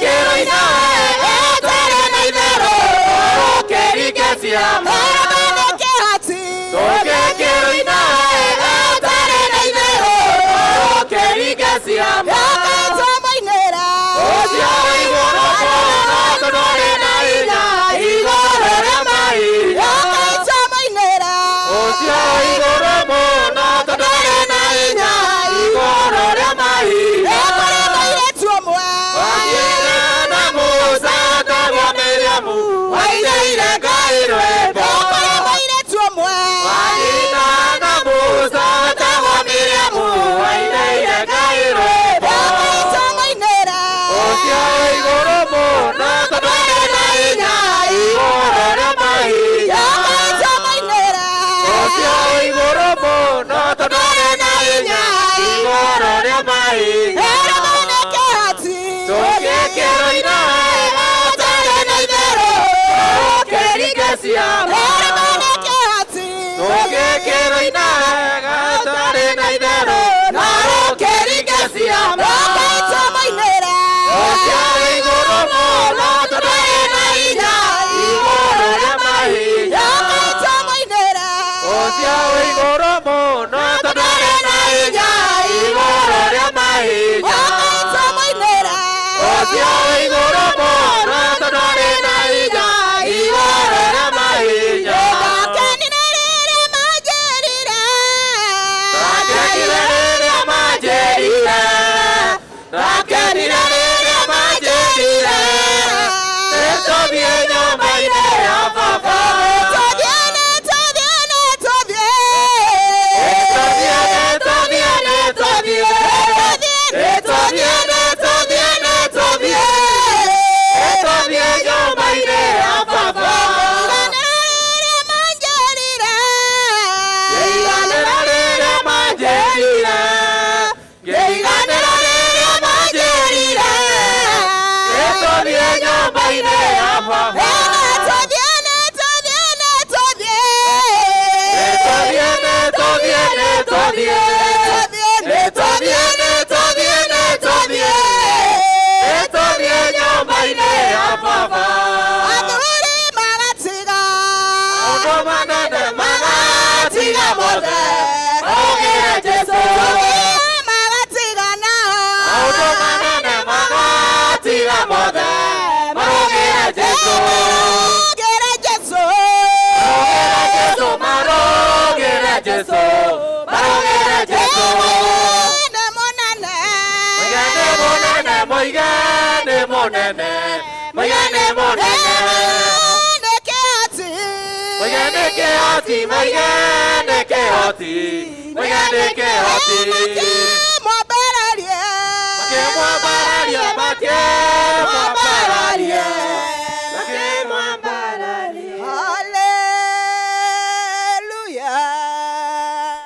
Tũgĩkĩrwo inawe ũtarĩ na itherũ ũkĩringe ciama. Tũgĩkĩrwo inawe ũtarĩ na itherũ ũkĩringe ciama. Ũcio wĩ igũrũ mũno tondũ arĩ na hinya igũrũ rĩa mahinya. Ũcio wĩ igũrũ mũno tondũ arĩ na hinya igũrũ rĩa mahinya. Wanyina na Musa tagwo Miriamu wainĩire Ngai rwĩmbo. Wanyina na Musa tagwo Miriamu wainĩire Ngai rwĩmbo. Ũcio wĩ igũrũ mũno tondũ arĩ na hinya igũrũ rĩa mahinya. Ũcio wĩ igũrũ mũno tondũ arĩ na hinya igũrũ rĩa mahinya. Tũgĩkĩrwo inawe ũtarĩ na itherũ ũkĩringe ciama. Tũgĩkĩrwo inawe ũtarĩ na itherũ na ũkĩringe ciama. Ũcio wĩ igũrũ mũno tondũ arĩ na hinya igũrũ rĩa mahinya. Ũcio wĩ igũrũ mũno tondũ arĩ na hinya igũrũ rĩa mahinya. Ũcio wĩ igũrũ mũno tondũ arĩ na hinya igũrũ rĩa mahinya. Ndakenire rĩrĩa manjĩrire, ndakenire rĩrĩa manjĩrire, nĩtũthiĩ nyũmba-inĩ ya baba. Nĩtũthiĩ, nĩtũthiĩ, nĩtũthiĩ, nĩtũthiĩ, nĩtũthiĩ, nĩtũthiĩ, nĩtũthiĩ nyũmba-inĩ ya baba. Ngĩiganĩra rĩrĩa manjĩrire, ngĩiganĩra rĩrĩa manjĩrire, nĩtũthiĩ nyũmba-inĩ ya baba. Nĩtũthiĩ, nĩtũthiĩ, nĩtũthiĩ, nĩtũthiĩ, nĩtũthiĩ, nĩtũthiĩ, nĩtũthiĩ nyũmba-inĩ ya baba. Maũndũ manene magatiga mothe, maugĩre Jesũ. Maũndũ manene magatiga mothe, maugĩre Jesũ. Marũgĩre Jesũ, marũgĩre Jesũ, marũgĩre Jesũ. Mũigane mũnene, mũigane mũnene, mũigane mũnene. Mũigane kĩhoti, mũigane kĩhoti, mũigane kĩhoti. Makĩmwambararia, makĩmwambararia, makĩmwambararia. Hallelujah.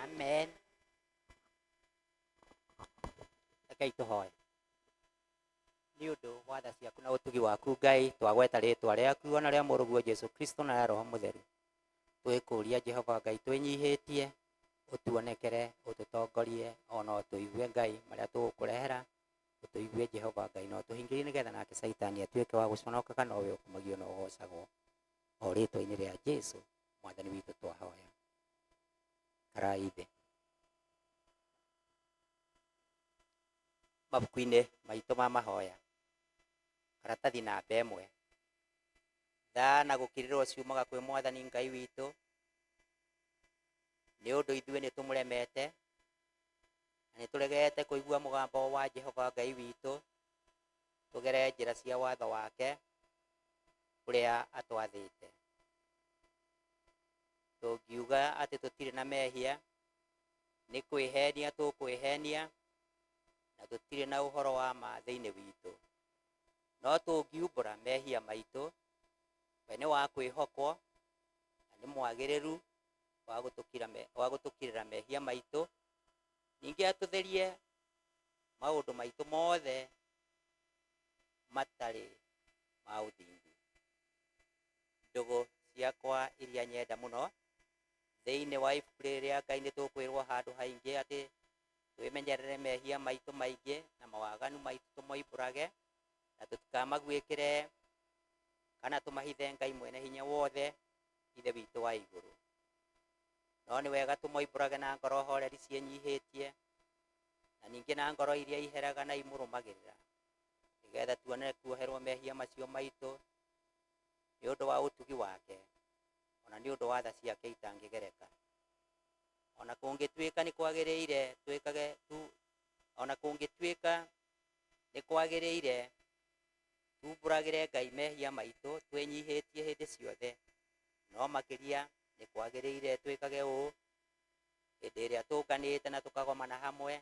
Amen. Rekei tũhoe. Nĩ ũndũ wa tha ciaku na ũtugi waku Ngai, twagweta rĩtwa rĩaku ona rĩa mũrũguo Jesu Kristo na rĩa Roho Mũtheru. Twĩkũria Jehova Ngai twĩnyihĩtie, ũtuonekere, ũtũtongorie, ona ũtũigue Ngai marĩa tũgũkũrehera, ũtũigue Jehova Ngai na ũtũhingĩrie nĩgetha nake Caitani atuĩke wa gũconoka kana ũwe ũkumagio na ũgocagwo. O rĩtwa-inĩ rĩa Jesu mwathani witũ twahoya. Karai thĩ. Mabuku-inĩ maitũ ma mahoya, karatathi namba ĩmwe, tha na gũkirĩrwo ciumaga kwĩ mwathani Ngai witũ, nĩ ũndũ ithuĩ nĩ tũmũremete na nĩ tũregete kũigua mũgambo wa Jehova Ngai witũ, tũgere njĩra cia watho wake ũrĩa atwathĩte. Tũngiuga atĩ tũtirĩ na mehia, nĩ kwĩhenia tũkwĩhenia na tũtirĩ na ũhoro wa ma thĩinĩ witũ. No tũngiumbũra mehia maitũ, we nĩ wa kwĩhokwo na nĩ mwagĩrĩru wa gũtũkirĩra mehia maitũ, ningĩ atũtherie maũndũ maitũ mothe matarĩ ma ũthingu. Ndũgũ ciakwa iria nyenda mũno, thĩinĩ wa ibuku rĩrĩ rĩa Ngai nĩ tũkwĩrwo handũ haingĩ atĩ twĩmenyerere mehia maitũ maingĩ na mawaganu maitũ tũmoimbũrage. Na tũtikamaguĩkĩre kana tũmahithe Ngai mwene hinya wothe, Ithe witũ wa igũrũ. No nĩ wega tũmoimbũrage na ngoro horeri ciĩnyihĩtie, na ningĩ na ngoro iria iheraga na imũrũmagĩrĩra, nĩgetha tuone kuoherwo mehia macio maitũ nĩ ũndũ wa ũtugi wake, ona nĩ ũndũ wa tha ciake itangĩgereka. Ona kũngĩtuĩka nĩ kwagĩrĩire twĩkage tu, ona kũngĩtuĩka nĩ kwagĩrĩire tumbũragĩre Ngai mehia maitũ twĩnyihĩtie hĩndĩ ciothe, no makĩria nĩ kwagĩrĩire twĩkage ũũ hĩndĩ ĩrĩa tũnganĩte na tũkagomana hamwe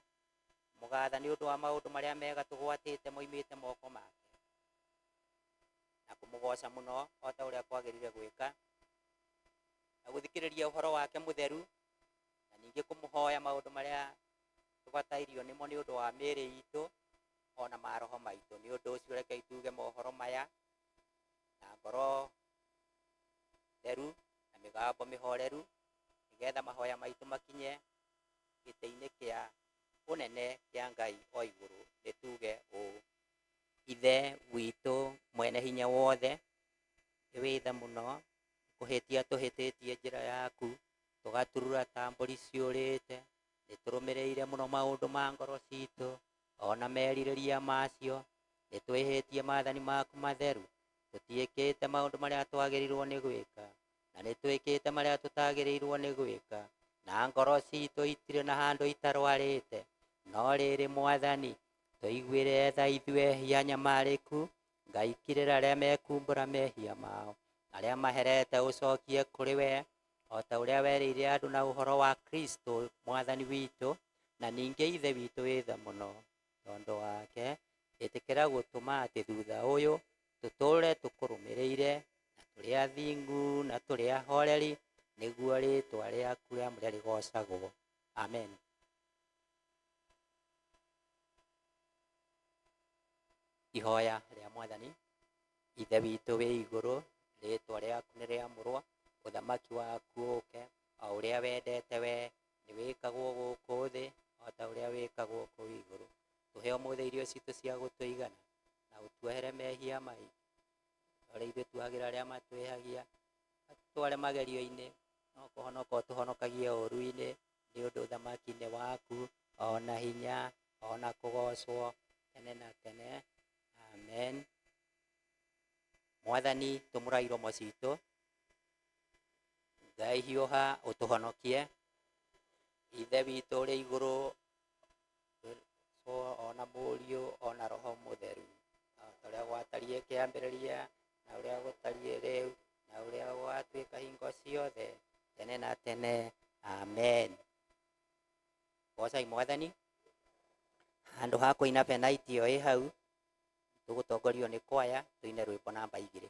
mũgatha nĩ ũndũ wa maũndũ marĩa mega tũgwatĩte moimĩte moko make, na kũmũgoca mũno o ta ũrĩa kwagĩrĩire gwĩka, na gũthikĩrĩria ũhoro wake mũtheru, na ningĩ kũmũhoya maũndũ marĩa tũbatairio nĩmo nĩ ũndũ wa mĩĩrĩ itũ ona maroho maitũ. Nĩ ũndũ ũcio rekei tuge mohoro maya na ngoro theru na mĩgambo mĩhoreru, nĩgetha mahoya maitũ makinye gĩtĩ-inĩ kĩa ũnene kĩa Ngai o igũrũ. Nĩ tuge ũũ: Ithe witũ mwene hinya wothe, nĩ wĩ tha mũno, kũhĩtia tũhĩtĩtie njĩra yaku, tũgaturura ta mbũri ciũrĩte, nĩ tũrũmĩrĩire mũno maũndũ ma ngoro citũ ona merirĩria macio, nĩ twĩhĩtie maathani maku matheru, tũtiĩkĩte maũndũ marĩa twagĩrĩirwo nĩ gwĩka, na nĩ twĩkĩte marĩa tũtagĩrĩirwo nĩ gwĩka, na ngoro citũ itirĩ na handũ itarwarĩte. No rĩrĩ Mwathani, tũiguĩre tha ithuĩ ehia anyamarĩku, Ngai kirĩra arĩa mekumbũra mehia mao, arĩa maherete ũcokie kũrĩ we, o ta ũrĩa werĩire andũ na ũhoro wa Kristo Mwathani witũ. Na ningĩ Ithe witũ wĩ tha mũno, tondũ wake ĩtĩkĩra gũtũma atĩ thutha ũyũ tũtũũre tũkũrũmĩrĩire, na tũrĩ athingu na tũrĩ ahoreri, nĩguo rĩĩtwa rĩaku rĩamũre rĩgoocagwo. Amen. Ihoya rĩa Mwathani. Ithe witũ wĩ igũrũ, rĩĩtwa rĩaku nĩ rĩamũrwo, ũthamaki waku ũũke, o ũrĩa wendete we nĩ wĩkagwo gũkũ thĩ o ta ũrĩa wĩkagwo kũu igũrũ. Tũhe ũmũthĩ irio citũ cia gũtũigana, na ũtuohere mehia maitũ, ũrĩa ithuĩ tuohagĩra arĩa matwĩhagia, tware magerio-inĩ, no kũhonoka ũtũhonokagie ũũru-inĩ, nĩ ũndũ ũthamaki nĩ waku, ona hinya, ona kũgoocwo tene na tene. Amen. Mwathani, tũmũra iromo citũ, Ngai hiũha ũtũhonokie. Ithe witũ ũrĩ igũrũ, ona Mũriũ ona Roho Mũtheru, o ta ũrĩa gwatariĩ kĩambĩrĩria, na ũrĩa gũtariĩ rĩu, na ũrĩa gũgatuĩka hingo ciothe, tene na tene. Amen. Goocai Mwathani. Handũ ha kũina penaiti ĩyo ĩ hau, tũgũtongorio nĩ kwaya tũine rwĩmbo namba 2.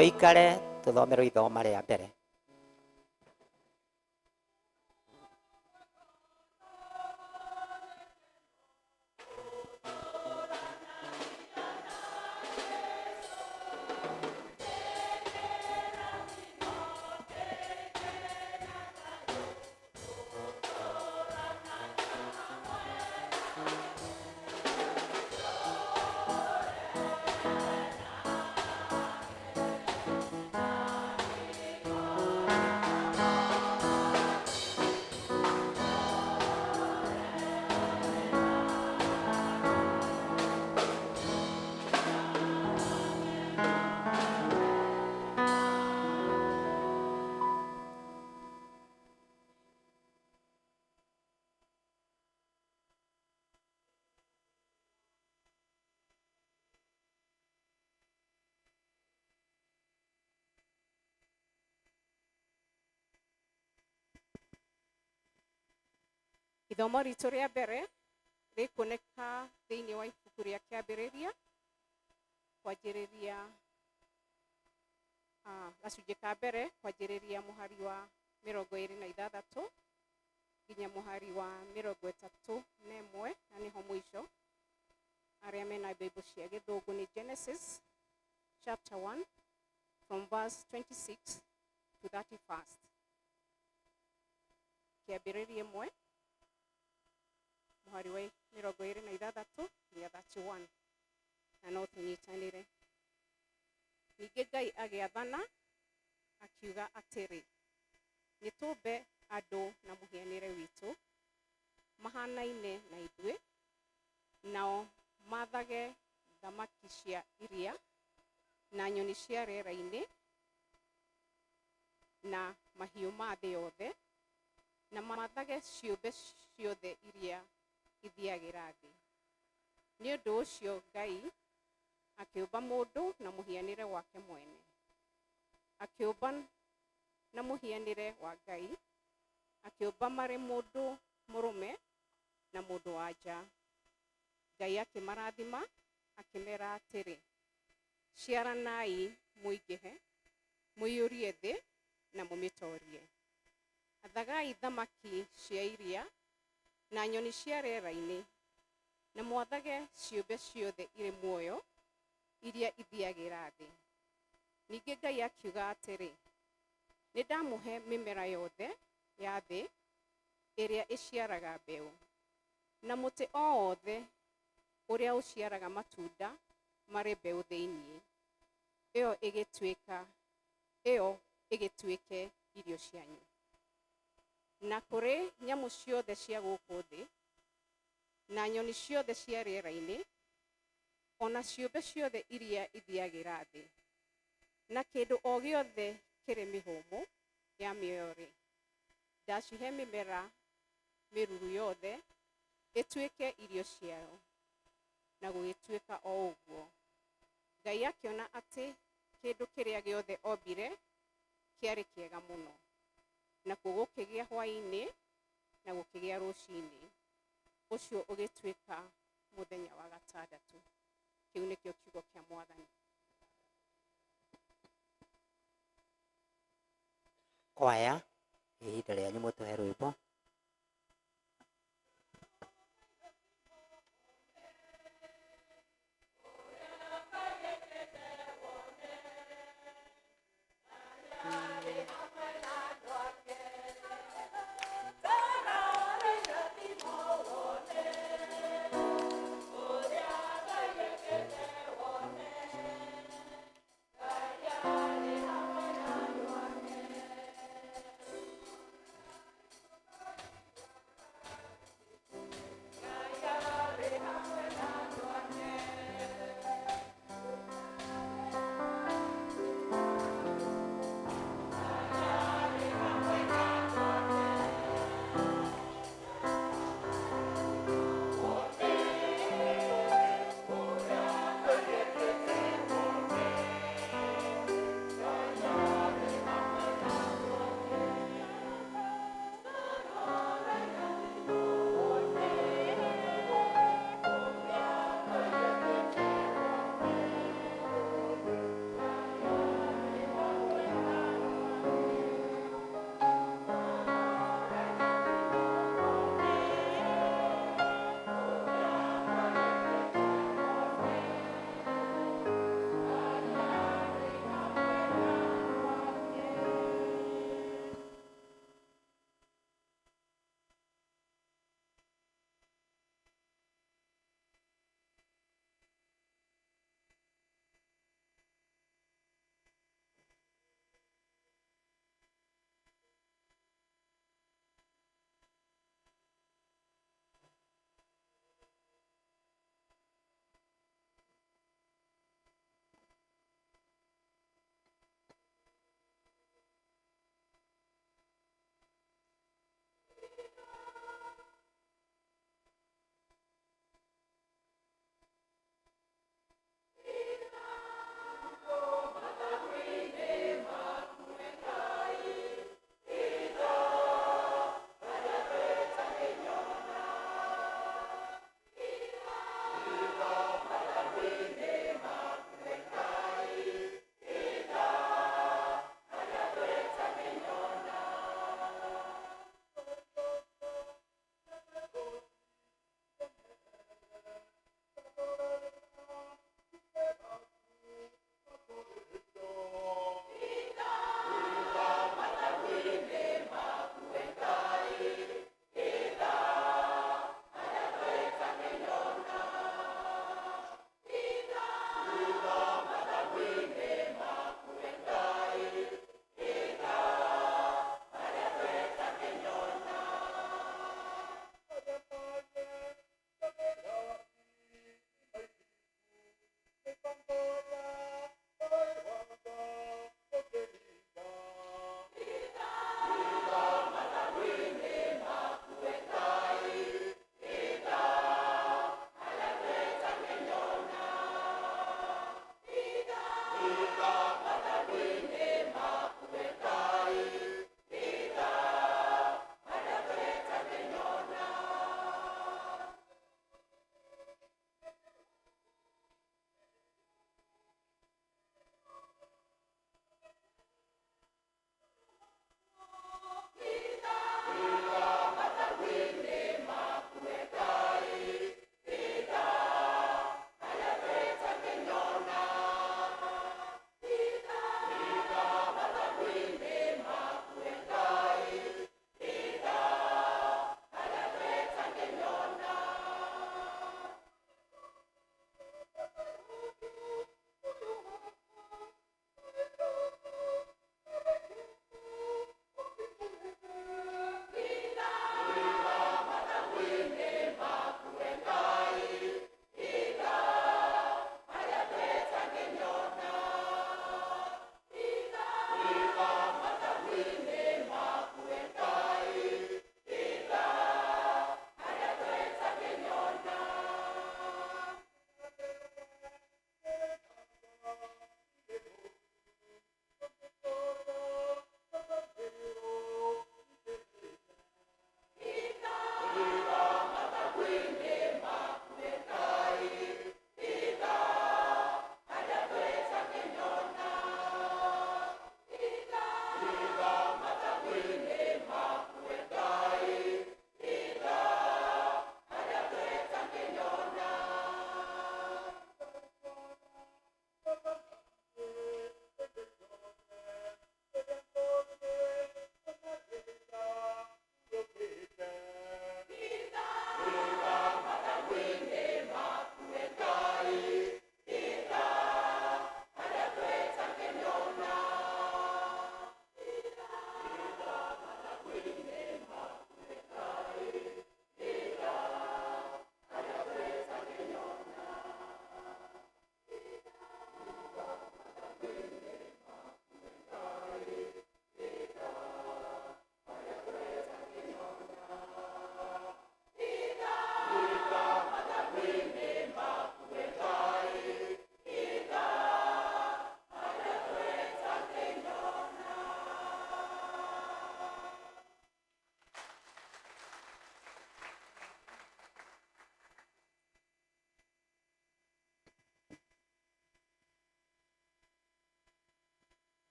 Tũikare tũthomerwo ithoma rĩa mbere. Ithomo ritũ rĩa mbere rĩkuoneka thĩinĩ wa ibuku rĩa Kĩambĩrĩria kwanjĩrĩria gacunjĩ ka mbere kwanjĩrĩria mũhari wa 26 nginya mũhari wa 31, na nĩho mũico. Arĩa mena Bible cia Gĩthũngũ nĩ Genesis chapter 1 from verse 26 to 31. Kĩambĩrĩria 1 mũhari wa 26 nginya 31, na no tũnyitanĩre. Ningĩ Ngai agĩathana akiuga atĩrĩ, nĩ tũmbe andũ na mũhianĩre witũ, mahanaine na ithuĩ, nao maathage thamaki cia iria na nyoni cia rĩera-inĩ na mahiũ ma thĩ yothe, na maathage ciũmbe ciothe iria ithiagĩra thĩ. Nĩ ũndũ ũcio Ngai akĩũmba mũndũ na mũhianĩre wake mwene, akĩũmba na mũhianĩre wa Ngai, akĩũmba marĩ mũndũ mũrũme na mũndũ wa nja. Ngai akĩmarathima, akĩmera atĩrĩ, ciaranai mũingĩhe, mũiyũrie thĩ na mũmĩtoorie. Athagai thamaki cia iria na nyoni cia rĩera-inĩ, na mwathage ciũmbe ciothe irĩ muoyo iria ithiagĩra thĩ. Ningĩ Ngai akiuga atĩrĩ, nĩ ndamũhe mĩmera yothe ya thĩ ĩrĩa ĩciaraga mbeũ, na mũtĩ o wothe ũrĩa ũciaraga matunda marĩ mbeũ thĩinĩ, ĩyo ĩgĩtuĩke irio cianyu. Na kũrĩ nyamũ ciothe cia gũkũ thĩ, na nyoni ciothe cia rĩera-inĩ, ona ciũmbe ciothe iria ithiagĩra thĩ, na kĩndũ o gĩothe kĩrĩ mĩhũmũ ya mĩoyo-rĩ, ndacihe mĩmera mĩruru yothe ĩtuĩke irio ciao. Na gũgĩtuĩka o ũguo. Ngai akĩona atĩ kĩndũ kĩrĩa gĩothe ombire kĩarĩ kĩega mũno. Nakuo gũkĩgĩa hwaĩ-inĩ na gũkĩgĩa rũcinĩ. Ũcio ũgĩtuĩka mũthenya wa gatandatũ. Kĩu nĩkĩo kiugo kĩa Mwathani. Kwaya, ihinda rĩanyu mũtũhe rwĩmbo.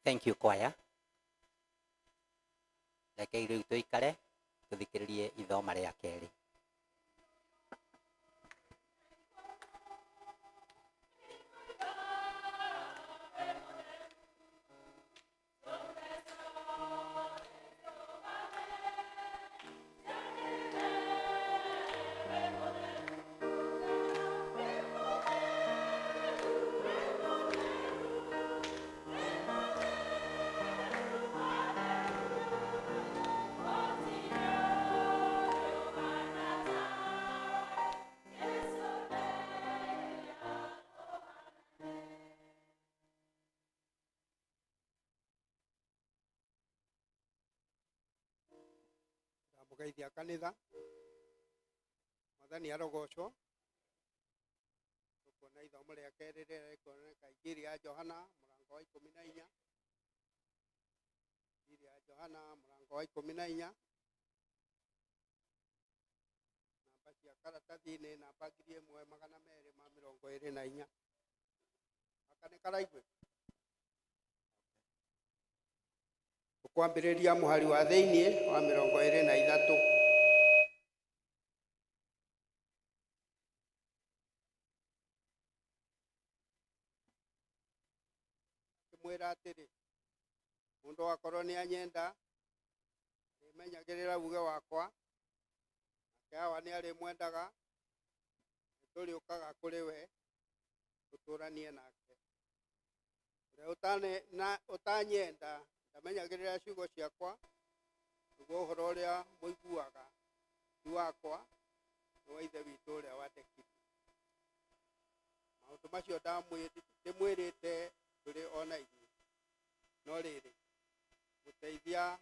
Thank you choir. Rekei rĩu tũikare tũthikĩrĩrie ithoma rĩa kerĩ. Ndamũgeithia kanitha. Mwathani arogocwo. Tũkuona ithomo rĩa kerĩ rĩrĩa rĩkuoneka Injiri ya Johana mũrango wa 14. Injiri ya Johana mũrango wa 14. Namba cia karatathi nĩ namba 1224. Gaka nĩ karaigwĩka. Tũkwambĩrĩria mũhari wa thĩiniĩ wa 23. Akĩmwĩra atĩrĩ, mũndũ akorwo nĩ anyenda, arĩmenyagĩrĩra uge wakwa, nake Awa nĩ arĩmwendaga, nĩtũrĩũkaga kũrĩ we tũtũranie nake. Ũrĩa ũtanyenda ndamenyagĩrĩra ciugo ciakwa, naguo ũhoro ũrĩa mũiguaga ti wakwa, nĩ wa Ithe witũ ũrĩa wandekirie. Maũndũ macio ndĩmwĩrĩte tũrĩ o na inyuĩ. No rĩrĩ, mũteithia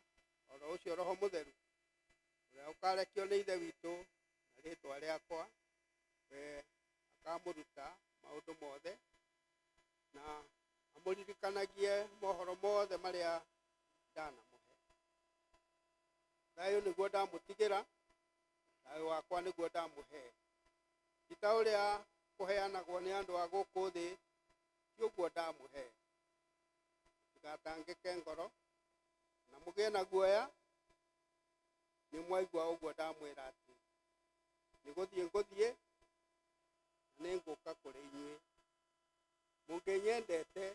oro ũcio Roho Mũtheru, ũrĩa ũkarekio nĩ Ithe witũ na rĩĩtwa rĩakwa, we akamũruta maũndũ mothe na amũririkanagie mohoro mothe marĩa ndanamũhe. Thayũ nĩguo ndamũtigĩra, thayũ wakwa nĩguo ndamũhe. Ti ta ũrĩa kũheanagwo nĩ andũ a gũkũ thĩ, ti ũguo ndamũhe. Mũtigatangĩke ngoro, na mũgĩe na guoya. Nĩ mwaigua ũguo ndamwĩra atĩ nĩ gũthiĩ ngũthiĩ, na nĩ ngũka kũrĩ inyuĩ. Mũngĩnyendete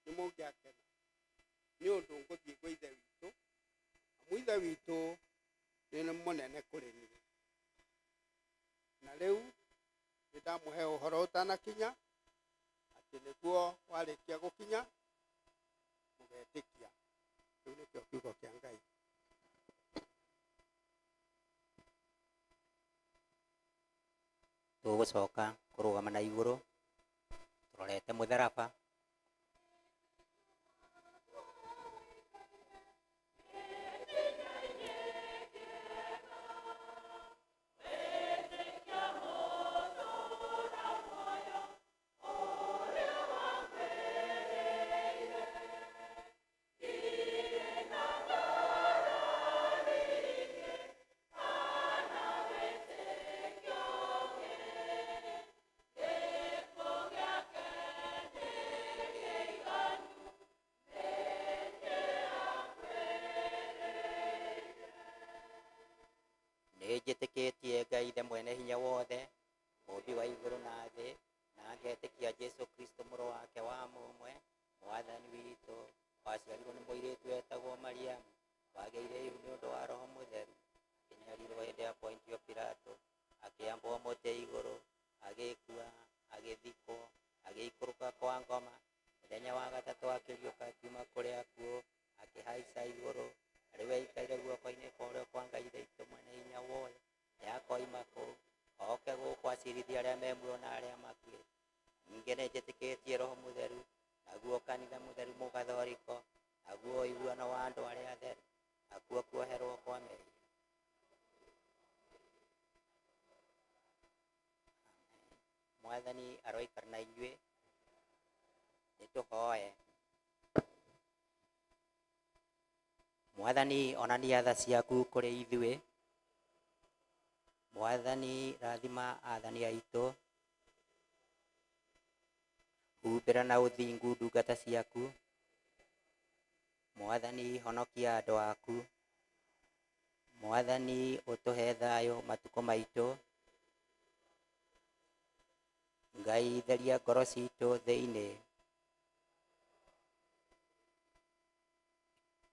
nĩ mũngĩakena, nĩ ũndũ ngũthiĩ gwĩ Ithe witũ, amu Ithe witũ nĩ mũnene kũrĩ niĩ. Na rĩu nĩ ndamũhe ũhoro ũtanakinya, atĩ nĩguo warĩkia gũkinya mũgetĩkia. Kĩu nĩkĩo kiugo kĩa Ngai. Tũgũcoka kũrũgama na igũrũ tũrorete mũtharaba. Nĩnjĩtĩkĩtie Ngai Ithe mwene hinya wothe, mũũmbi wa igũrũ na thĩ, na ngetĩkia Jesũ Kristo mũrũ wake wa mũmwe, Mwathani witũ, waciarirwo nĩ mũirĩtu wetagwo Mariamu, wagĩire ihu nĩ ũndũ wa Roho Mũtheru, akĩnyarirwo hĩndĩ ya Pontio Pilato, akĩambwo mũtĩ igũrũ, agĩkua, agĩthikwo, agĩikũrũka kwa ngoma, mũthenya wa gatatũ akĩriũka akiuma kũrĩ akuũ, akĩhaica igũrũ, rĩu aikaire guoko-inĩ kwa ũrĩo kwa Ngai Ithe witũ mwene hinya wothe, nĩakoima kũu, oke gũkũ acirithie arĩa me muoyo na arĩa makuĩte. Ningĩ nĩnjĩtĩkĩtie Roho Mũtheru, naguo kanitha mũtheru mũgathoriko, naguo ũiguano wa andũ arĩa atheru, nakuo kuoherwo kwa mehia. Mwathani aroikara na inyuĩ. Nĩtũhoe. Mwathani onania tha ciaku kũrĩ ithuĩ. Mwathani rathima athani aitũ. Humbĩra na ũthingu ndungata ciaku. Mwathani honokia andũ aku. Mwathani ũtũhe thayũ matukũ maitũ. Ngai theria ngoro citũ thĩinĩ.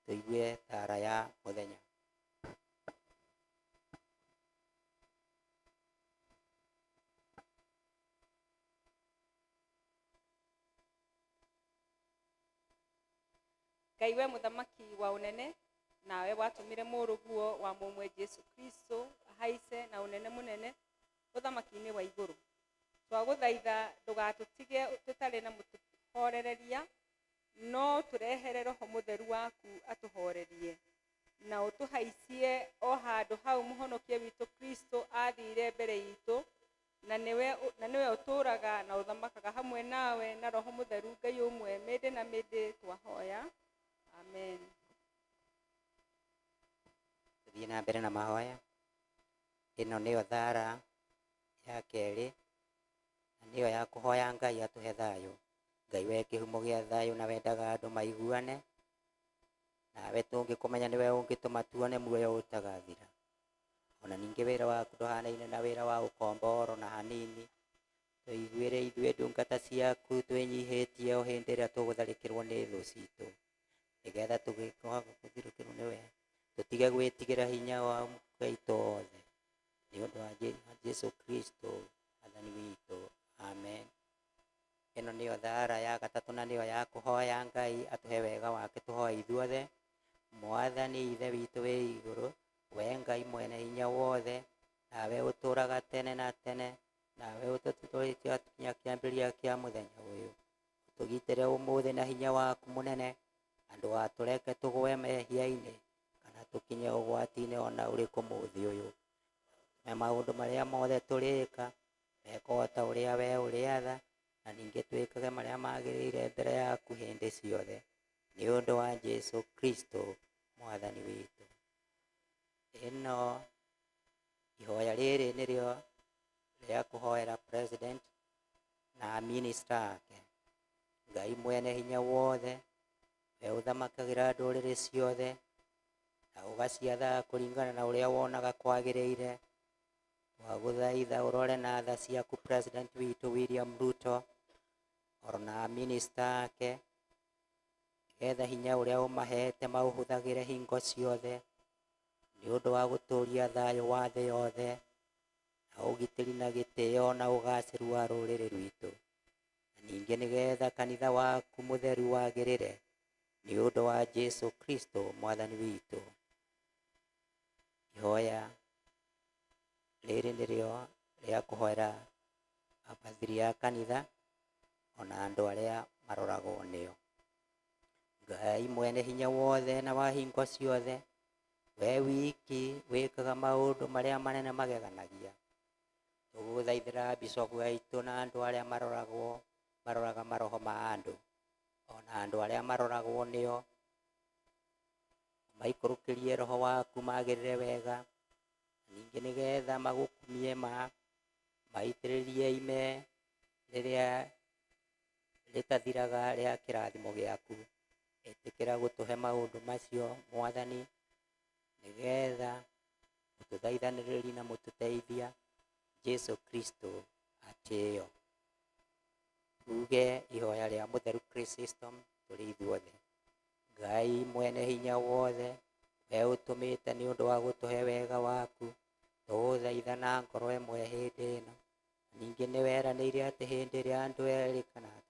Tũigue tara ya mũthenya. Ngai we mũthamaki wa ũnene, nawe watũmire mũrũguo wa mũmwe Jesu Kristo ahaice na ũnene mũnene ũthamaki-inĩ wa igũrũ. Twagũthaitha ndũgatũtige tũtarĩ na mũtũhorereria, no tũrehere Roho Mũtheru waku atũhorerie, na ũtũhaicie o handũ hau mũhonokia witũ Kristo aathiire mbere itũ, na nĩwe ũtũũraga na ũthamakaga hamwe nawe na Roho Mũtheru Ngai ũmwe mĩndĩ na mĩndĩ twahoya. Amen. Tũthiĩ na mbere na mahoya. Ĩno nĩyo thara ya kerĩ, na nĩyo ya kũhoya Ngai atũhe thayũ. Ngai we kĩhumo gĩa thayũ na wendaga andũ maiguane, nawe tũngĩkũmenya nĩwe ũngĩtũma tuone muoyo ũtagathira. Ona ningĩ wĩra waku ndũhanaine na wĩra wa ũkombo oro na hanini. Tũiguĩre ithuĩ ndungata ciaku twĩnyihĩtie o hĩndĩ ĩrĩa tũgũtharĩkĩrwo nĩ thũ citũ, nĩgetha tũgĩkaga gũthirũkĩrwo nĩwe, tũtige gwĩtigĩra hinya wa Ngai othe, nĩ ũndũ wa Jesu Kristo Mwathani witũ. Amen. Ĩno nĩyo thara ya gatatũ na nĩyo ya kũhoya Ngai atũhe wega wake tũhoe ithuothe. Mwathani Ithe witũ wĩ igũrũ, we Ngai mwene hinya wothe, nawe ũtũũraga tene na tene, nawe ũtũtũrĩtie kinya kĩambĩrĩria kĩa mũthenya ũyũ. Ũtũgitĩre ũmũthĩ na hinya waku mũnene, na ndũgatũreke tũgwe mehia-inĩ kana tũkinye ũgwati-inĩ ona ũrĩkũ mũthĩ ũyũ. Na maũndũ marĩa mothe tũrĩka mekwo ta ũrĩa we ũrĩatha, na ningĩ twĩkage marĩa magĩrĩire mbere yaku hĩndĩ ciothe, nĩ ũndũ wa Jesu Kristo Mwathani witũ. Ĩno ihoya rĩrĩ nĩrĩo rĩa kũhoera president na minister ake. Ngai mwene hinya wothe, we ũthamakagĩra ndũrĩrĩ ciothe na ũgaciathaga kũringana na ũrĩa wonaga kwagĩrĩire, twagũthaitha ũrore na tha ciaku president witũ William Ruto ona minister ake, nĩgetha hinya ũrĩa ũmahete maũhũthagĩre hingo ciothe nĩ ũndũ wa gũtũũria thayũ wa thĩ yothe na ũgitĩri na gĩtĩo na ũgacĩru wa rũrĩrĩ rwitũ, na ningĩ nĩgetha kanitha waku mũtheru wagĩrĩre nĩ ũndũ wa Jesu Kristo Mwathani witũ. Ihoya rĩrĩ nĩrĩo rĩa kũhoera abathiri a kanitha ona andũ arĩa maroragwo nĩo. Ngai mwene hinya wothe na wa hingo ciothe, we wiki wĩkaga maũndũ marĩa manene mageganagia, tũgũthaithĩra bishofu aitũ na andũ arĩa maroraga maroho ma andũ ona andũ arĩa maroragwo nĩo, maikũrũkĩrie roho waku magĩrĩre wega, ningĩ nĩgetha magũkumie maitĩrĩrie ime rĩrĩa rĩtathiraga rĩa kĩrathimo gĩaku. Ĩtĩkĩra gũtũhe maũndũ macio Mwathani, nĩgetha mũtũthaithanĩrĩri na mũtũteithia Jesu Kristo atĩĩo. Tuge ihoya rĩa mũtheru Chrysostom tũrĩ ithuothe. Ngai mwene hinya wothe, we ũtũmĩte nĩ ũndũ wa gũtũhe wega waku, tũgũthaitha na ngoro ĩmwe hĩndĩ ĩno. Ningĩ nĩ weranĩire atĩ hĩndĩ ĩrĩa andũ erĩ kana atatũ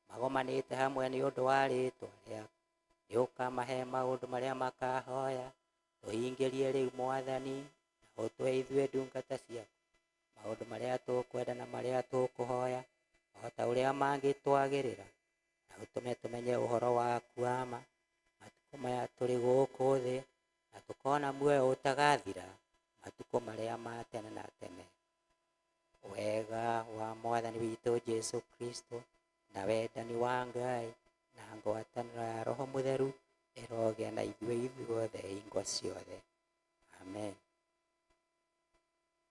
magomanĩte hamwe nĩ ũndũ wa rĩĩtwa rĩaku, nĩ ũkamahe maũndũ marĩa makahoya. Tũhingĩrie rĩu Mwathani, na ũtũhe ithuĩ ndungata ciaku maũndũ marĩa tũkwenda na marĩa tũkũhoya, o ta ũrĩa mangĩtwagĩrĩra, na ũtũme tũmenye ũhoro waku wa ma matukũ maya tũrĩ gũkũ thĩ, na tũkona muoyo ũtagathira matukũ marĩa ma tene na tene. Wega wa Mwathani witũ Jesu Kristo na wendani wa Ngai na ngwatanĩro ya Roho Mũtheru ĩrogĩa na ithuĩ ithuothe hingo ciothe. Amen.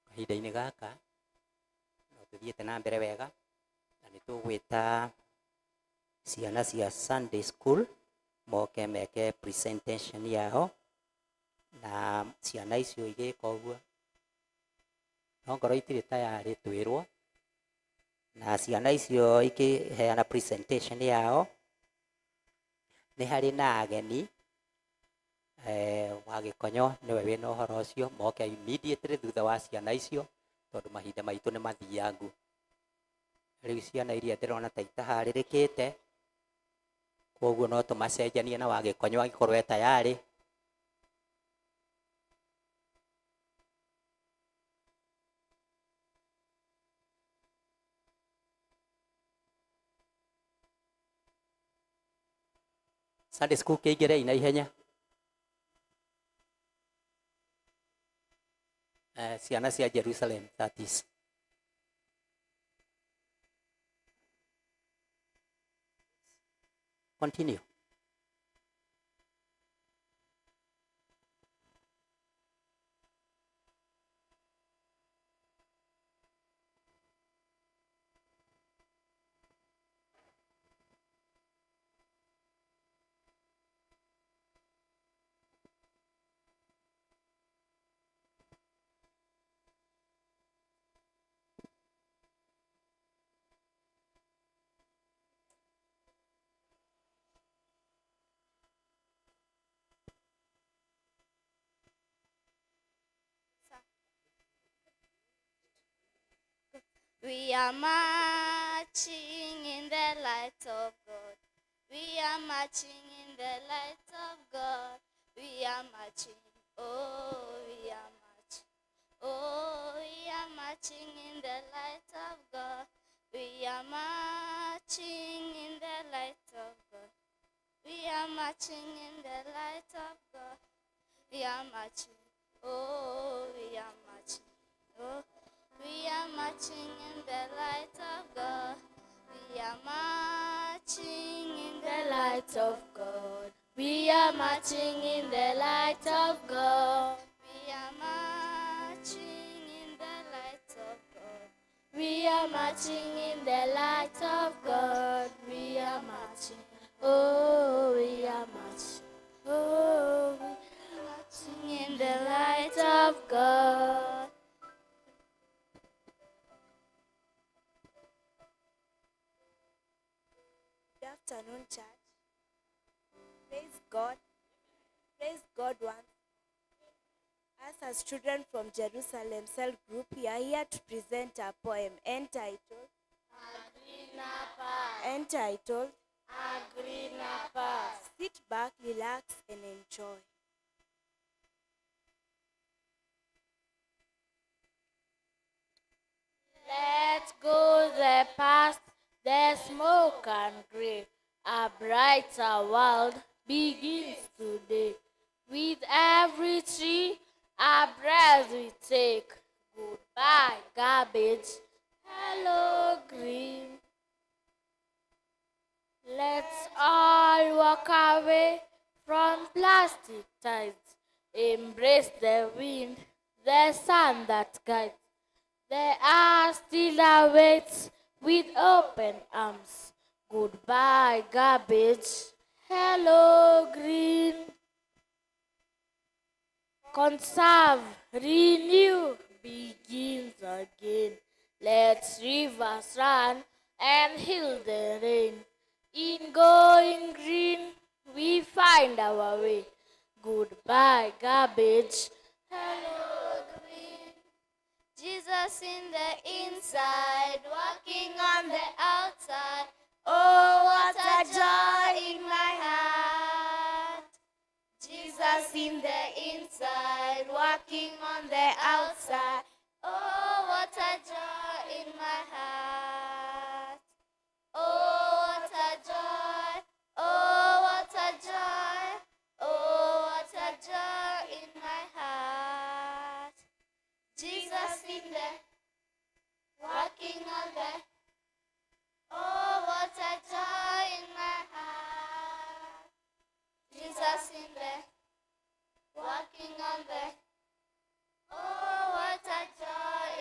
Kahinda-inĩ gaka no tũthiĩte na mbere wega, na nĩ tũgwĩta Ciana cia Sunday school moke meke presentation yao, na ciana icio igĩka ũguo no ngorwo itirĩ tayarĩ twĩrwo, na ciana icio ikĩheana presentation yao nĩ harĩ na ageni wa Gĩkonyo nĩwe wĩna ũhoro ũcio, moke immediately thutha wa ciana icio tondũ mahinda maitũ nĩ mathiangu. Rĩu ciana iria ndĩrona ta itaharĩrĩkĩte, koguo no tũmacenjanie na wa Gĩkonyo angĩkorwo e tayarĩ. Sunday school kĩingĩrei na ihenya. Ciana cia Jerusalem, that is. Continue. We are marching in the light of God. We are marching in the light of God. We are marching, oh, we are marching. Oh, we are marching in the light of God. We are marching in the light of God. We are marching in the light of God. We are marching, oh, we are marching. Oh, we are marching in the light of God. We are marching in the light of God. We are marching in the light of God. We are marching in the light of God. We are marching in the light of God. We are marching. Oh, we are marching. Oh, we are marching in the light of God. Good afternoon, church. Praise God. Praise God once. Us as children from Jerusalem Cell Group, we are here to present a poem entitled A Greener Path. Sit back, relax, and enjoy. Let go the past, the smoke and gray. A brighter world begins today. With every tree, a breath we take. Goodbye, garbage. Hello, green. Let's all walk away from plastic ties. Embrace the wind, the sun that guides. The earth still awaits with open arms. Goodbye, garbage. Hello, green. Conserve, renew, begins again. Let rivers run and heal the rain. In going green, we find our way. Goodbye, garbage. Hello, green. Jesus in the inside, walking on the outside. Oh, what a joy in my heart. Jesus in the inside, walking on the outside. Oh, what a joy in my heart. Oh, what a joy. Oh, what a joy. Oh, what a joy in my heart. Jesus in the, walking on the, oh, what a joy in my heart. Jesus in the, walking on the, oh, what a joy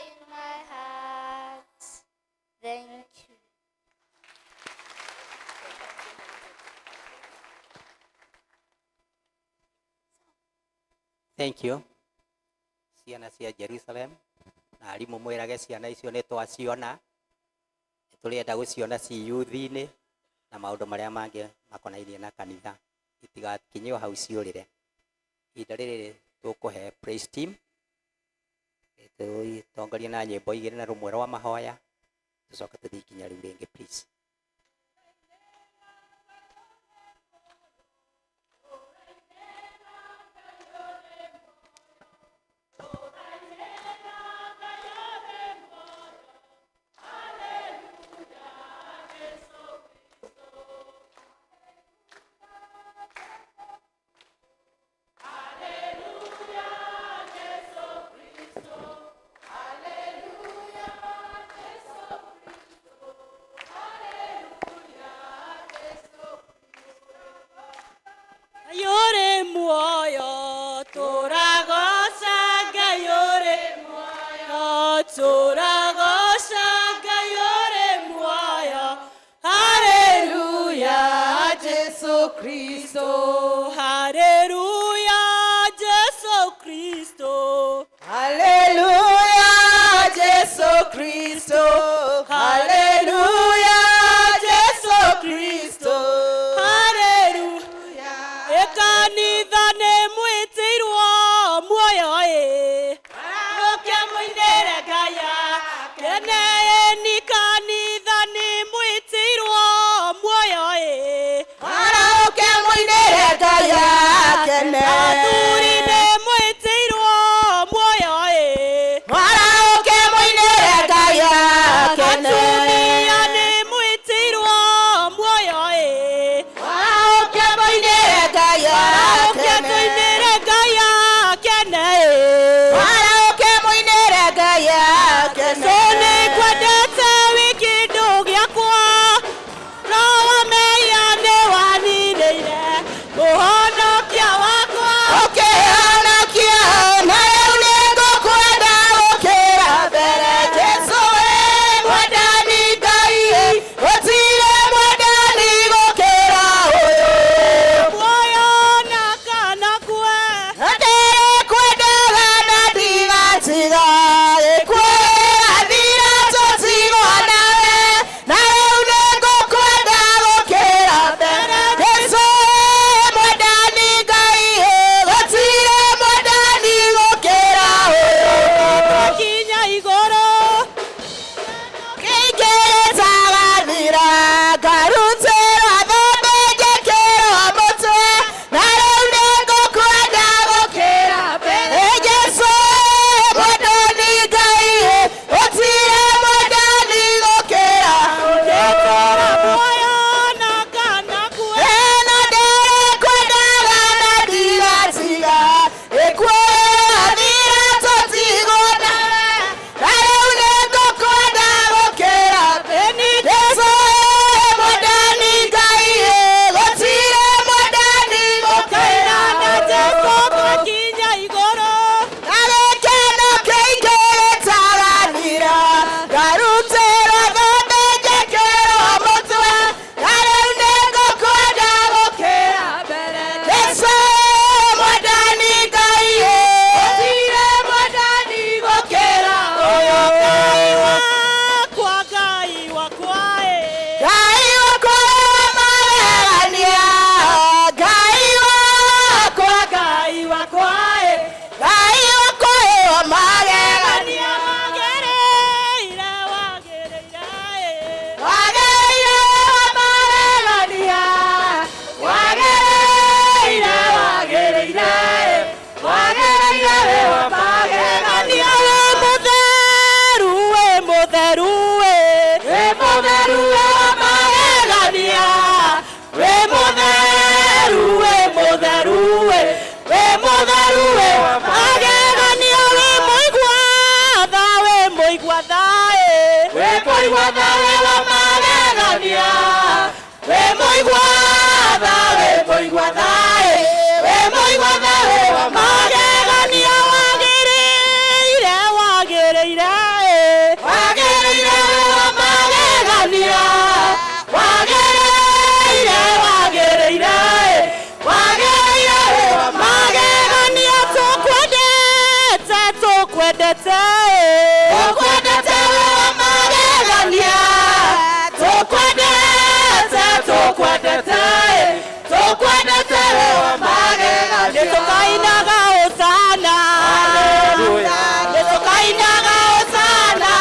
Thank you. Ciana cia Jerusalem na arimũ mwĩrage ciana icio nĩ twaciona, nĩ tũrenda gũciona ci yuthi-inĩ na maũndũ marĩa mangĩ makonainie na kanitha, itigakinyio hau ciũrĩre. Ihinda rĩrĩ tũkũhe praise team tũtongorie na nyĩmbo igĩrĩ na rũmwe rwa mahoya, tũcoke tũthiĩ ikinya rĩu rĩngĩ, please. Tũkwendete, tũkwendete we wa magegania, tũkwendete, tũkwendete, tũkwendete we wa magegania. Nĩtũkainaga hosana, nĩtũkainaga hosana,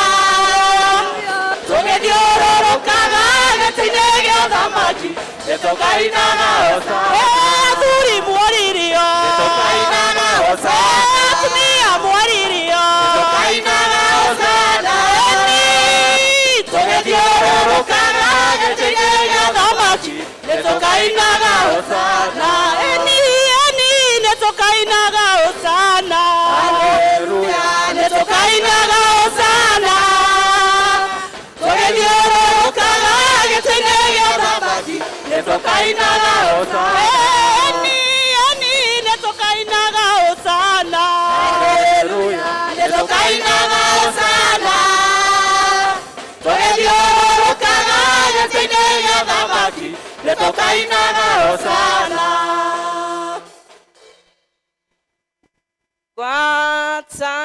tũgĩthiũrũrũkaga gĩtĩ-inĩ gĩa ũthamaki, nĩtũkainaga hosana. Athuri mwaririo, Nĩtũkainaga hosana. Atumia mwaririo, Nĩtũkainaga hosana. Tũgĩthiũrũrũkaga gĩtĩ-inĩ gĩa ũthamaki, nĩtũkainaga hosana. Eni, eni, nĩtũkainaga hosana, nĩtũkainaga hosana, tũgĩthiũrũrũkaga gĩtĩ-inĩ gĩa ũthamaki, nĩtũkainaga hosana. Eni, eni, nĩtũkainaga hosana, nĩtũkainaga hosana, tũgĩthiũrũrũkaga gĩtĩ-inĩ gĩa ũthamaki, nĩtũkainaga hosana.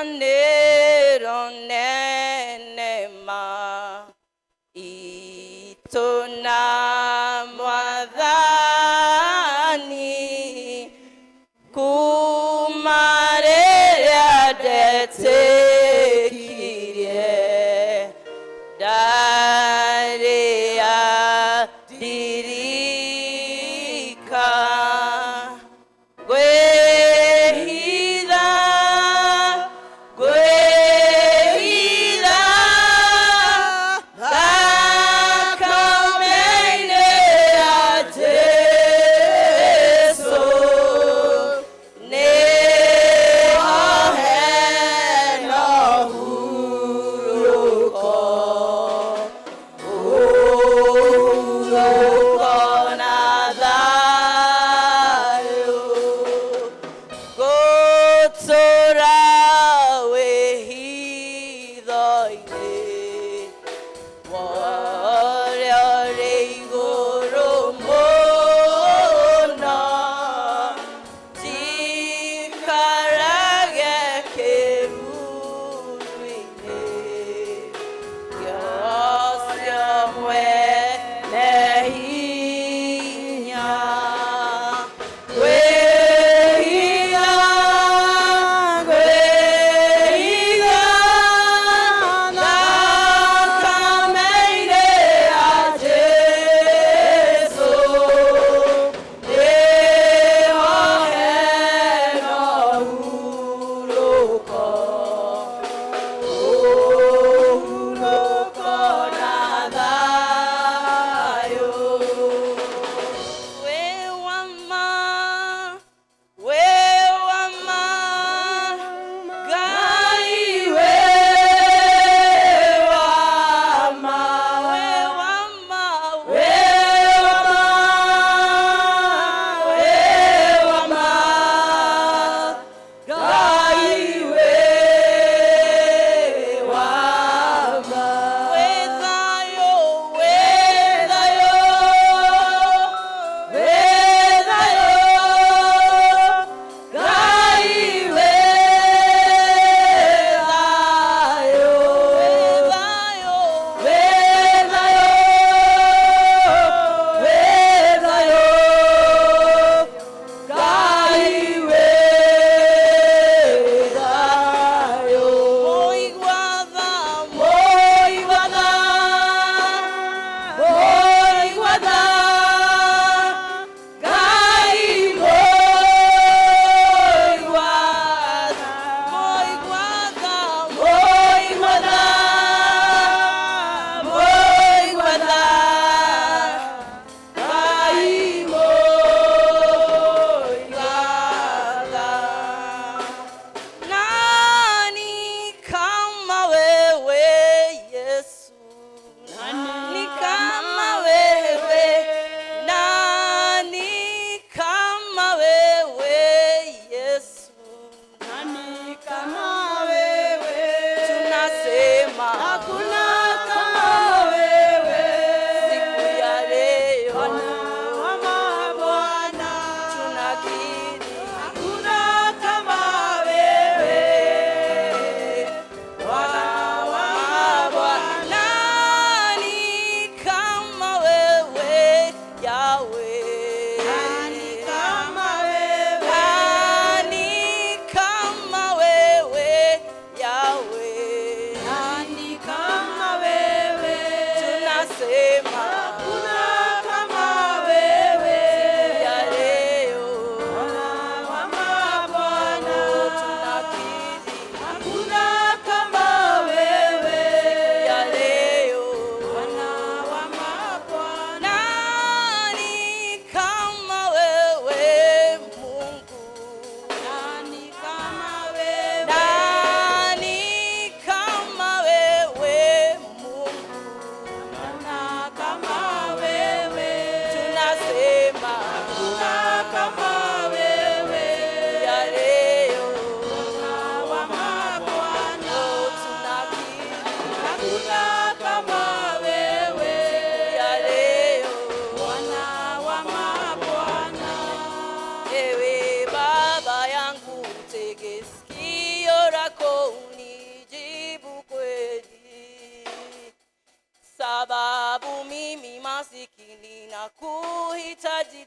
Ngwatanĩro nene ma itũ na Mwathani, kuma rĩrĩa ndetĩkirie, ndarĩ andirika. Ngwĩhitha, ngwĩhitha thakame-inĩ ya Jesũ, nĩho hena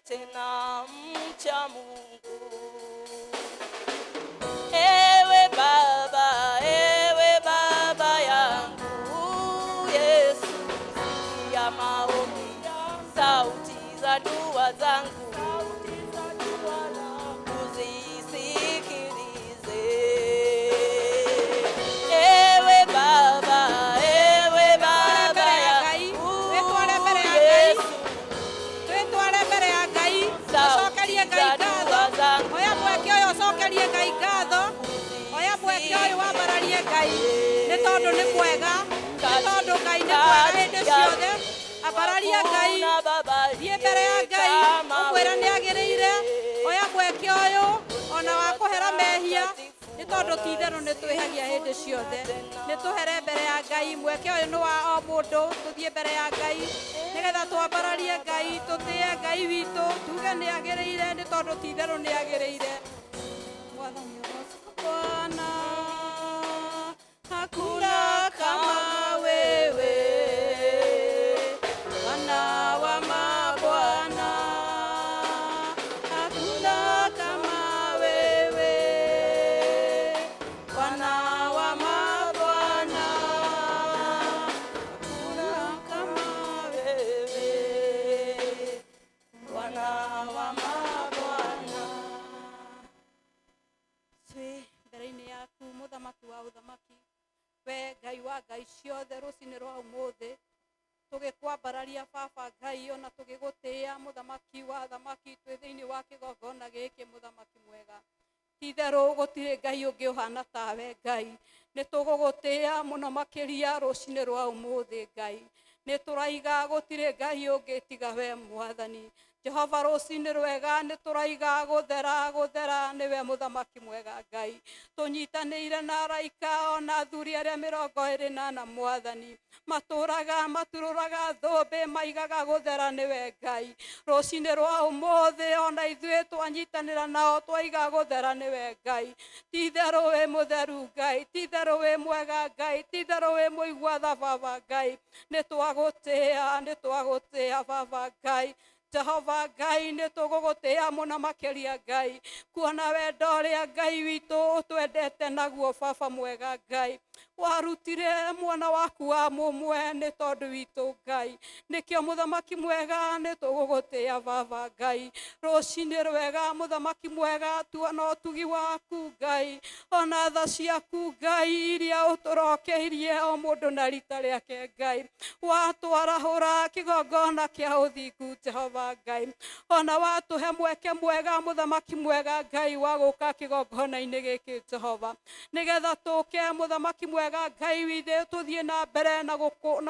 Tena mcha Mungu. Ewe Baba, ewe Baba yangu, Yesu, sikia maombi, sauti za dua zangu, uzisikilize. Ewe Baba, ewe Baba yangu, Wĩtware mbere ya Ngai. Yesu, Twĩtware mbere ya Ngai, tũcokerie Ngai ngatho. Oya mweke ũyũ ũcokerie Ngai ngatho. Oya mweke ũyũ wambararie Ngai nĩ tondũ nĩ mwega, nĩ tondũ Ngai nĩ mwega hĩndĩ ciothe. Ambararia Ngai, thiĩ mbere ya Ngai, ũmwĩre nĩ agĩrĩire. Oya mweke ũyũ ona wa kũhera mehia nĩ tondũ ti itherũ nĩ twĩhagia hĩndĩ ciothe. Nĩ tũhere mbere ya Ngai, mweke ũyũ nĩ wa o mũndũ, tũthiĩ mbere ya Ngai nĩgetha twambararie Ngai, tũtĩe Ngai witũ, tuge nĩ agĩrĩire nĩ tondũ ti itherũ nĩ agĩrĩire. Mwathani ũgocwo Bwana, hakuna kama wewe, Bwana wa mabwana, hakuna kama wewe, Bwana wa mabwana, hakuna kama wewe, Bwana wa mabwana. Twĩ mbere-inĩ yaku mũthamaki wa ũthamaki, we Ngai wa ngai ciothe, rũcinĩ rwa ũmũthĩ tũgĩkwambararia baba Ngai ona tũgĩgũtĩĩa mũthamaki wa athamaki twĩ thĩinĩ wa kĩgongona gĩkĩ mũthamaki mwega. Ti itherũ gũtirĩ Ngai ũngĩ ũhana tawe Ngai, nĩ tũgũgũtĩĩa mũno makĩria rũcinĩ rwa ũmũthĩ Ngai, nĩ tũraiga gũtirĩ Ngai ũngĩ tiga we Mwathani. Jehova rũcinĩ rwega nĩ tũraiga gũthera gũthera nĩwe mũthamaki mwega Ngai, tũnyitanĩire na araika ona athuri arĩa 24 Mwathani, matũraga maturũraga thũmbĩ maigaga gũthera nĩwe Ngai. Rũcinĩ rwa ũmũthĩ ona ithuĩ twanyitanĩra nao twaiga gũthera nĩwe Ngai. Ti itherũ wĩ mũtheru Ngai, ti itherũ wĩ mwega Ngai, ti itherũ wĩ mũigua tha baba Ngai, nĩ twagũtĩĩa nĩ twagũtĩĩa baba Ngai. Jehova Ngai nĩ tũgũgũtĩĩa mũno makĩria Ngai, kuona wendo ũrĩa Ngai witũ ũtwendete naguo baba mwega Ngai, warutire mwana waku wa mũmwe nĩ tondũ witũ Ngai, nĩkĩo mũthamaki mwega nĩ tũgũgũtĩĩa baba Ngai. Rũcinĩ rwega mũthamaki mwega, tuona ũtugi waku Ngai, ona tha ciaku Ngai iria ũtũrokeirie o mũndũ na rita rĩake Ngai, watwarahũra kĩgongona kĩa ũthingu Jehova Ngai, ona watũhe mweke mwega mũthamaki mwega Ngai wa gũka kĩgongona-inĩ gĩkĩ Jehova, nĩgetha tũke mũthamaki mwega Ngai witũ tũthiĩ na mbere na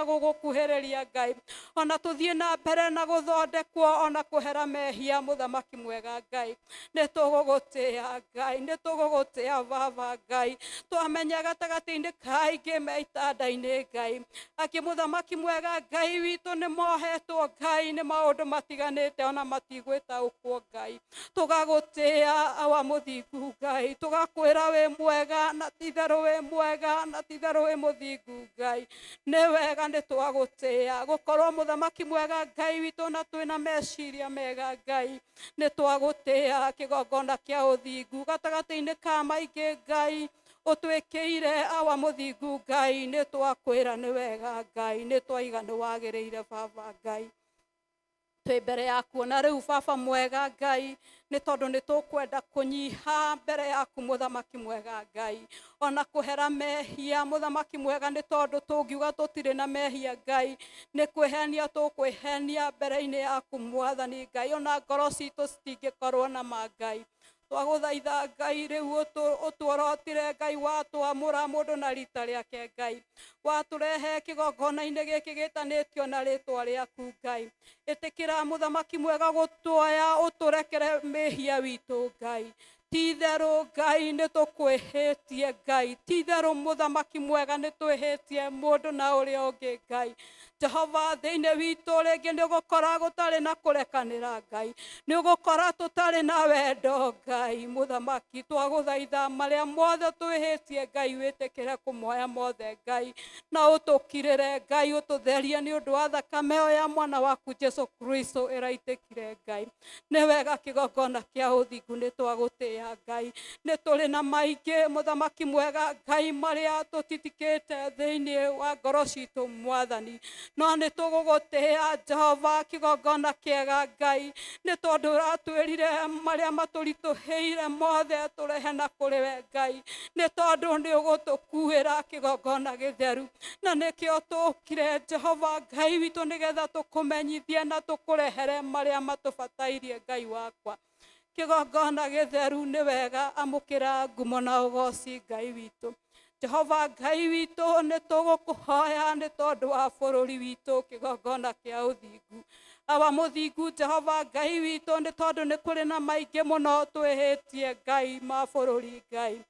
gũgũkuhĩrĩria Ngai, ona tũthiĩ na mbere na gũthondekwo ona kũhera mehia mũthamaki mwega Ngai, nĩ tũgũgũtĩĩa Ngai, nĩ tũgũgũtĩĩa baba Ngai. Twamenya gatagatĩ-inĩ ka aingĩ me itanda-inĩ Ngai, angĩ mũthamaki mwega Ngai witũ nĩ mohetwo Ngai nĩ maũndũ matiganĩte ona matigwĩtaũkwo Ngai, tũgagũtĩĩa awa mũthingu Ngai, tũgakwĩra wĩ mwega na ti itherũ wĩ mwega na ti itherũ wĩ mũthingu Ngai, nĩ wega nĩ twagũtĩĩa gũkorwo mũthamaki mwega Ngai witũ na twĩna meciria mega Ngai, nĩ twagũtĩĩa kĩgongona kĩa ũthingu gatagatĩ-inĩ ka maingĩ Ngai, ũtwĩkĩire awa mũthingu Ngai, nĩ twakwĩra nĩ wega Ngai, nĩ twaiga nĩ wagĩrĩire baba Ngai. Twĩ mbere yaku ona rĩu baba mwega Ngai, nĩ tondũ nĩ tũkwenda kũnyiha mbere yaku mũthamaki mwega Ngai, ona kũhera mehia mũthamaki mwega, nĩ tondũ tũngiuga tũtirĩ na mehia Ngai, nĩ kwĩhenia tũkwĩhenia mbere-inĩ yaku Mwathani Ngai, ona ngoro citũ citingĩkorwo na ma Ngai. Twagũthaitha Ngai rĩu ũtuorotire Ngai, watwamũra mũndũ na rita rĩake Ngai, watũrehe kĩgongona-inĩ gĩkĩ gĩtanĩtio na rĩtwa rĩaku Ngai, ĩtĩkĩra mũthamaki mwega gũtuoya ũtũrekere mĩhia witũ Ngai. Ti-itherũ Ngai nĩ tũkwĩhĩtie Ngai, ti-itherũ mũthamaki mwega nĩ twĩhĩtie mũndũ na ũrĩa ũngĩ Ngai. Jehova thĩinĩ witũ rĩngĩ nĩ ũgũkora gũtarĩ na kũrekanĩra Ngai, nĩ ũgũkora tũtarĩ na wendo Ngai. Mũthamaki twagũthaitha marĩa mothe twĩhĩtie Ngai, wĩtĩkĩre kũmoya mothe Ngai, na ũtũkirĩre Ngai, ũtũtherie nĩ ũndũ wa thakame ĩyo ya mwana waku Jesu Kristo ĩraitĩkire Ngai. Nĩ wega kĩgongona kĩa ũthingu nĩ twagũtĩĩa Ngai, nĩ tũrĩ na maingĩ mũthamaki mwega Ngai marĩa tũtitikĩte thĩinĩ wa ngoro citũ Mwathani, no nĩ tũgũgũtĩĩa Jehova kĩgongona kĩega Ngai, nĩ tondũ ũratwĩrire marĩa matũritũhĩire mothe tũrehe na kũrĩ we Ngai, nĩ tondũ nĩ ũgũtũkuĩra kĩgongona gĩtheru, na nĩkĩo tũkire Jehova Ngai witũ nĩgetha tũkũmenyithie na tũkũrehere marĩa matũbatairie Ngai wakwa. Kĩgongona gĩtheru nĩ wega, amũkĩra ngumo na ũgoci Ngai witũ. Jehova Ngai witũ nĩ tũgũkũhoya nĩ tondũ wa bũrũri witũ kĩgongona kĩa ũthingu. Awa mũthingu Jehova Ngai witũ nĩ tondũ nĩ kũrĩ na maingĩ mũno twĩhĩtie Ngai ma bũrũri Ngai.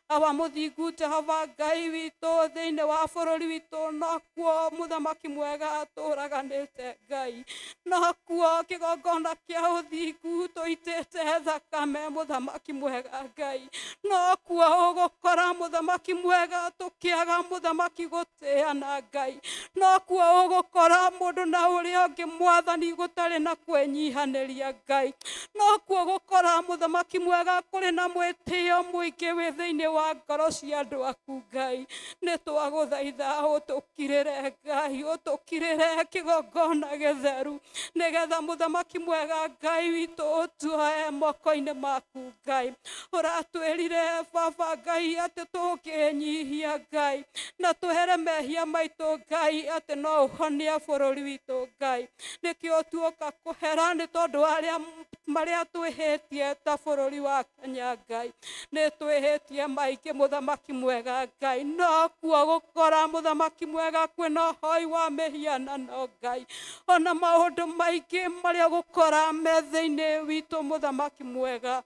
Awa mũthingu Jehova Ngai witũ thĩinĩ wa bũrũri witũ nokuo mũthamaki mwega tũraganĩte Ngai, nokuo kĩgongona kĩa ũthingu tũitĩte thakame mũthamaki mwega Ngai, nokuo ũgũkora mũthamaki mwega tũkĩaga mũthamaki gũtĩana Ngai, nokuo ũgũkora mũndũ na ũrĩa ũngĩ Mwathani gũtarĩ na kwĩnyihanĩria Ngai, nokuo gũkora mũthamaki mwega kũrĩ na mwĩtĩo mũingĩ wĩ thĩinĩ wa ngoro cia andũ aku Ngai. Nĩ twagũthaitha ũtũkirĩre Ngai, ũtũkirĩre kĩgongona gĩtheru nĩgetha mũthamaki mwega Ngai witũ ũtuoe moko-inĩ maku Ngai. Ũratwĩrire baba Ngai atĩ tũngĩnyihia Ngai na twehere mehia maitũ Ngai atĩ no ũhonie bũrũri witũ Ngai. Nĩkĩo tuoka kũhera nĩ tondũ arĩa marĩa twĩhĩtie ta bũrũri wa Kenya Ngai. Nĩ twĩhĩtie maingĩ mũthamaki mwega Ngai, no kuo gũkora mũthamaki mwega kwĩna ũhoi wa mĩhianano Ngai, ona maũndũ maingĩ marĩa gũkora me thĩinĩ witũ mũthamaki mwega.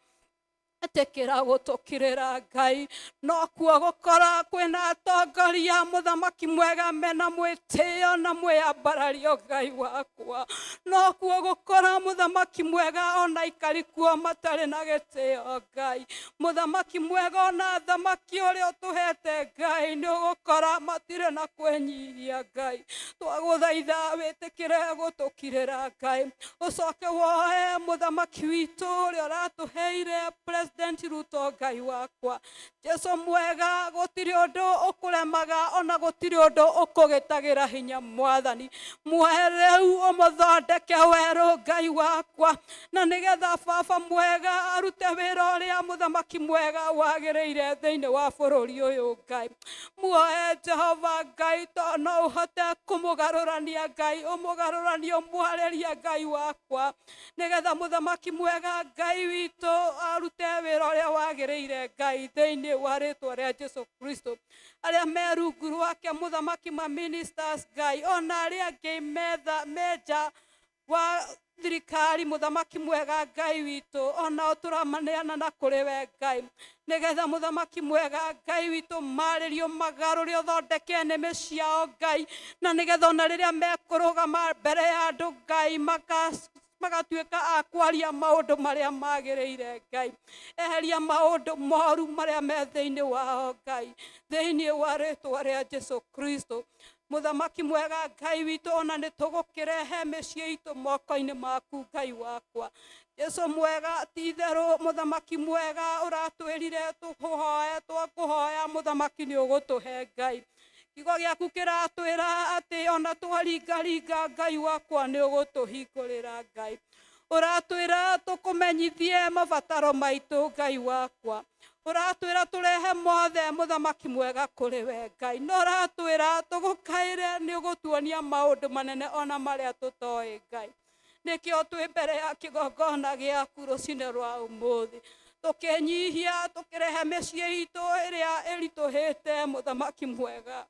Ĩtĩkĩra gũtũkirĩra Ngai, no kuo gũkora kwĩna atongoria mũthamaki mwega mena mwĩtĩo na mwĩambarario Ngai wakwa, no kuo gũkora mũthamaki mwega ona aikari kuo matarĩ na gĩtĩo Ngai, mũthamaki mwega ona athamaki ũrĩa ũtũhete Ngai nĩ ũgũkora matirĩ na kwĩnyihia Ngai. Twagũthaitha wĩtĩkĩre gũtũkirĩra Ngai, ũcoke woe mũthamaki witũ ũrĩa ũratũheire President Ruto Ngai wakwa. Jesu mwega, gũtirĩ ũndũ ũkũremaga ona gũtirĩ ũndũ ũkũgĩtagĩra hinya Mwathani. Muoe rĩu ũmũthondeke werũ Ngai wakwa, na nĩgetha baba mwega arute wĩra ũrĩa mũthamaki mwega wagĩrĩire thĩinĩ wa bũrũri ũyũ Ngai. Muoe Jehova Ngai, to no ũhote kũmũgarũrania Ngai, ũmũgarũranie ũmwarĩrie Ngai wakwa, nĩgetha mũthamaki mwega Ngai witũ arute wĩra ũrĩa wagĩrĩire Ngai thĩinĩ wa rĩtwa rĩa Jesu Kristo. Arĩa me rungu rwake mũthamaki ma ministers Ngai, ona arĩa angĩ menja wa thirikari mũthamaki mwega Ngai witũ, onao tũramaneana na kũrĩ we Ngai, nĩgetha mũthamaki mwega Ngai witũ marĩrio magarũre ũthondeke nĩmĩ ciao Ngai, na nĩgetha ona rĩrĩa mekũrũgama mbere ya andũ Ngai magatuĩka a kwaria maũndũ marĩa magĩrĩire Ngai. Eheria maũndũ moru marĩa me thĩinĩ wao Ngai, thĩinĩ wa rĩtwa rĩa Jesu Kristo. Mũthamaki mwega Ngai witũ, ona nĩ tũgũkĩrehe mĩciĩ itũ moko-inĩ maku Ngai wakwa. Jesu mwega, ti-itherũ mũthamaki mwega ũratwĩrire tũkũhoe, twakũhoya mũthamaki nĩ ũgũtũhe Ngai. Kiugo gĩaku kĩratwĩra atĩ ona twaringaringa Ngai wakwa nĩ ũgũtũhingũrĩra Ngai. Ũratwĩra tũkũmenyithie mabataro maitũ Ngai wakwa. Ũratwĩra tũrehe mothe mũthamaki mwega kũrĩ we Ngai. No ũratwĩra tũgũkaĩre nĩ ũgũtuonia maũndũ manene ona marĩa tũtoĩ Ngai. Nĩkĩo twĩ mbere ya kĩgongona gĩaku rũcinĩ rwa ũmũthĩ, tũkĩnyihia tũkĩrehe mĩciĩ itũ ĩrĩa ĩritũhĩte mũthamaki mwega.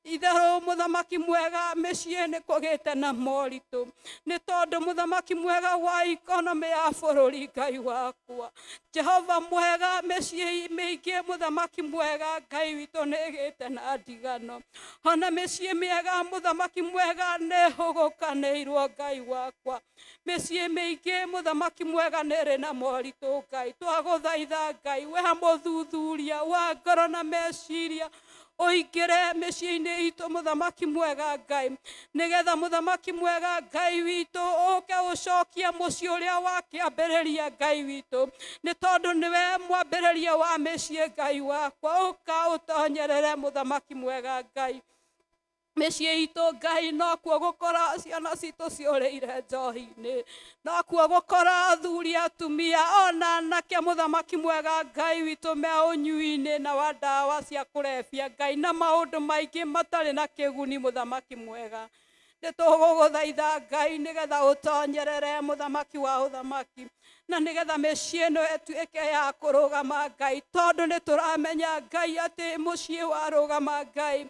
Itherũ mũthamaki mwega mĩciĩ nĩ kũgĩte na moritũ nĩ tondũ mũthamaki mwega wa ikonomĩ ya bũrũri Ngai wakwa Jehova mwega mĩciĩ mĩingĩ mũthamaki mwega Ngai witũ nĩ ĩgĩte na ndigano ona mĩciĩ mĩega mũthamaki mwega nĩ hũgũkanĩirwo Ngai wakwa mĩciĩ mĩingĩ mũthamaki mwega nĩ ĩrĩ na moritũ Ngai twagũthaitha Ngai we mũthuthuria wa ngoro na meciria ũingĩre mĩciĩ-inĩ itũ mũthamaki mwega Ngai nĩgetha mũthamaki mwega Ngai witũ ũke ũcokie mũciĩ ũrĩa wakĩambĩrĩria Ngai witũ nĩ tondũ nĩwe mwambĩrĩria wa mĩciĩ Ngai wakwa ũka ũtonyerere mũthamaki mwega Ngai mĩciĩ itũ Ngai nokuo gũkora ciana citũ ciũrĩire njohi-inĩ nokuo gũkora athuri atumia ona anake mũthamaki mwega Ngai witũ me ũnyui-inĩ na wa ndawa cia kũrebia Ngai na maũndũ maingĩ matarĩ na kĩguni mũthamaki mwega nĩ tũgũgũthaitha Ngai nĩgetha ũtonyerere mũthamaki wa ũthamaki na nĩgetha mĩciĩ ĩno ĩtuĩke ya kũrũgama Ngai tondũ nĩ tũramenya Ngai atĩ mũciĩ warũgama Ngai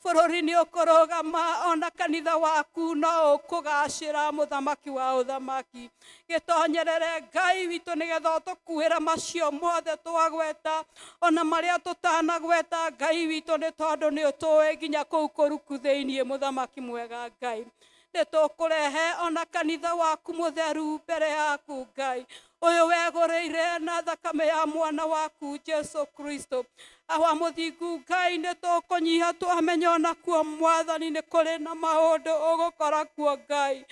bũrũri nĩ ũkũrũgama ona kanitha waku no ũkũgacĩra mũthamaki wa ũthamaki gĩtonyerere Ngai witũ nĩgetha ũtũkuĩre macio mothe twagweta ona marĩa tũtanagweta Ngai witũ nĩ tondũ nĩ ũtũĩ nginya kũu kũruku thĩiniĩ mũthamaki mwega Ngai nĩ tũkũrehe ona kanitha waku mũtheru mbere yaku Ngai ũyũ wegũrĩire na thakame ya mwana waku Jesu Kristo awa mũthingu Ngai nĩ tũkũnyiha twamenya onakuo mwathani nĩ kũrĩ na maũndũ ũgũkora kuo Ngai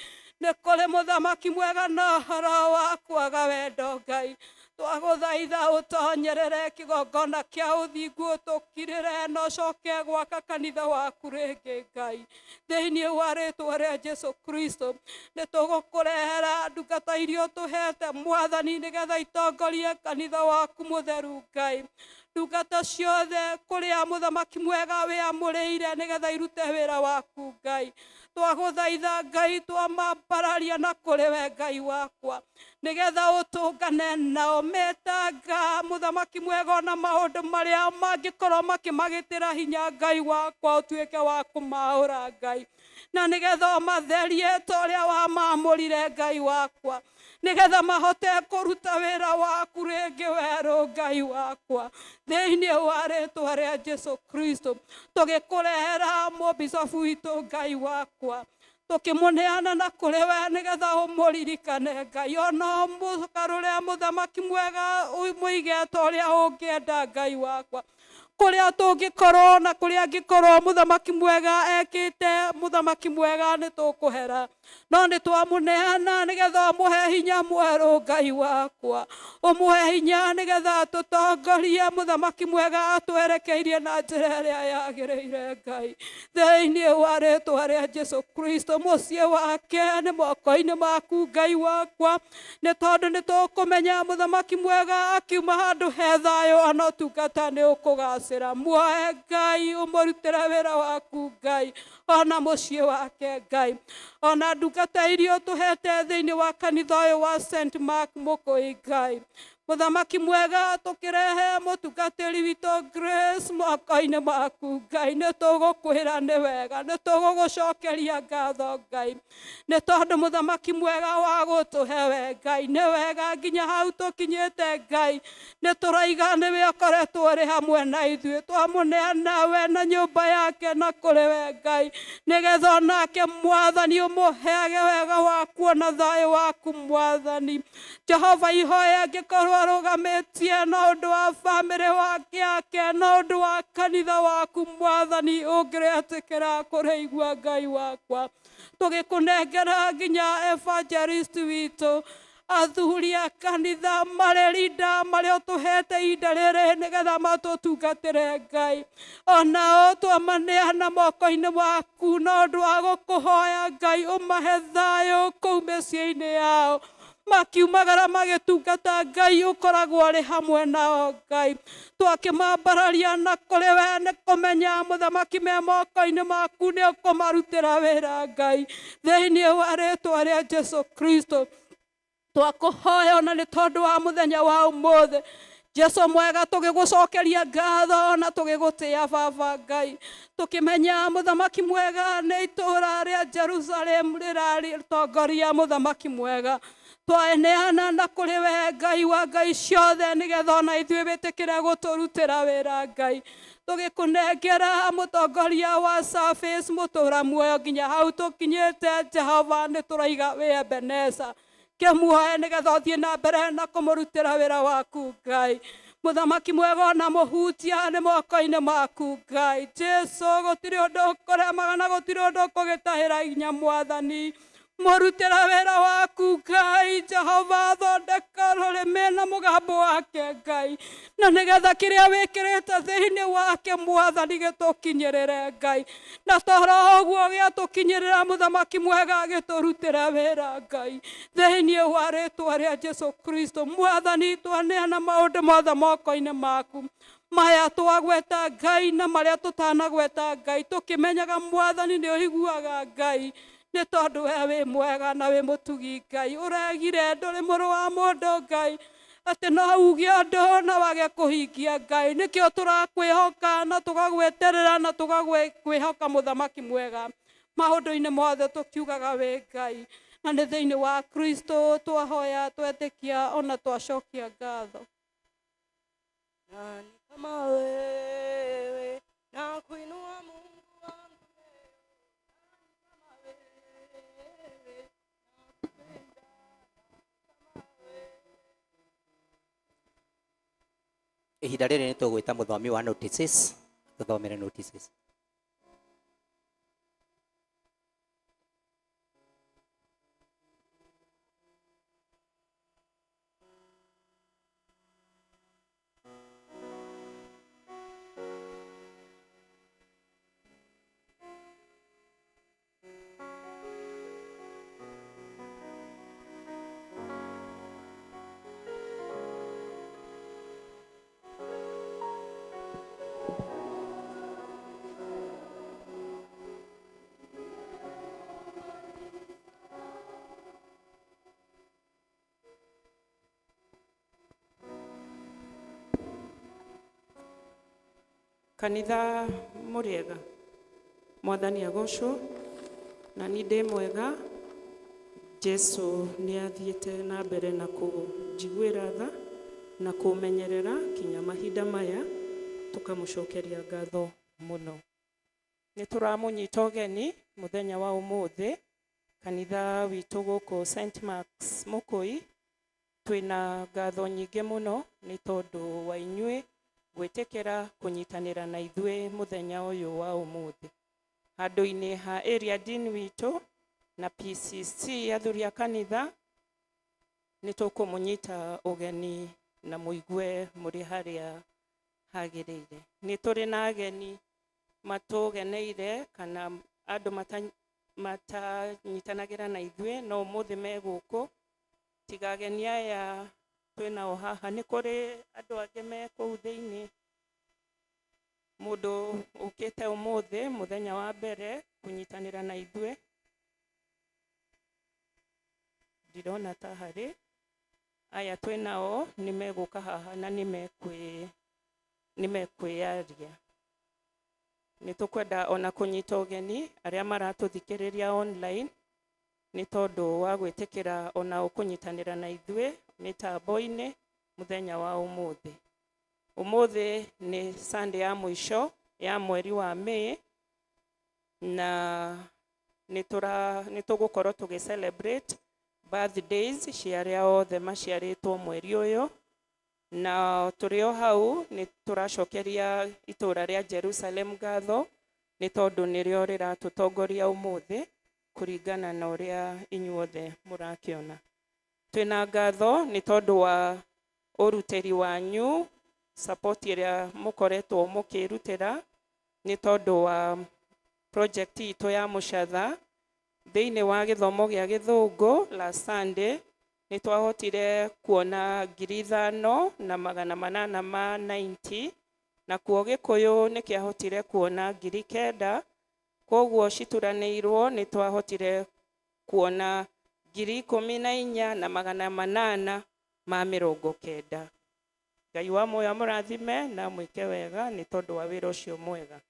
nĩ kũrĩ mũthamaki mwega na ũhoro wa kwaga wendo Ngai twagũthaitha ũtonyerere kĩgongona kĩa ũthingu ũtũkirĩre na ũcoke gwaka kanitha waku rĩngĩ Ngai thĩinĩ wa rĩtwa rĩa Jesu Kristo nĩ tũgũkũrehera ndungata iria ũtũhete mwathani nĩgetha itongorie kanitha waku mũtheru Ngai ndungata ciothe kũrĩa mũthamaki mwega wĩamũrĩire nĩgetha irute wĩra waku Ngai twagũthaitha Ngai twamambararia na kũrĩ we Ngai wakwa nĩgetha ũtũngane nao metanga mũthamaki mwega ona maũndũ marĩa mangĩkorwo makĩmagĩtĩra hinya Ngai wakwa ũtuĩke wa kũmaũra Ngai na nĩgetha ũmatherie ta ũrĩa wamamũrire Ngai wakwa nĩgetha mahote kũruta wĩra waku rĩngĩ werũ Ngai wakwa thĩinĩ wa rĩtwa rĩa Jesu Kristo tũgĩkũrehera mũbicobu witũ Ngai wakwa tũkĩmũneana na kũrĩ we nĩgetha ũmũririkane Ngai ona ũmũgarũre mũthamaki mwega ũmũige ta ũrĩa ũngĩenda Ngai wakwa kũrĩa tũngĩkorwo na kũrĩa angĩkorwo mũthamaki mwega ekĩte mũthamaki mwega nĩ tũkũhera no nĩ twamũneana nĩgetha ũmũhe hinya mwerũ Ngai wakwa ũmũhe hinya nĩgetha tũtongorie mũthamaki mwega atwerekeirie na njĩra ĩrĩa yagĩrĩire Ngai thĩinĩ wa rĩtwa rĩa Jesu Kristo mũciĩ wake nĩ moko-inĩ maku Ngai wakwa nĩ tondũ nĩ tũkũmenya mũthamaki mwega akiuma handũ he thayũ ona ũtungata nĩ ũkũgacĩra muoe Ngai ũmũrutĩre wĩra waku Ngai ona mũciĩ wake Ngai ona ndungata iria ũtũhete thĩinĩ wa kanitha ũyũ wa St Mark Mũkũi Ngai mũthamaki mwega tũkĩrehe mũtungatĩri witũ Grace moko-inĩ maku Ngai nĩ tũgũkwĩra nĩ wega nĩ tũgũgũcokeria ngatho Ngai nĩ tondũ mũthamaki mwega wa gũtũhe we Ngai nĩ wega nginya hau tũkinyĩte Ngai nĩ tũraiga nĩwe ũkoretwo ũrĩ hamwe na ithuĩ twamũneana we na nyũmba yake na kũrĩ we Ngai nĩgetha onake mwathani ũmũheage wega waku ona thayũ waku mwathani Jehova ihoya angĩkorwo arũgamĩtie na ũndũ wa bamĩrĩ wake yake na ũndũ wa kanitha waku mwathani ũngĩrĩtĩkĩra kũrĩigua Ngai wakwa tũgĩkũnengera nginya evangelist witũ athuri a kanitha marĩ rinda marĩa ũtũhete ihinda rĩrĩ nĩgetha matũtungatĩre Ngai onao twamaneana moko-inĩ maku na ũndũ wa gũkũhoya Ngai ũmahe thayũ kũu mĩciĩ-inĩ yao makiumagara magĩtungata Ngai ũkoragwo arĩ hamwe nao Ngai twakĩmambararia na kũrĩ we nĩ kũmenya mũthamaki me moko-inĩ maku nĩ ũkũmarutĩra wĩra Ngai thĩinĩ wa rĩtwa rĩa Jesu Kristo twakũhoya ona nĩ tondũ wa mũthenya wa ũmũthĩ Jesu mwega tũgĩgũcokeria ngatho na tũgĩgũtĩa baba Ngai tũkĩmenya mũthamaki mwega nĩ itũũra rĩa Jerusalemu rĩrarĩtongoria mũthamaki mwega twaneana na kũrĩ we Ngai wa Ngai ciothe nĩgetha ona ithuĩ wĩtĩkĩre gũtũrutĩra wĩra Ngai tũgĩkũnengera mũtongoria wa service mũtũra muoyo nginya hau tũkinyĩte Jehova nĩ tũraiga wĩ Ebeneza kĩmuoe nĩgetha ũthiĩ na mbere na kũmũrutĩra wĩra waku Ngai mũthamaki mwega ona mũhutia nĩ moko-inĩ maku Ngai Jesu gũtirĩ ũndũ ũkũremaga na gũtirĩ ũndũ ũkũgĩtahĩra hinya mwathani mũrutĩra wĩra waku Ngai Jehova thondeka rũrĩmĩ na mũgambo wake Ngai na nĩgetha kĩrĩa wĩkĩrĩte thĩinĩ wake mwathani gĩtũkinyĩrĩre Ngai na toro ũguo gĩatũkinyĩrĩra mũthamaki mwega gĩtũrutĩra wĩra Ngai thĩinĩ wa rĩtwa rĩa Jesu Kristo mwathani twaneana maũndũ mothe moko-inĩ maku maya twagweta Ngai na marĩa tũtanagweta Ngai tũkĩmenyaga mwathani nĩ ũiguaga Ngai nĩ tondũ we wĩ mwega na wĩ mũtugi Ngai ũregire ndũrĩ mũrũ wa mũndũ Ngai atĩ no uge ũndũ na wage kũhingia Ngai nĩkĩo tũrakwĩhoka na tũgagweterera na tũgagwĩhoka mũthamaki mwega maũndũ-inĩ mothe tũkiugaga wĩ Ngai na nĩ thĩinĩ wa Kristo twahoya twetĩkia ona twacokia ngatho. Nani kama wewe na kuinua Mungu wangu leo? Nani kama wewe nakupenda? Nani kama wewe? Ihinda rĩrĩ nĩ tũgwĩta mũthomi wa notices tũthomere notices. Kanitha mũrĩega mwathani agocwo na ni ndĩ mwega Jesu nĩ athiĩte na mbere na kũnjiguĩra tha na kũmenyerera kinya mahinda maya tũkamũcokeria ngatho mũno. Nĩ tũramũnyita ũgeni mũthenya wa ũmũthĩ kanitha witũ gũkũ St Mark's Mũkũi twĩna ngatho nyingĩ mũno nĩ tondũ wa inyuĩ gwĩtĩkĩra kũnyitanĩra na ithuĩ mũthenya ũyũ wa ũmũthĩ handũ-inĩ ha area dean witũ na PCC athuri a kanitha nĩ tũkũmũnyita ũgeni na mũigue mũrĩ harĩa hagĩrĩire. Nĩ tũrĩ na ageni matũgeneire kana andũ matanyitanagĩra na ithuĩ no ũmũthĩ me gũkũ tiga ageni aya twĩnao haha nĩ kũrĩ andũ angĩ me kũu thĩinĩ mũndũ ũkĩte ũmũthĩ mũthenya wa mbere kũnyitanĩra na ithuĩ ndirona ta harĩ aya twĩnao nĩ megũka haha na nĩ mekwĩyaria. Nĩ tũkwenda ona kũnyita ũgeni arĩa maratũthikĩrĩria online nĩ tondũ wa gwĩtĩkĩra onao kũnyitanĩra na ithuĩ mĩtambo-inĩ mũthenya wa ũmũthĩ. Ũmũthĩ nĩ Sunday ya mũico ya mweri wa May na nĩ tũgũkorwo tũgĩ celebrate birthdays cia arĩa othe maciarĩtwo mweri ũyũ na tũrĩ o hau nĩ tũracokeria itũra rĩa Jerusalem ngatho nĩ tondũ nĩrĩo rĩratũtongoria ũmũthĩ kũringana na ũrĩa inyuothe mũrakĩona. Twĩna ngatho nĩ tondũ wa ũrutĩri wanyu support ĩrĩa mũkoretwo mũkĩrutĩra nĩ tondũ wa project itũ ya mũcatha thĩinĩ wa gĩthomo gĩa gĩthũngũ last Sunday nĩ twahotire kuona 5890 ma 90 nakuo gĩkũyũ nĩ kĩahotire kuona 9,000 koguo cituranĩirwo nĩ twahotire kuona 14,890. Ngai wa muoyo amũrathime na amwĩke wega nĩ tondũ wa wĩra ũcio mwega.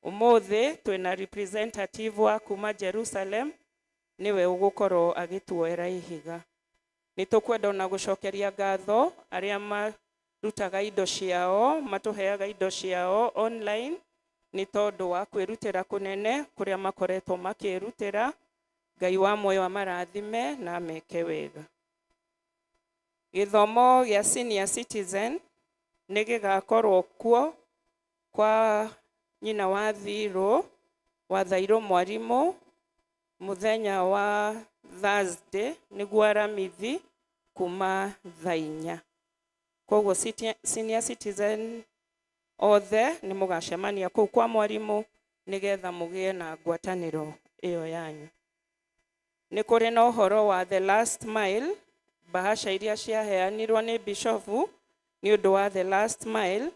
Ũmũthĩ twĩna representative wa kuma Jerusalem, nĩwe ũgũkorwo agĩtuoera ihiga. Nĩ tũkwenda ona gũcokeria ngatho arĩa marutaga indo ciao, matũheaga indo ciao online nĩ tondũ wa kwĩrutĩra kũnene kũrĩa makoretwo makĩrutĩra. Ngai wa muoyo amarathime na ameke wega. Gĩthomo gĩa senior citizen nĩ gĩgakorwo kuo kwa nyina wa Thirũ, wa Thairũ mwarimũ, mũthenya wa Thursday nĩguo Aramithi kuma thaa inya. Koguo senior citizen othe nĩ mũgacemania kũu kwa mwarimũ nĩgetha mũgĩe na ngwatanĩro ĩyo yanyu. Nĩ kũrĩ na ũhoro wa the last mile, bahasha iria ciaheanirwo nĩ bishofu nĩ ũndũ wa the last mile,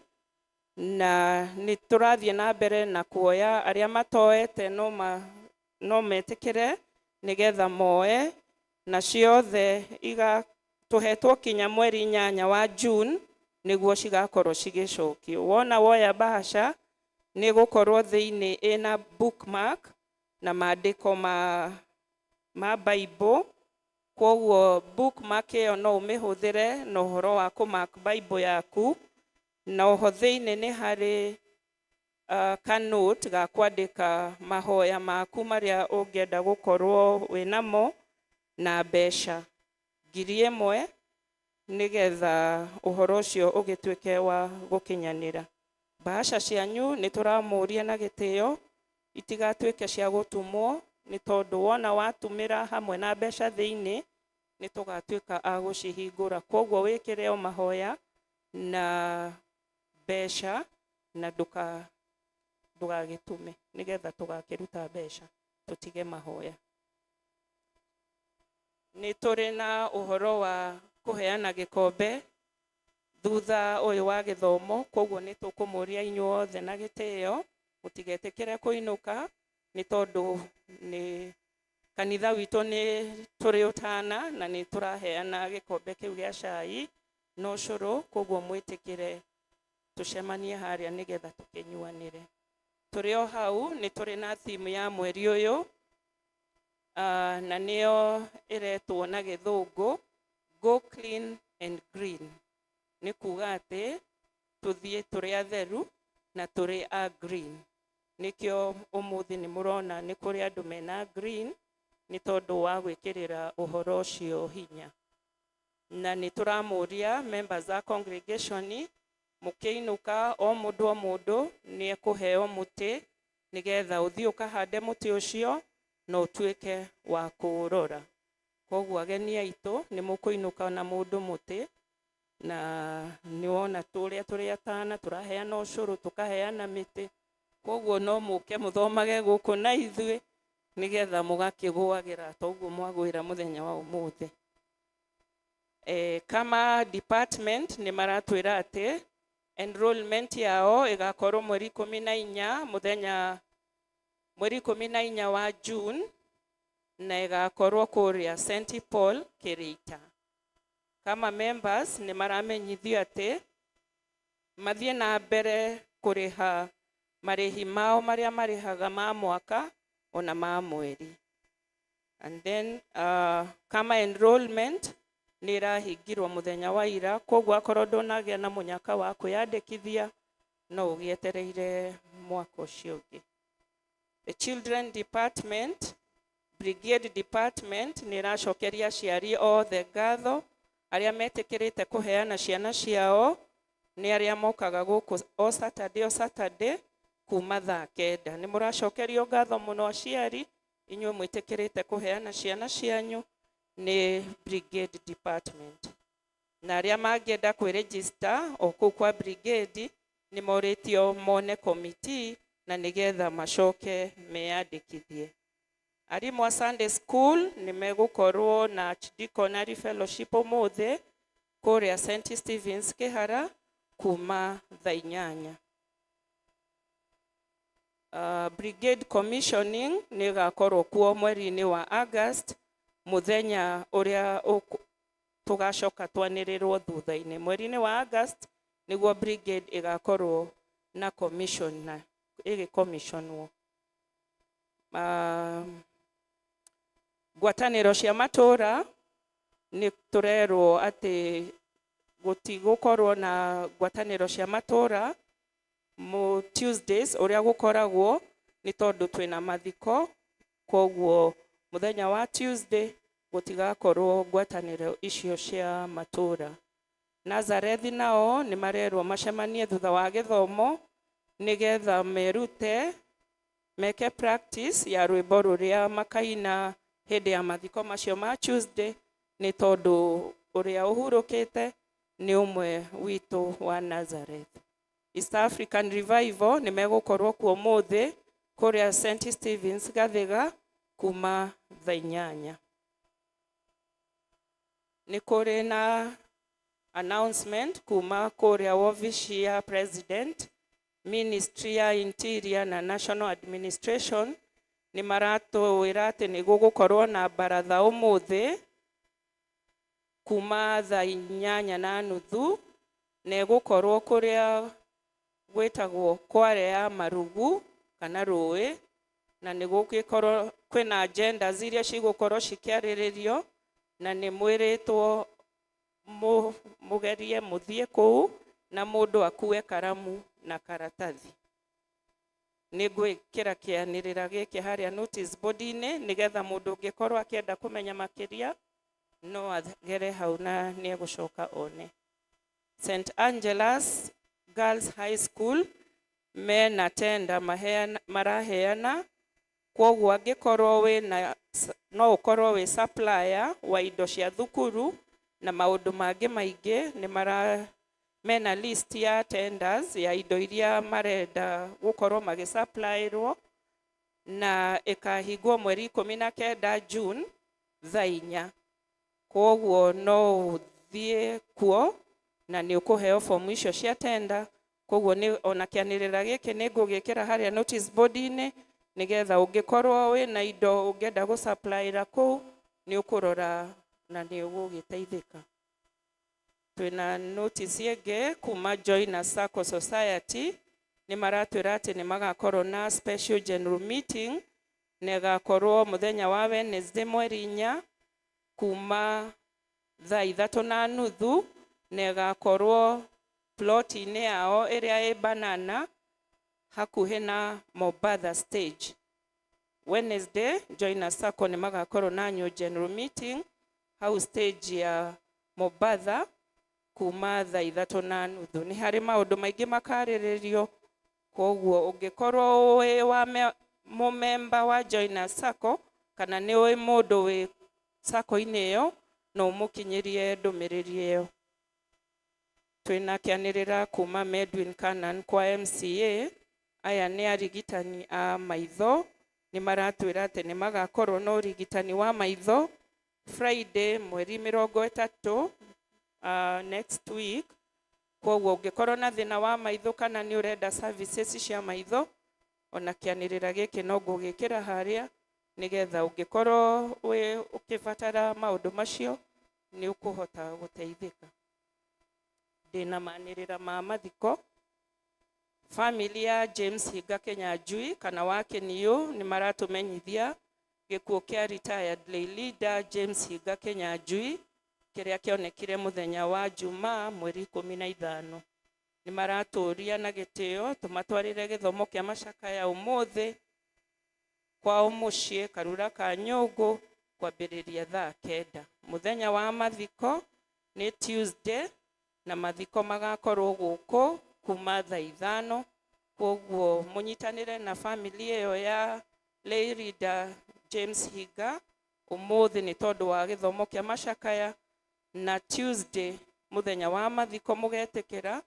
na nĩ tũrathiĩ na mbere na kuoya arĩa matoete no metĩkĩre nĩgetha moe, na ciothe iga tũhetwo kinya mweri 8 wa June nĩguo cigakorwo cigĩcokio. Wona woya bahasha nĩ gũkorwo thĩinĩ ĩna bookmark na maandĩko ma Bible, koguo bookmark ĩyo no ũmĩhũthĩre na ũhoro wa kũmark Bible yaku, na oho thĩinĩ nĩ harĩ ka note ga kwandĩka mahoya maku marĩa ũngĩenda gũkorwo wĩnamo na mbeca 1000 nĩgetha ũhoro ũcio ũgĩtuĩke wa gũkinyanĩra. Bahasha cianyu nĩ tũramũria na gĩtĩo itigatuĩke cia gũtumwo, nĩ tondũ wona watumĩra hamwe na mbeca thĩinĩ nĩ tũgatuĩka a gũcihingũra. Koguo wĩkĩre o mahoya na mbeca na ndũgagĩtume nĩgetha tũgakĩruta mbeca tũtige mahoya. Nĩ tũrĩ na ũhoro wa kũheana gĩkombe thutha ũyũ wa gĩthomo, koguo nĩ tũkũmũria inyuothe na gĩtĩo mũtigetĩkĩre kũinũka, nĩ tondũ nĩ kanitha witũ nĩ tũrĩ ũtana na nĩ tũraheana gĩkombe kĩu gĩa cai na ũcũrũ, koguo mwĩtĩkĩre tũcemanie harĩa nĩgetha tũkĩnyuanĩre. Tũrĩ o hau nĩ tũrĩ na theme ya mweri ũyũ, na nĩyo ĩretwo na gĩthũngũ Go Clean and Green. Nĩ kuga atĩ tũthiĩ tũrĩ atheru na tũrĩ a green. Nĩkĩo ũmũthĩ nĩ mũrona nĩ kũrĩ andũ mena green nĩ tondũ wa gwĩkĩrĩra ũhoro ũcio hinya. Na nĩ tũramũria members a congregation mũkĩinũka o mũndũ o mũndũ nĩ ekũheo mũtĩ nĩgetha ũthiĩ ũkahande mũtĩ ũcio na ũtuĩke wa kũũrora. Koguo ageni aitũ nĩ mũkũinũka na mũndũ mũtĩ, na nĩ wona tũrĩa tũrĩ atana tũraheana ũcũrũ tũkaheana mĩtĩ, koguo no mũke mũthomage gũkũ na ithuĩ nĩgetha mũgakĩgũagĩra ta ũguo mwagwĩra mũthenya wa ũmũthĩ. Kama department nĩ maratwĩra atĩ enrollment yao ĩgakorwo mweri 14 mũthenya mweri 14 wa June, na ĩgakorwo kũrĩa St Paul Kĩrĩita. Kama members nĩ maramenyithio atĩ mathiĩ na mbere kũrĩha marĩhi mao marĩa marĩhaga ma mwaka ona ma mweri. And then kama enrollment nĩ ĩrahingirwo mũthenya wa ira, koguo akorwo ndũnagĩa na mũnyaka wa kwĩyandĩkithia no ũgĩetereire mwaka ũcio ũngĩ. The children department, brigade department nĩ ĩracokeria aciari othe ngatho arĩa metĩkĩrĩte kũheana ciana ciao, nĩ arĩa mokaga gũkũ o Saturday o Saturday kuma thaa 9. Nĩ mũracokerio ngatho mũno aciari inyuĩ mwĩtĩkĩrĩte kũheana ciana cianyu nĩ brigade department. Na arĩa mangĩenda kwĩregister o kũu kwa brigade nĩ morĩtio mone committee na nĩgetha macoke meyandĩkithie. Arimũ a Sunday school nĩ megũkorwo na Archdeaconry Fellowship ũmũthĩ kũrĩa St Stephen's Kĩhara kuma thaa 8. Brigade commissioning nĩ ĩgakorwo kuo mweri-inĩ wa August mũthenya ũrĩa Tũgacoka twanĩrĩrwo thutha-inĩ. Mweri-inĩ wa August nĩguo brigade ĩgakorwo na commission na ĩgĩcommissionwo. Ngwatanĩro cia matũra nĩ tũrerwo atĩ gũtigũkorwo na ngwatanĩro cia matũra mu Tuesdays ũrĩa gũkoragwo, nĩ tondũ twĩna mathiko. Koguo mũthenya wa Tuesday gũtigakorwo ngwatanĩro icio cia matũra. Nazareth nao nĩ marerwo macemanie thutha wa gĩthomo nĩgetha merute, meke practice ya rwĩmbo rũrĩa makaina hĩndĩ ya mathiko macio ma Tuesday, nĩ tondũ ũrĩa ũhurũkĩte nĩ ũmwe witũ wa Nazareth. East African Revival nĩ megũkorwo kuo ũmũthĩ kũrĩa St Stevens Gathiga kuma thaa 8. Nĩ kũrĩ na announcement kuma kũrĩa wabici ya President, Ministry ya Interior na National Administration. Nĩ maratwĩra atĩ nĩ gũgũkorwo na baratha ũmũthĩ kuma thaa 8:30, na ĩgũkorwo kũrĩa gwĩtagwo Kware ya Marugu kana rũĩ, na nĩ gũgĩkorwo kwĩna agendas iria cigũkorwo cikĩarĩrĩrio, na nĩ mwĩrĩtwo mũgerie mũthiĩ kũu na mũndũ akue karamu na karatathi. Nĩ ngwĩkĩra kĩanĩrĩra gĩkĩ harĩa notice board-inĩ nĩgetha mũndũ ũngĩkorwo akĩenda kũmenya makĩria no agere hau na nĩ egũcoka one. St Angela's Girls High School mena tenda maraheana, kwoguo angĩkorwo wĩna, no ũkorwo wĩ supplier wa indo cia thukuru na maũndũ mangĩ maingĩ, nĩ mara mena list ya tenders ya indo iria marenda gũkorwo magĩsupplyĩrwo, na ĩkahingwo mweri 19 June thaa 4. Kwoguo no ũthiĩ kuo na nĩ ũkũheo fomu icio cia tenda. Koguo nĩ ona kĩanĩrĩra gĩkĩ nĩ ngũgĩkĩra harĩa notice board-inĩ nĩgetha ũngĩkorwo wĩna indo ũngĩenda gũsupplyĩra kũu, nĩ ũkũrora na nĩ ũgũgĩteithĩka. Twĩna notice ĩngĩ kuma Joiner Sacco Society. Nĩ maratwĩra atĩ nĩ magakorwo na special general meeting, na ĩgakorwo mũthenya wa Wednesday mweri 4 kuma thaa 3:30, na ĩgakorwo plot-inĩ yao ĩrĩa ĩ Banana hakuhĩ na Mombatha stage. Wednesday Joiner Sacco nĩ magakorwo na annual general meeting hau stage ya Mombatha kuma thaa 3:30. Nĩ harĩ maũndũ maingĩ makarĩrĩrio, koguo ũngĩkorwo wĩ wa mũmemba wa Joiner Sacco kana nĩ ũĩ mũndũ wĩ sacco-inĩ ĩyo, no ũmũkinyĩrie ndũmĩrĩri ĩyo. Twĩna kĩanĩrĩra kuma Medwin Canan kwa MCA. Aya nĩ arigitani a maitho. Nĩ maratwĩra atĩ nĩ magakorwo na ũrigitani wa maitho Friday mweri 30, next week. Koguo ũngĩkorwo na thĩna wa maitho kana nĩ ũrenda services cia maitho, ona kĩanĩrĩra gĩkĩ no ngũgĩkĩra harĩa nĩgetha ũngĩkorwo wĩ ũkĩbatara maũndũ macio nĩ ũkũhota gũteithĩka. Ndĩna manĩrĩra ma mathiko. Family ya James Hinga Kinyanjui kana wa Kĩniũ nĩ maratũmenyithia gĩkuũ kĩa retired lay leader James Hinga Kinyanjui kĩrĩa kĩonekire mũthenya wa Jumaa mweri 15. Nĩ maratũria na gĩtĩo tũmatwarĩre gĩthomo kĩa macakaya ũmũthĩ kwao mũciĩ Karura ka Nyũngũ kwambĩrĩria thaa 9. Mũthenya wa mathiko nĩ Tuesday, na mathiko magakorwo gũkũ kuma thaa 5. Koguo mũnyitanĩre na family ĩyo ya lay leader James Hinga ũmũthĩ nĩ tondũ wa gĩthomo kĩa macakaya, na Tuesday mũthenya wa mathiko mũgetĩkĩra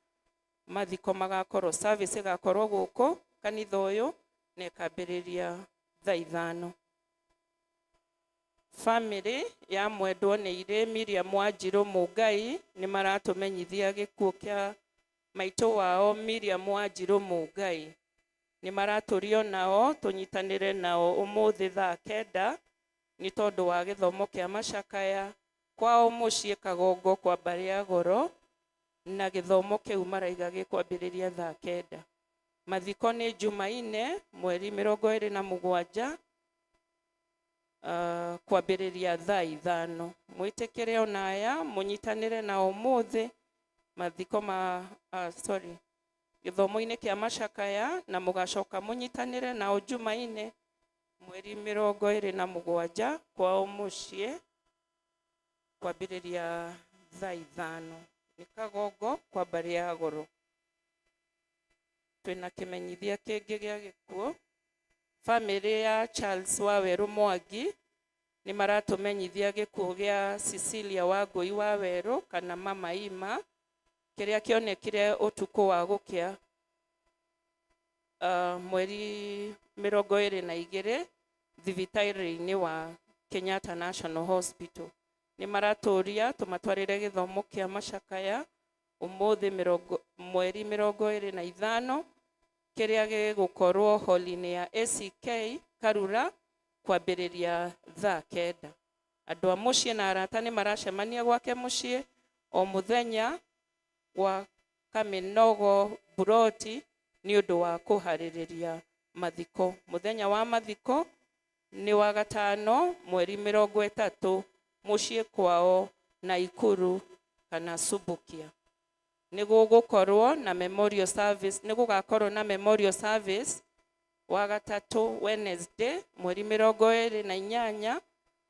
mathiko magakorwo, service ĩgakorwo gũkũ kanitha ũyũ na ĩkambĩrĩria thaa 5. Family ya mwendwo nĩ irĩ Miriam Wanjirũ Mũngai nĩ maratũmenyithia gĩkuũ kĩa maitũ wao Miriam Wanjirũ Mũngai. Nĩ maratũrio nao tũnyitanĩre nao ũmũthĩ thaa 9 nĩ tondũ wa gĩthomo kĩa macakaya. Kwao mũciĩ Kagongo kwa mbarĩ ya Goro, na gĩthomo kĩu maraiga gĩkwambĩrĩria thaa 9. Mathiko nĩ Jumaine mweri 27, kwambĩrĩria thaa 5. Mwĩtĩkĩre ona aya mũnyitanĩre na ũmũthĩ mathiko ma sorry, gĩthomo-inĩ kĩa macakaya, na mũgacoka mũnyitanĩre nao Jumaine mweri 27 kwao mũciĩ kwambĩrĩria thaa 5. Nĩ Kagongo kwa mbarĩ ya Goro. Twĩna kĩmenyithia kĩngĩ gĩa gĩkuũ. Famĩlĩ ya Charles Wawerũ Mwangi nĩ maratũmenyithia gĩkuũ gĩa Cecilia Wangũi Wawerũ kana Mama Ima, kĩrĩa kĩonekire ũtukũ wa gũkĩa mweri 22 thibitarĩ-inĩ wa Kenyatta National Hospital. Nĩ maratũria tũmatwarĩre gĩthomo kĩa macakaya ũmũthĩ mweri 25, kĩrĩa gĩgũkorwo hall-inĩ ya ACK Karura kwambĩrĩria thaa 9. Andũ a mũciĩ na arata nĩ maracemania gwake mũciĩ o mũthenya wa Kamĩnogo Buroti nĩ ũndũ wa kũharĩrĩria mathiko. Mũthenya wa mathiko nĩ wa gatano mweri 30 mũciĩ kwao Naikuru kana Subukia. Nĩ gũgũkorwo na memorial service, nĩ gũgakorwo na memorial service wa gatatũ Wednesday mweri 28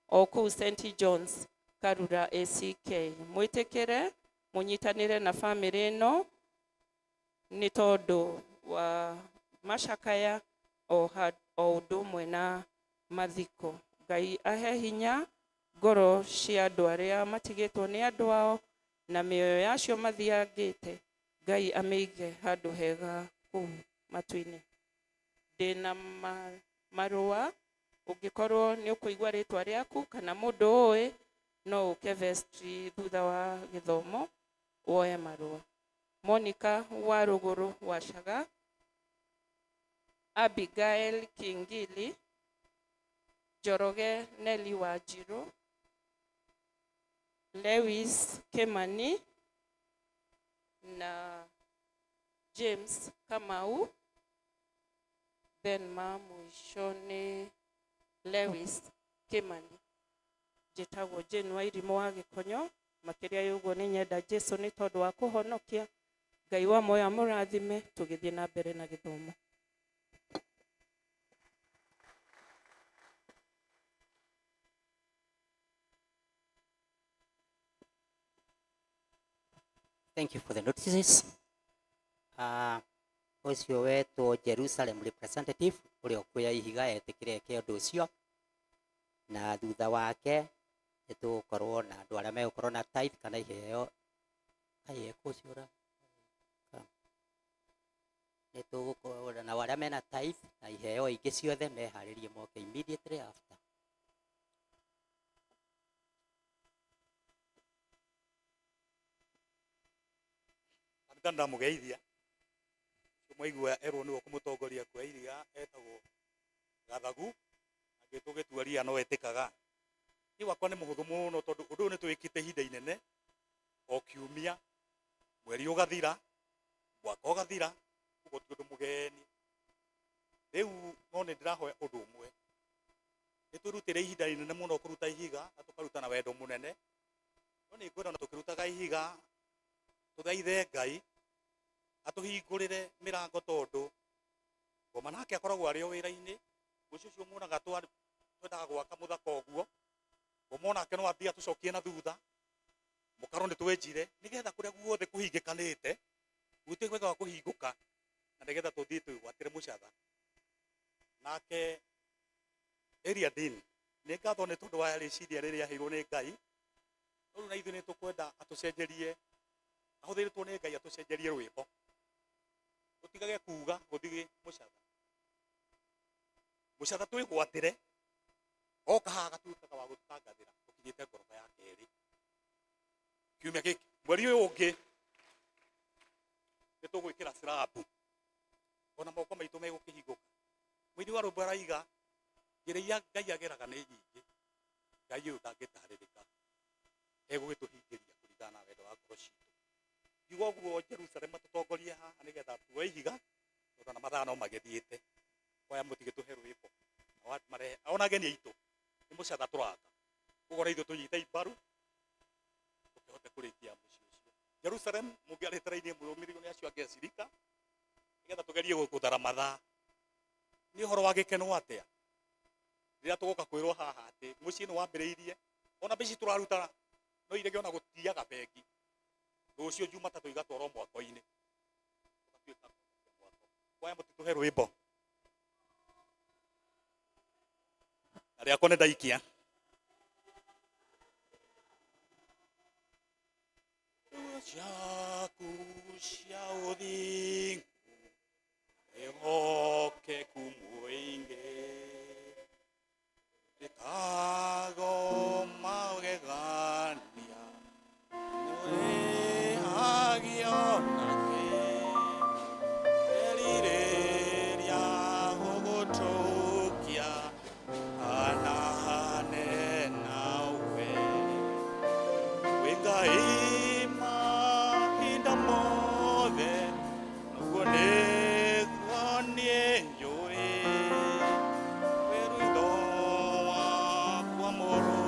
o kũu St John's Karura ACK. Mwĩtĩkĩre mũnyitanĩre na famĩlĩ ĩno nĩ tondũ wa macakaya o ũndũ ũmwe na mathiko. Ngai ahe hinya ngoro cia andũ arĩa matigĩtwo nĩ andũ ao na mĩoyo yacio mathiangĩte, Ngai amĩige handũ hega kũu matu-inĩ. Ndĩna marũa, ũngĩkorwo nĩ ũkũigua rĩtwa rĩaku kana mũndũ ũĩ, no ũke vestry thutha wa gĩthomo woe marũa. Monica wa Rũgũrũ Wacaga, Abigail Kingili, Njoroge Nelly Wanjirũ, Lewis Kimani na James Kamau, then ma mũico nĩ Lewis Kimani. Njĩtagwo Jane Wairimũ wa Gĩkonyo. Makĩria ya ũguo nĩ nyenda Jesu nĩ tondũ wa kũhonokia. Ngai wa muoyo amũrathime tũgĩthiĩ na mbere na gĩthomo. Thank you for the notices. Ũcio wetwo Jerusalem representative ũrĩa ũkuoya ihiga etĩkĩre eke ũndũ ũcio, na thutha wake nĩ tũgũkorwo na andũ arĩa megũkorwo na tithe kana iheo kaĩ ekũciũra nĩ tũgũkorwo na arĩa mena tithe na iheo ingĩ ciothe meharĩrie moke immediately after. Kanitha ndamũgeithia mwaigua erwo nĩwe ũkũmũtongoria kuoya ihiga etagwo Gathagu, angĩtwo gĩtuaria no etĩkaga. Niĩ wakwa nĩ mũhũthũ mũno tondũ ũndũ ũyũ nĩ twĩkĩte ihinda inene, o kiumia, mweri ũgathira, mwaka ũgathira, ũguo ti ũndũ mũgeni. Rĩu no nĩ ndĩrahoya ũndũ ũmwe, nĩ twĩrutĩire ihinda inene mũno kũruta ihiga na tũkaruta na wendo mũnene, no nĩ ngwenda ona tũkĩrutaga ihiga tũthaithe Ngai atũhingũrĩre mĩrango, tondũ ngoma nake akoragwo arĩ o wĩra-inĩ. Mũciĩ ũcio muonaga twendaga gwaka mũthaka ũguo, ngoma onake no athiĩ atũcokie na thutha, mũkaro nĩ twenjire nĩgetha kũrĩa guothe kũhingĩkanĩte gũtuĩke gwa kũhingũka, na nĩgetha tũthiĩ twĩgwatĩre mũcatha. Nake area dean nĩ ngatho nĩ tondũ wa rĩciria rĩrĩa aheirwo nĩ Ngai. No rĩu na ithuĩ nĩ tũkwenda atũcenjerie, ahũthĩrĩtwo nĩ Ngai atũcenjerie rwĩmbo, tũtigage kuga gũthiĩ mũcatha mũcatha twĩgwatĩre, oka haha agatuĩkaga wa gũtũtangathĩra tũkinyĩte ngoroba ya kerĩ. Kiumia gĩkĩ mweri ũyũ ũngĩ nĩ tũgwĩkĩra slab, ona moko maitũ megũkĩhingũka. Mũini wa rwĩmbo araiga njĩra iria Ngai ageraga nĩ nyingĩ, Ngai ũyũ ndangĩtarĩrĩka. Egũgĩtũhingĩria kũringana na wendo wa ngoro citũ. Ngiuga ũguo Jerusalem tũtongorie haha nĩgetha tuoe ihiga, tondũ ona mathaa no magĩthiĩte. Kwaya mũtigĩtũhe rwĩmbo. Nao andũ marehe ona ageni aitũ nĩ mũcatha tũraka. Koguo na ithuĩ tũnyite mbaru tũkĩhote kũrĩkia mũciĩ ũcio. Jerusalem mũngĩarĩte raini mũrũmĩrĩirwo nĩ acio angĩ acirika nĩgetha tũgerie gũthara mathaa. Nĩ ũhoro wa gĩkeno atĩa rĩrĩa tũgoka kwĩrwo haha atĩ mũciĩ nĩ wambĩrĩirie, ona mbeca tũraruta no irege ona gũtiaga bengi. Rũciũ Jumatatũ igatwarwo mwako-inĩ, tũgatuĩka mwako. Kwaya mũtitũhe rwĩmbo na rĩakwa nĩ ndaikia. Ciaku cia ũthingu wĩhokeku mũingĩ ndĩkago magegania nĩũrĩhagio nakĩ erirĩria gũgũtũkia hanahane nawe wĩ Ngai mahinda mothe noguo nĩguo niĩ njũĩ wĩ rwitho wakwa mũrũ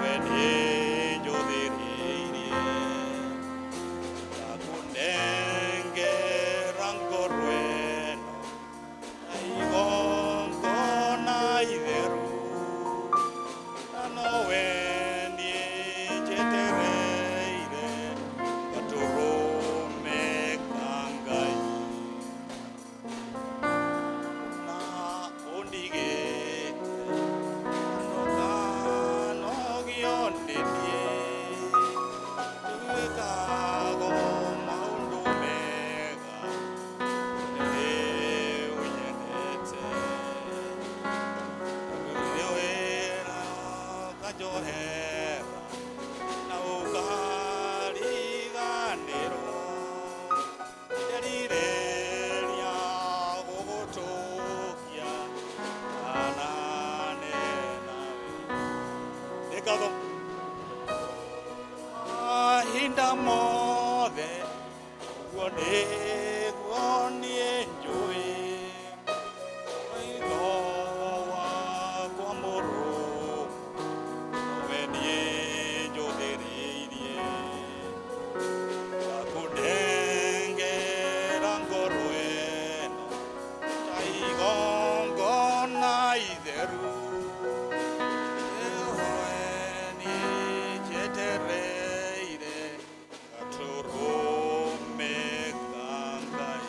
we nĩnjũthĩrĩirie ndakũnengera ngoro ĩno na igongona itheru na nowe niĩ njetereire gatũrũme ka Ngai na ũndigĩte ndũkanogio nĩ niĩ nduĩkago maũndũ mega nĩ ũnyendete wĩra ũkanjohera na ũkariganĩrwo nderirĩria gũgũtũkia hanane nawe nĩngatho mahinda mothe ũguo nĩguo niĩ njũĩ maitho wakwa mũrũmu nowe niĩ njũthĩrĩirie ndakũnengera ngoro ĩno ta igongona itheru ĩwe niĩ njetereire gatũrũme ka Ngai.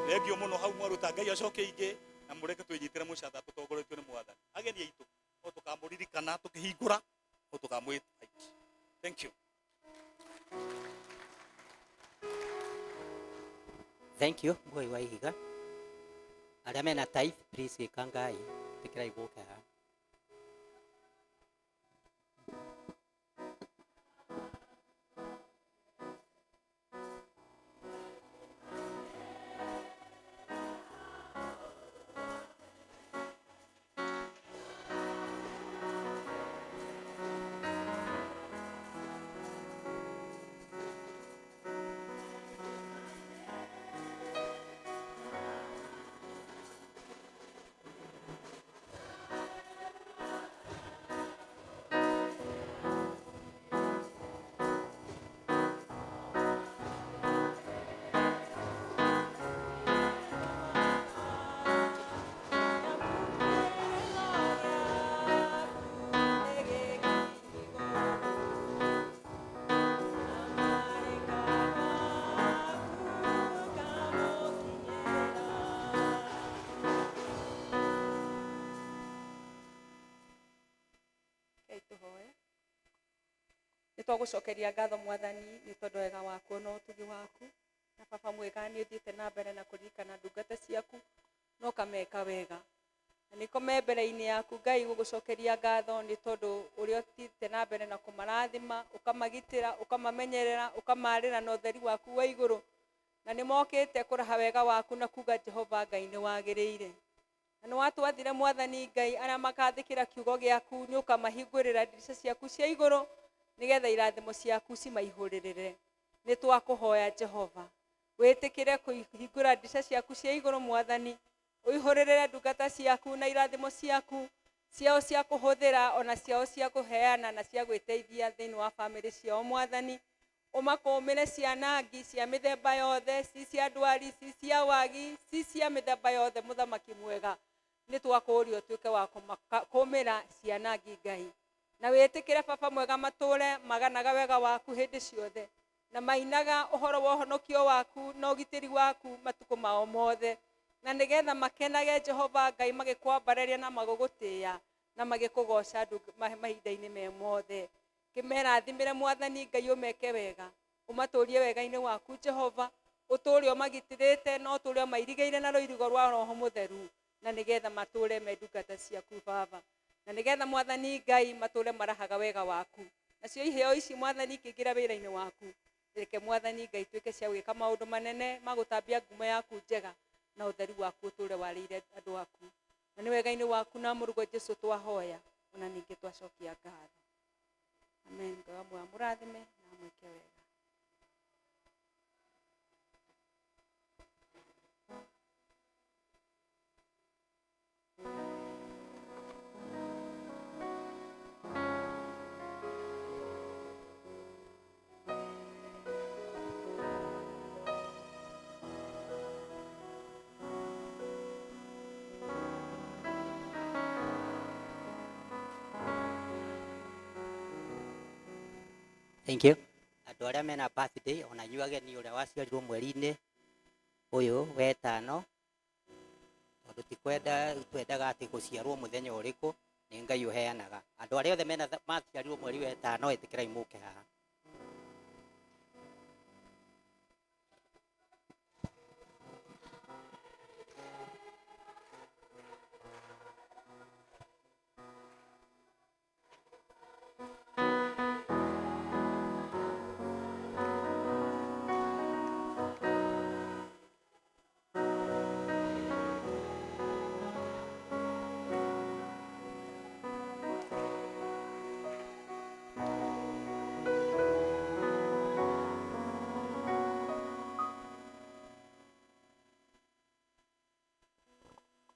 Thengio mũno hau mwaruta Ngai acoke ingĩ na mũreke twĩnyitĩre mũcatha tũtongoretio nĩ mwathani. Ageni aitũ no tũkamũririkana tũkĩhingũra no tũkamwĩ. Thank you. Thank you muhoi wa ihiga. Arĩa mena tithe please ĩka Ngai ĩtĩkĩrai gũka haha. Rekei tũhoe. Nĩ twagũcokeria ngatho mwathani nĩ tondũ wega waku na ũtugi waku na baba mwega nĩ ũthiĩte na mbere na kũririkana ndungata ciaku na ũkameka wega na nĩko me mbere-inĩ yaku Ngai gũgũcokeria ngatho nĩ tondũ ũrĩa ũthiĩte na mbere na kũmarathima ũkamagitĩra ũkamamenyerera ũkamarĩra na ũtheri waku wa igũrũ na nĩ mokĩte kũraha wega waku na kuga Jehova Ngai nĩ wagĩrĩire. Na nĩ watwathire Mwathani Ngai arĩa makathĩkĩra kiugo gĩaku nĩ ũkamahingũrĩra ndirica ciaku cia igũrũ nĩgetha irathimo ciaku cimaihũrĩrĩre. Nĩ twakũhoya Jehova wĩtĩkĩre kũhingũra ndirica ciaku cia igũrũ Mwathani, ũihũrĩrĩre ndungata ciaku na irathimo ciaku ciao cia kũhũthĩra ona ciao cia kũheana na cia gwĩteithia thĩinĩ wa bamĩrĩ ciao Mwathani. Ũmakũmĩre cianangi cia mĩthemba yothe, ci cia ndwari, ci cia wagi, ci cia mĩthemba yothe. Mũthamaki mwega, nĩ twakũũria ũtuĩke wa kũmĩra cianangi Ngai, na wĩtĩkĩre baba mwega matũre maganaga wega waku hĩndĩ ciothe na mainaga ũhoro wa ũhonokio waku na ũgitĩri waku matukũ mao mothe, na nĩgetha makenage Jehova Ngai magĩkwambarĩria na magũgũtĩĩa na magĩkũgoca mahinda-inĩ me mothe. Kĩmerathimĩre Mwathani Ngai, ũmeke wega, ũmatũrie wega-inĩ waku Jehova, ũtũre ũmagitĩrĩte na ũtũre ũmairigĩire na rũirigo rwa Roho Mũtheru, na nĩgetha matũre me ndungata ciaku Baba, na nĩgetha Mwathani Ngai matũre marahaga wega waku. Nacio iheo ici Mwathani ikĩingĩra wĩra-inĩ waku, reke Mwathani Ngai tuĩke cia gwĩka maũndũ manene ma gũtambia ngumo yaku njega na ũtheru waku ũtũre warĩire andũ aku. Na nĩ wega-inĩ waku na mũrugo Jesu twahoya, ona ningĩ twacokia ngatho. Amen. Ngai wa muoyo amũrathime na amwĩke wega. Thank you. Andũ arĩa mena birthday ona inyuĩ ageni ũrĩa waciarirwo mweri-inĩ ũyũ wetano, tondũ ti kwenda twendaga atĩ gũciarwo mũthenya ũrĩkũ, nĩ Ngai ũheanaga. Andũ arĩa othe mena maciarirwo mweri wetano, ĩtĩkĩrai mũke haha.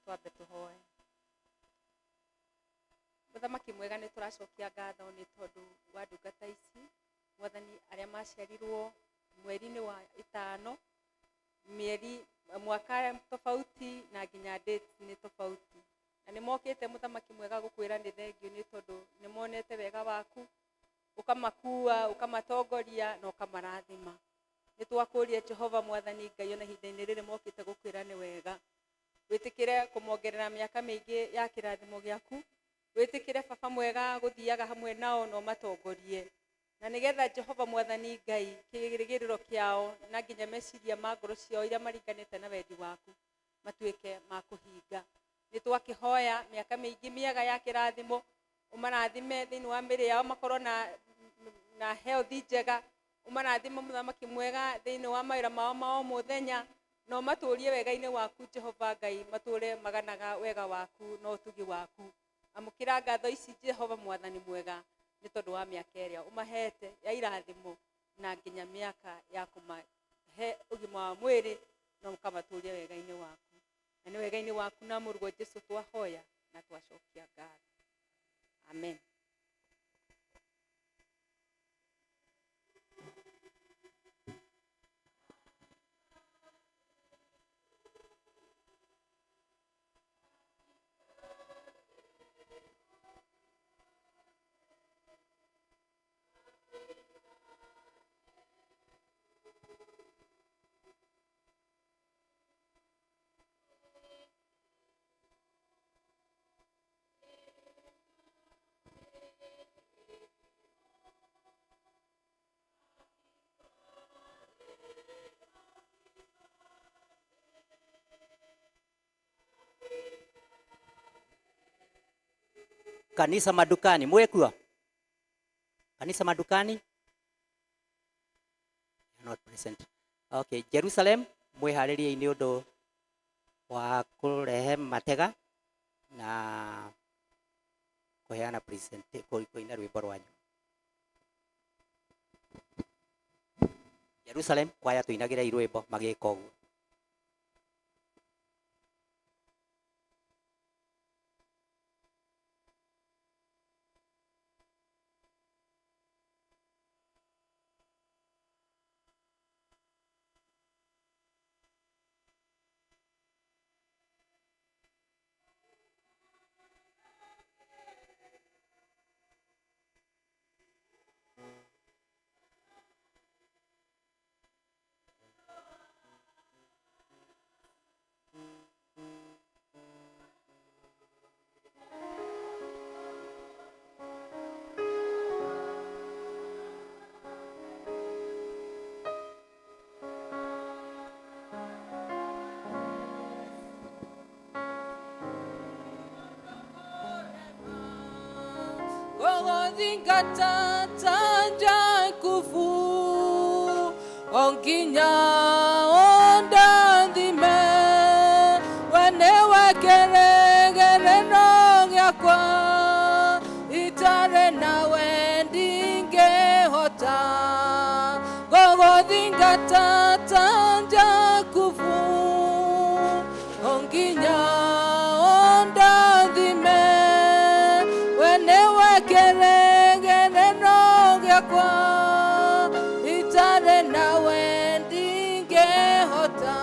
Twambe tũhoe. Mũthamaki mwega, nĩ tũracokia ngatho nĩ tondũ wa ndungata ici Mwathani, arĩa maciarirwo mweri-inĩ wa ĩtano, mĩeri mwaka tofauti na nginya date nĩ tofauti, na nĩ mokĩte Mũthamaki mwega gũkwĩra nĩ thengiũ nĩ tondũ nĩ monete wega waku, ũkamakua, ũkamatongoria na ũkamarathima. Nĩ twakũria Jehova Mwathani Ngai, ona ihinda-inĩ rĩrĩ mokĩte gũkwĩra nĩ wega, wĩtĩkĩre kũmongerera mĩaka mĩingĩ ya kĩrathimo gĩaku, wĩtĩkĩre baba mwega gũthiaga hamwe nao na ũmatongorie, na nĩgetha Jehova Mwathani Ngai kĩrĩgĩrĩro kĩao na nginya meciria ma ngoro ciao iria maringanĩte na wendi waku matuĩke ma kũhinga. Nĩ twakĩhoya mĩaka mĩingĩ mĩega ya kĩrathimo, ũmarathime thĩinĩ wa mĩrĩ yao, makorwo na health njega, ũmarathime Mũthamaki mwega thĩinĩ wa mawĩra mao ma o mũthenya, na ũmatũrie wega-inĩ waku Jehova Ngai, matũre maganaga wega waku na ũtugi waku. Amũkĩra ngatho ici Jehova Mwathani mwega nĩ tondũ wa mĩaka ĩrĩa ũmahete ya irathimo na nginya mĩaka ya kũmahe ũgima wa mwĩrĩ na ũkamatũria wega-inĩ waku. Na nĩ wega-inĩ waku na mũrugo Jesu twahoya na twacokia ngatho. Amen. Kanisa madukani mwekuo? Kanisa madukani? Not present. Okay, Jerusalem mwiharĩriei nĩ ũndũ wa kũrehe matega. Na kũheana present kũina rwĩmbo rwanyu. Jerusalem kwaya tũinagĩrei rwĩmbo magĩka ũguo. Gũgũthingata ta Jakubu o nginya ũndathime, we nĩwe kĩrĩgĩrĩro gĩakwa, itarĩ nawe ndingĩhota. Gũgũthingata ta Jakubu o nginya ũndathime, we nĩwe kĩrĩgĩrĩro gĩakwa, itarĩ nawe ndingĩhota.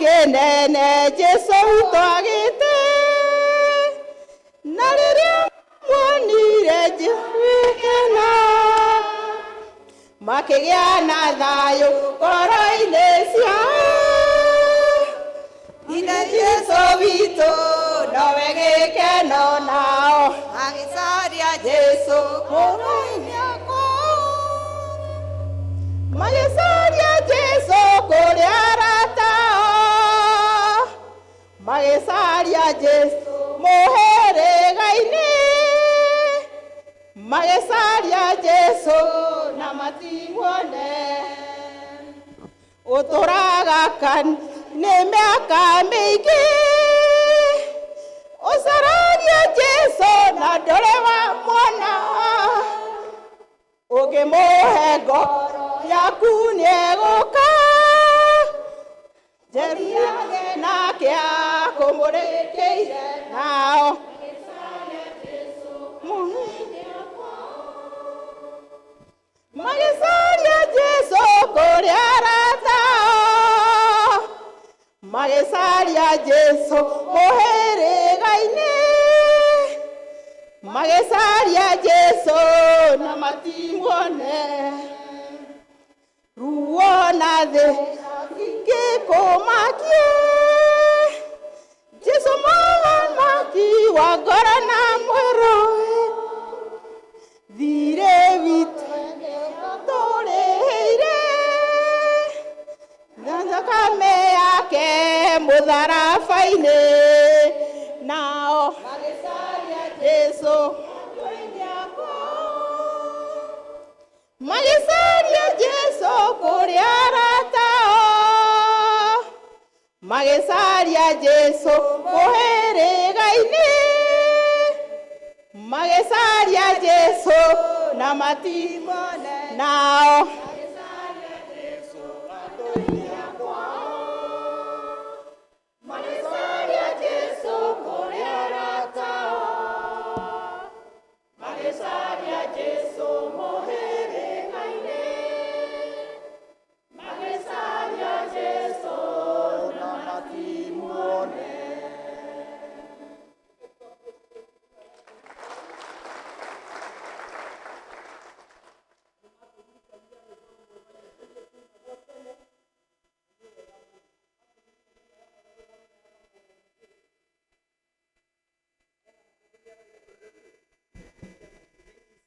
kĩnene Jesũ witũ agĩte na rĩrĩa muonire Jesũ makĩgĩa na thayũ ngoro-inĩ ciao Ine Jesũ witũ nowe gĩkeno nao Magĩcaria Jesũ ngoro-inĩ magĩcaria Jesũ kũrĩ arata ao magĩcaria Jesũ mũhĩrĩga-inĩ magĩcaria Jesũ na matimuone ũtũraga nĩ mĩaka mĩingĩ ũcaragia Jesũ na ndũrĩ wamwona ũngĩmũhe ngoro yaku nĩegũka Jerusalemu nake akũmũrĩkĩire nao magĩcaria Jesũ kũrĩ arata ao magĩcaria Jesũ mũhĩrĩga-inĩ magĩcaria Jesũ na matimuone ruo na thĩ ingĩkũmakie Jesũ mũhonaki wa ngoro na mwĩrĩ thirĩ witũ tũrĩhĩire na thakame yake mũtharaba-inĩ nao Jesũ magĩcaria Jesũ kũrĩ arata ao magĩcaria Jesũ mũhĩrĩga-inĩ magĩcaria Jesũ na matimuone nao Magĩcaria Jesũ kũrĩ arata ao Magĩcaria Jesũ mũhĩrĩga-inĩ Magĩcaria Jesũ na matimuone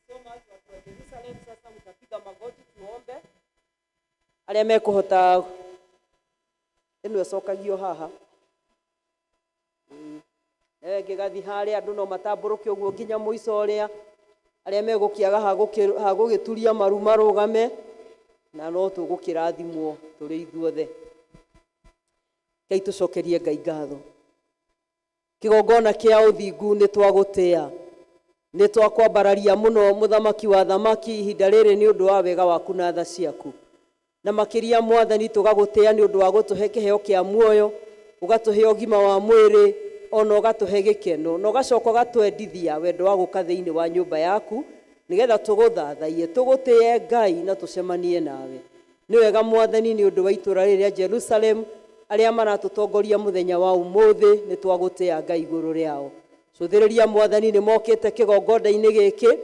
so much watu wa Jerusalem. Sasa mtapiga magoti tuombe. Arĩa mekũhota ĩno ĩcokagio haha nayo ĩngĩ harĩa andũ no matambũrũke ũguo nginya mũico ũrĩa arĩa megũkĩaga ha gũgĩturia maru marũgame na no tũgũkĩrathimwo tũrĩ ithuothe. Ngai tũcokerie Ngai ngatho. Kĩgongona kĩa ũthingu nĩ twagũtĩa nĩ twakwambararia mũno mũthamaki wa thamaki ihinda rĩrĩ nĩ ũndũ wa wega waku na tha ciaku na makĩria mwathani tũgagũtĩa nĩ ũndũ wa gũtũhe kĩheo kĩa muoyo ũgatũhe ũgima wa mwĩrĩ ona ũgatũhe gĩkeno na ũgacoka ũgatwendithia wendo wa gũka thĩinĩ wa nyũmba yaku nĩgetha tũgũthathaiye tũgũtĩe Ngai na tũcemanie nawe nĩ wega mwathani nĩ ũndũ wa itũũra rĩrĩ rĩa Jerusalem arĩa maratũtongoria mũthenya wa ũmũthĩ nĩ twagũtĩa Ngai igũrũ rĩao cũthĩrĩria mwathani nĩ mokĩte kĩgongona-inĩ gĩkĩ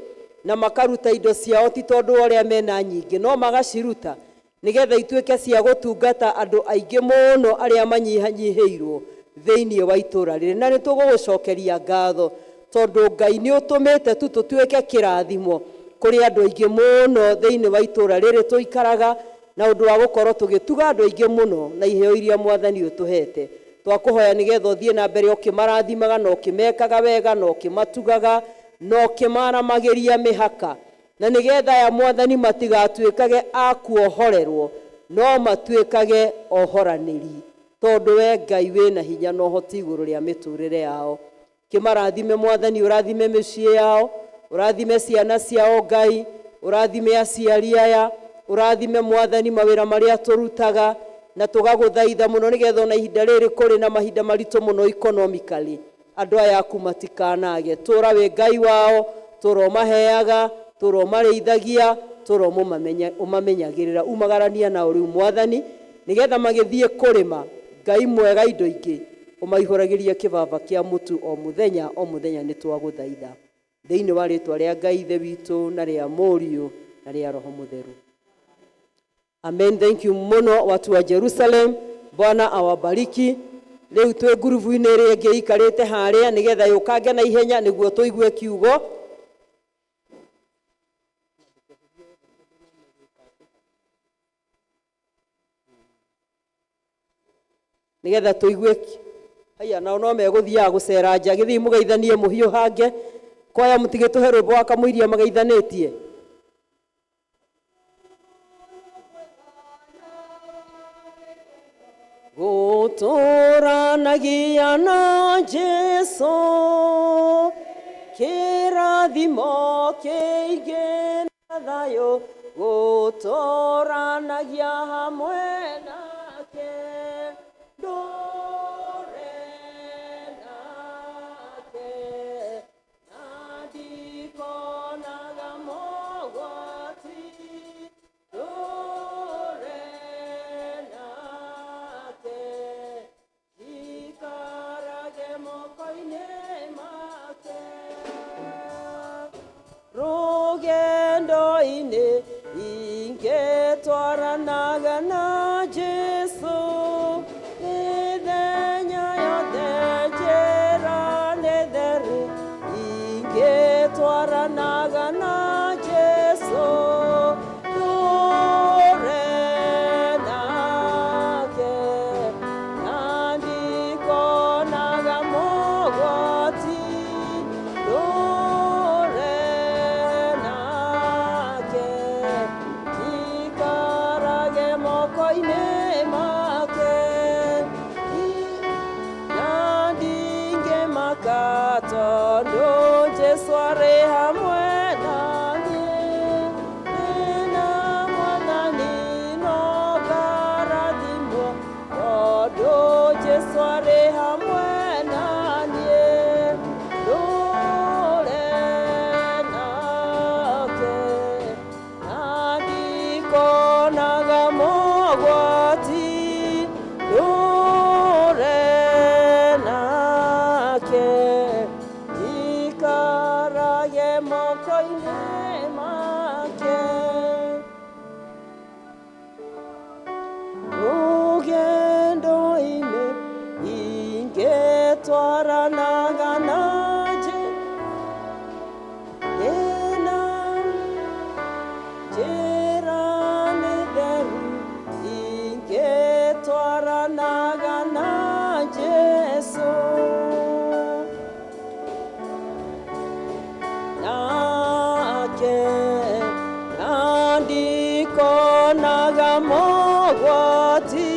na makaruta indo ciao ti tondũ wa ũrĩa mena nyingĩ no magaciruta nĩgetha ituĩke cia gũtungata andũ aingĩ mũno arĩa manyihanyihĩirwo thĩinĩ wa itũũra rĩrĩ na nĩ tũgũgũcokeria ngatho tondũ Ngai nĩ ũtũmĩte tu tũtuĩke kĩrathimo kũrĩ andũ aingĩ mũno thĩinĩ wa itũũra rĩrĩ tũikaraga na ũndũ wa gũkorwo tũgĩtuga andũ aingĩ mũno na iheo iria mwathani ũtũhete twakũhoya nĩgetha ũthiĩ na mbere ũkĩmarathimaga na ũkĩmekaga wega na ũkĩmatugaga na ũkĩmaramagĩria mĩhaka na nĩgetha aya mwathani matigatuĩkage a kuohorerwo no matuĩkage ohoranĩri tondũ we Ngai wĩna hinya na ũhoti igũrũ rĩa mĩtũrĩre yao kĩmarathime mwathani ũrathime mĩciĩ yao ũrathime ciana ciao Ngai ũrathime aciari aya ũrathime mwathani mawĩra marĩa tũrutaga na tũgagũthaitha mũno nĩgetha ona ihinda rĩrĩ kũrĩ na mahinda maritũ mũno economically andũ aya aku matikanage tũra wĩ Ngai wao tũra ũmaheaga tũra ũmarĩithagia tũra ũmamenyagĩrĩra umagarania nao rĩu mwathani nĩgetha magĩthiĩ kũrĩma Ngai mwega indo ingĩ ũmaihũragĩrie kĩbaba kĩa mũtu o mũthenya o mũthenya. Nĩ twagũthaitha thĩinĩ wa rĩtwa rĩa Ngai Ithe witũ na rĩa Mũriũ na rĩa Roho Mũtheru. Amen. Thank you muno watu wa Jerusalem. Bwana awabariki. Rĩu twĩ ngurubu-inĩ ĩrĩa ĩngĩ ikarĩte harĩa nĩgetha yũkange na ihenya nĩguo tũigue kiugo. Nĩgetha tũigue haya nao no megũthiaga gũcera nja gĩthiĩ mũgeithanie mũhiũhange kwaya mũtigĩtũhe rwĩmbo wa kamũiria mageithanĩtie. Gũtũranagia na Jesũ kĩrathimo kĩingĩ na thayũ gũtũranagia hamwe nake ndũre nake na ndikonaga mogwati ndũre nake jikarage moko-inĩ make rũgendo-inĩ ingĩtwaranaga na Jesũ mĩthenya yothe njĩra nĩ theru ingĩtwaranaga na Jesũ ndũre nake na ndikonaga mogwati ndũre nake jikarage moko-inĩ make na ndingĩmaka tondũ Jesũ arĩ hamwe naniĩ ndĩna Mwathani no ngarathimwo tondũ Jesũ arĩ hamwe naniĩ ndũre nake na ndikonaga mogwati ndũre nake jikarage moko-inĩ make rũgendo-inĩ ingĩtwaranaga na ndĩna njĩra nĩ theru ingĩtwaranaga na Jesũ nake na ndikonaga mogwati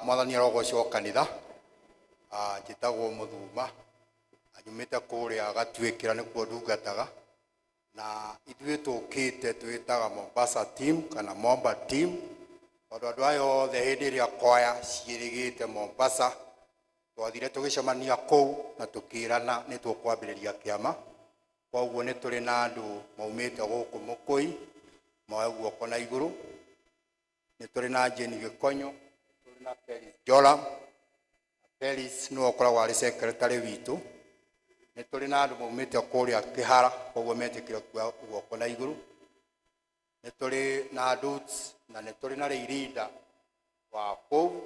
Mwathani arogocwo kanitha. Njĩtagwo Mũthuma na nyumĩte kũrĩa Gatuĩkĩra nĩkuo ndungataga, na ithuĩ tũkĩte twĩtaga Mombasa team kana Momba team, tondũ andũ aya othe hĩndĩ ĩrĩa kwaya ciĩrĩgĩte Mombasa twathire tũgĩcemania kũu na tũkĩrana nĩ tũkwambĩrĩria kĩama. Koguo nĩ tũrĩ na andũ maumĩte gũkũ Mũkũi, moe guoko na igũrũ. Nĩ tũrĩ na Jane Gĩkonyo, nĩ tũrĩ na Felix Joram. Felix nĩwe ũkoragwo arĩ secretary witũ. Nĩ tũrĩ na andũ maumĩte kũrĩa Kĩhara, koguo metĩkĩre kuoya guoko na igũrũ. Nĩ tũrĩ na Dudes na nĩ tũrĩ na Reirinda wa kũu,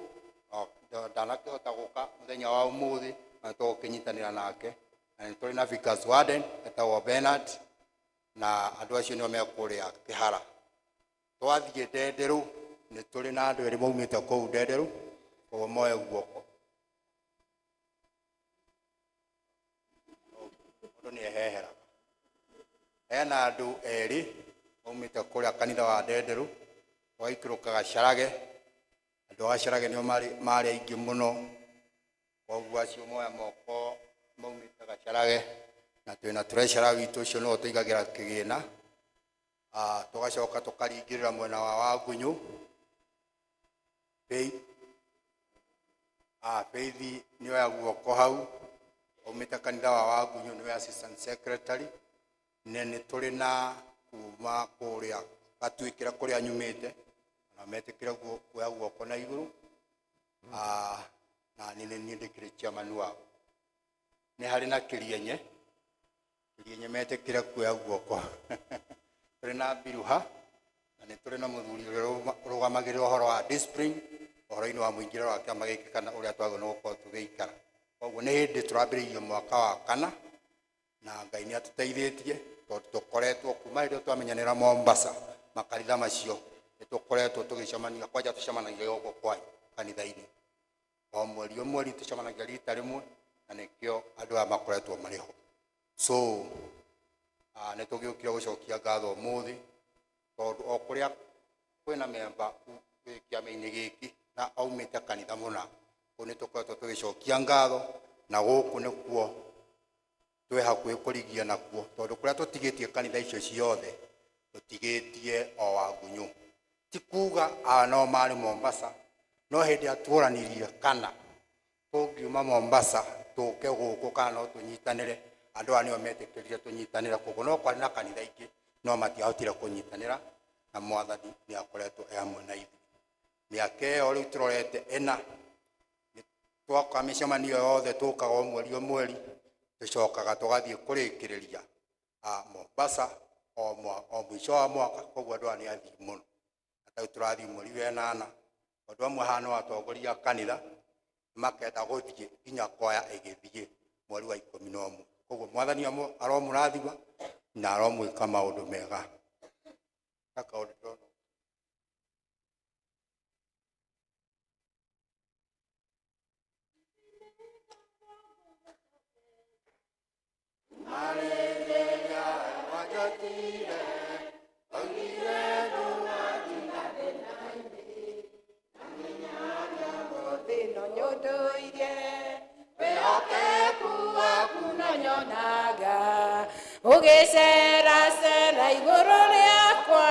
ndanakĩhota gũka mũthenya wa ũmũthĩ na nĩ tũgũkĩnyitanĩra nake. Na nĩ tũrĩ na Vickers Warden etagwo Bernard, na andũ acio nĩo me kũrĩa Kĩhara. Twathiĩ Ndenderũ nĩ tũrĩ na andũ erĩ maumĩte kũu Ndenderũ, koguo moe guoko. Mũndũ nĩ eheheraga. Hena andũ erĩ maumĩte kũrĩa kanitha wa Ndenderũ, tũgaikũrũka Gacarage. Andũ a Gacarage nĩo marĩ aingĩ mũno, koguo acio moya moko maumĩte Gacarage, na twĩna treasurer witũ ũcio nĩwe ũtũigagĩra kĩgĩna. Tũgacoka tũkaringĩrĩra mwena wa Wangunyũ. Faith, Faith nĩoya guoko hau, aumĩte kanitha wa Wangunyũ, nĩwe assistant secretary. Na nĩ tũrĩ na kuma kũrĩa Gatuĩkĩra kũrĩa nyumĩte, na metĩkĩre kuoya guoko na igũrũ. Na niĩ nĩ niĩ ndĩkĩrĩ chairman wao. Nĩ harĩ na Kĩrienye, Kĩrienye metĩkĩre kuoya guoko. Tũrĩ na Mbiruha, na nĩ tũrĩ na mũthuri ũrĩa ũrũgamagĩrĩra ũhoro wa discipline, ũhoro-inĩ wa mũingĩrĩre wa kĩama gĩkĩ kana ũrĩa twagĩrĩirwo nĩ gũkorwo tũgĩikara. Koguo nĩ hĩndĩ tũrambĩrĩirie mwaka wa kana, na Ngai nĩ atũteithĩtie tondũ tũkoretwo kuma hĩndĩ ĩyo twamenyanĩra Mombasa, makanitha macio nĩ tũkoretwo tũgĩcemania, kwanja tũcemanagia gũkũ kwanyu kanitha-inĩ. O mweri o mweri tũcemanagia rita rĩmwe, na nĩkĩo andũ aya makoretwo marĩ ho. So nĩ tũgĩũkire gũcokia ngatho ũmũthĩ, tondũ o kũrĩa kwĩna memba wĩ kĩama-inĩ gĩkĩ na aumĩte kanitha mũna, kũu nĩ tũkoretwo tũgĩcokia ngatho, na gũkũ nĩkuo twĩ hakuhĩ kũrigia nakuo, tondũ kũrĩa tũtigĩtie kanitha icio ciothe tũtigĩtie o Wangunyũ. Ti kuga aya no marĩ Mombasa, no hĩndĩ ĩrĩa tuoranirie kana tũngiuma Mombasa tũke gũkũ kana no tũnyitanĩre, andũ aya nĩo metĩkĩrire tũnyitanĩre. Koguo no kwarĩ na kanitha ingĩ no matiahotire kũnyitanĩra, na Mwathani nĩ akoretwo e hamwe na ithuĩ mĩaka ĩyo rĩu tũrorete ĩna. Twaka mĩcemanio yothe tũkaga o mweri o mweri, tũcokaga tũgathiĩ kũrĩkĩrĩria Mombasa o mũico wa mwaka. Koguo andũ aya nĩ athii mũno, na tarĩu tũrathiĩ mweri wa ĩnana, tondũ amwe haha no atongoria a kanitha makenda gũthiĩ nginya kwaya ĩgĩthiĩ mweri wa 11. Koguo Mwathani aromũrathima na aromwĩka maũndũ mega. Gakaũndũ ndĩrona. Ũgĩceracera igũrũ rĩakwa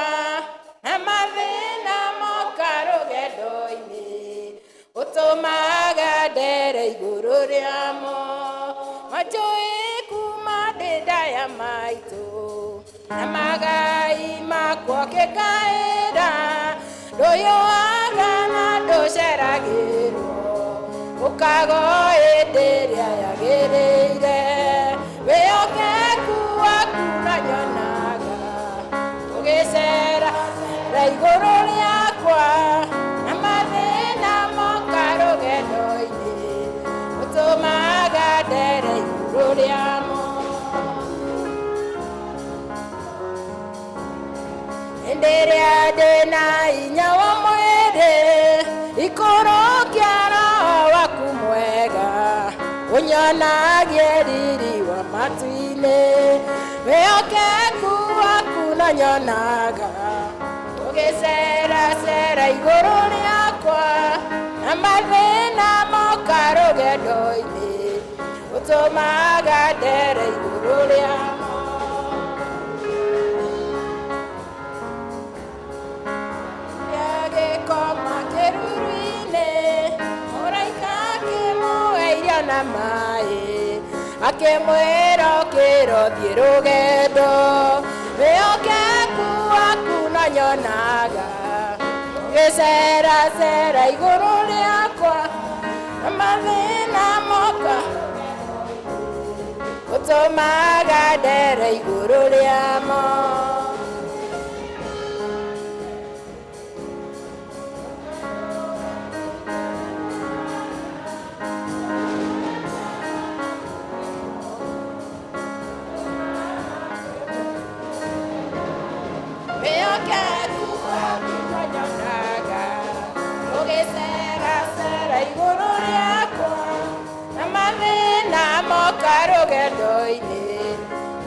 na mathĩna moka rũgendo-inĩ, ũtũmaga ndere igũrũ rĩamo. Manjũĩ kuma ndĩ nda ya maitũ, na magai makwa ngĩkaĩra. Ndũyũaga na ndũceragĩrwo, ũkago hĩndĩ ĩrĩa yagĩrĩire. Wĩhokeku waku na nyonaga ũgĩcera ra igũrũ rĩakwa, na mathĩna moka rũgendo-inĩ, ũtũmaga ndere igũrũ rĩamo. Hĩndĩ ĩrĩa ndĩna hinya wa mwĩrĩ, ikũrũkia roho waku mwega, ũnyonagie riri wa matu-inĩ. Wĩhokeku waku no nyonaga ũgĩceracera igũrũ rĩakwa, na Na mathĩna moka rũgendo-inĩ ũtũmaga ndere igũrũ rĩamo. Agĩkoma kĩruru-inĩ, mũraika akĩmũhe irio na maĩ, akĩmwĩra ũkĩra ũthiĩ rũgendo, wĩhokeku waku no nyonaga, ũgĩceracera igũrũ rĩakwa, na mathĩna moka, ũtũmaga ndere igũrũ rĩamo. Wĩhokeku waku no nyonaga, ũgĩceracera igũrũ rĩakwa, na mathĩna moka rũgendo-inĩ,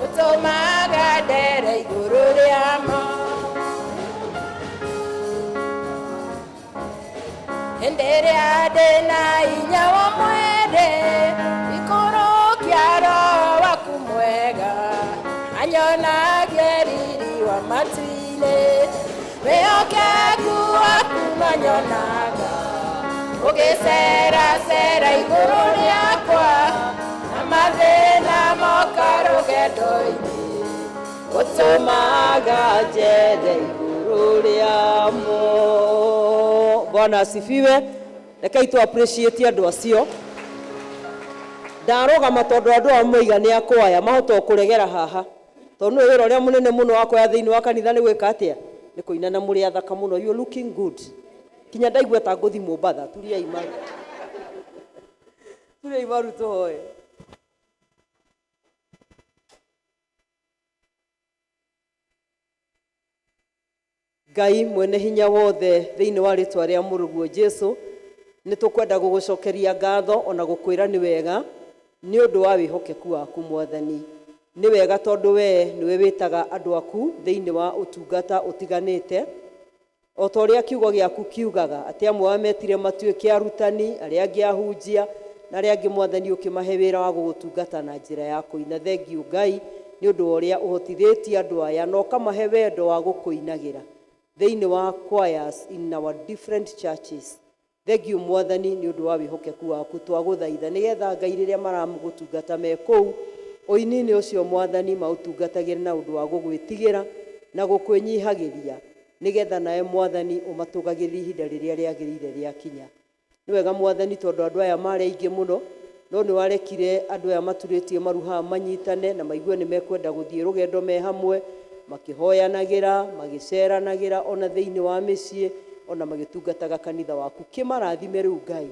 ũtũmaga ndere igũrũ rĩamo. Hĩndĩ ĩrĩa ndĩna hinya wa mwĩrĩ, ikũrũkia roho waku mwega, anyonagie riri wa matu-inĩ, wĩhokeku waku no nyonaga, ũgĩceracera igũrũ rĩakwa, na mathĩna moka rũgendo-inĩ, ũtũmaga njere igũrũ rĩamo. Bwana asifiwe. Rekei tu appreciate andũ acio. Ndarũgama tondũ andũ aya moiga nĩ akwaya mahota o kũregera haha, tondũ nĩwe wĩra ũrĩa mũnene mũno wa kwaya thĩinĩ wa kanitha nĩ gwĩka atĩa? Nĩ kũina, na mũrĩ athaka mũno. You looking good. Kinya ndaigua ta ngũthi Mombatha. Turiai maru, turiai maru, tũhoe. Ngai mwene hinya wothe, thĩinĩ wa rĩtwa rĩa mũrũguo Jesu, nĩ tũkwenda gũgũcokeria ngatho ona gũkwĩra nĩ wega nĩ ũndũ wa wĩhokeku waku. Mwathani, nĩ wega tondũ wee nĩwe wĩtaga andũ aku thĩinĩ wa ũtungata ũtiganĩte, o ta ũrĩa kiugo gĩaku kiugaga atĩ amwe wametire matuĩke arutani, arĩa angĩ ahunjia, na arĩa angĩ, Mwathani, ũkĩmahe wĩra wa gũgũtungata na njĩra ya kũina. Thengiũ Ngai nĩ ũndũ wa ũrĩa ũhotithĩtie andũ aya na ũkamahe wendo wa gũkũinagĩra thĩinĩ wa choirs in our different churches. Thengiũ Mwathani nĩ ũndũ wa wĩhokeku waku. Twagũthaitha nĩgetha Ngai, rĩrĩa maramũgũtungata me kũu ũini-inĩ ũcio, Mwathani, maũtungatagĩre na ũndũ wa gũgwĩtigĩra na gũkwĩnyihagĩria, nĩgetha nawe Mwathani ũmatũgagĩrie ihinda rĩrĩa rĩagĩrĩire rĩakinya. Nĩ wega Mwathani tondũ andũ aya marĩ aingĩ mũno, no nĩ warekire andũ aya maturĩtie maru haha manyitane na maigue nĩ mekwenda gũthiĩ rũgendo me hamwe, makĩhoyanagĩra, magĩceranagĩra ona thĩinĩ wa mĩciĩ, ona magĩtungataga kanitha waku. Kĩmarathime rĩu Ngai,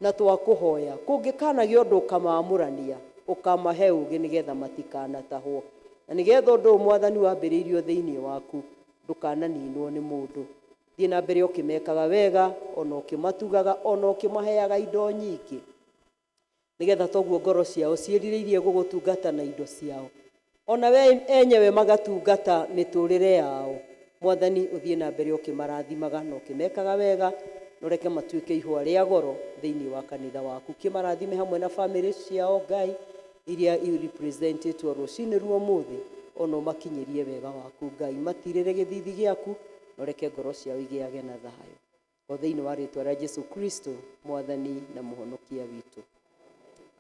na twakũhoya kũngĩkanagĩa ũndũ ũkamaamũrania, ũkamahe ũgĩ nĩgetha matikanatahwo, na nĩgetha ũndũ ũyũ Mwathani wambĩrĩirio thĩinĩ waku ndũkananinwo nĩ mũndũ. Thiĩ na mbere ũkĩmekaga wega, ona ũkĩmatugaga, ona ũkĩmaheaga indo nyingĩ, nĩgetha toguo ngoro ciao ciĩrirĩirie gũgũtungata na indo ciao, ona we enyewe magatungata mĩtũrĩre yao. Mwathani, ũthiĩ na mbere ũkĩmarathimaga na ũkĩmekaga wega, na ũreke matuĩke ihũa rĩa goro thĩinĩ wa kanitha waku. Kĩmarathime hamwe na bamĩrĩ ciao, Ngai, iria irepresentetwo rũcinĩ rwa ũmũthĩ, ona ũmakinyĩrie wega waku. Ngai, matirĩre gĩthithi gĩaku na ũreke ngoro ciao igĩage na thayũ, o thĩinĩ wa rĩtwa rĩa Jesu Kristo, Mwathani na Mũhonokia witũ,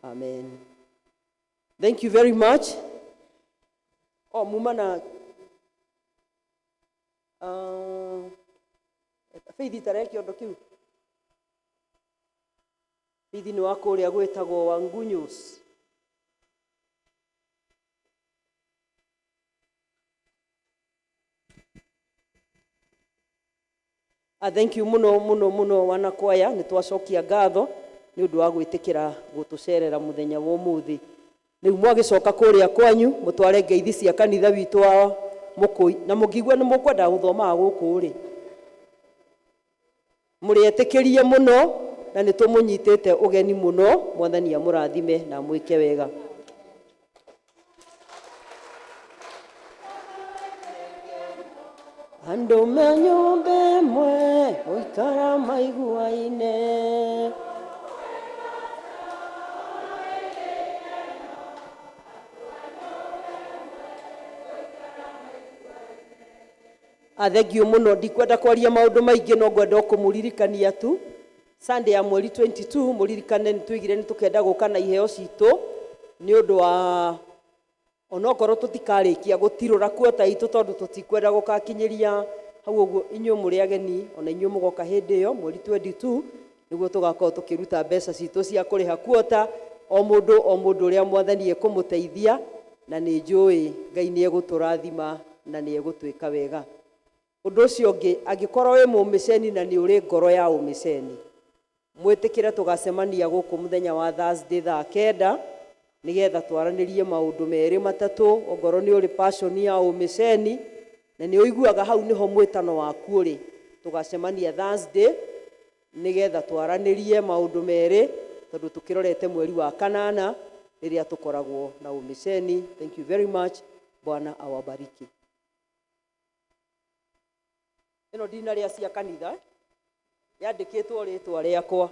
amen. Thank you very much. Oh, muma na Faith tareke ũndũ kĩu. Faith nĩ wa kũrĩa gwĩtagwo Wangunyus. Thank you muno muno muno wanakwaya. Nĩ twacokia ngatho nĩ ũndũ wa gwĩtĩkĩra gũtũcerera mũthenya wa ũmũthĩ. Rĩu mwagĩcoka kũrĩa kwanyu, mũtware ngeithi cia kanitha witũ wa Mũkũi, na mũngĩigua nĩ mũkwenda gũthomaga gũkũ rĩ, mũrĩetĩkĩrie mũno, na nĩ tũmũnyitĩte ũgeni mũno. Mwathani amũrathime na amwĩke wega. Andũ me nyũmba ĩmwe gũikara maiguaine. Athengio mũno, ndikwenda kwaria maũndũ maingĩ, no ngwenda o kũmũririkania tu Sunday ya mweri 22, mũririkane nĩ tuigire nĩ tũkenda gũka na iheo citũ nĩ ũndũ wa onokorwo tũtikarĩkia gũtirũra kuota itũ, tondũ tũtikwenda gũkakinyĩria hau ũguo. Inyuĩ mũrĩ ageni, ona inyuĩ mũgoka hĩndĩ ĩyo mweri 22, nĩguo tũgakorwo tũkĩruta mbeca citũ cia kũrĩha kuota, o mũndũ o mũndũ ũrĩa Mwathani ekũmũteithia, na nĩ njũĩ Ngai nĩ egũtũrathima na nĩ egũtwĩka wega. Ũndũ ũcio ũngĩ, angĩkorwo wĩ mũmĩceni na nĩ ũrĩ ngoro ya ũmĩceni, mwĩtĩkĩre tũgacemania gũkũ mũthenya wa Thursday thaa 9, nĩgetha twaranĩrie maũndũ merĩ matatũ. Ongorwo nĩ ũrĩ passion ya ũmĩceni na nĩ ũiguaga hau nĩho mwĩtano waku ũrĩ, tũgacemania Thursday nĩgetha twaranĩrie maũndũ merĩ, tondũ tũkĩrorete mweri wa kanana rĩrĩa tũkoragwo na ũmĩceni. Thank you very much. Bwana awabariki. Ĩno ndinarĩa cia kanitha, yandĩkĩtwo rĩtwa rĩakwa.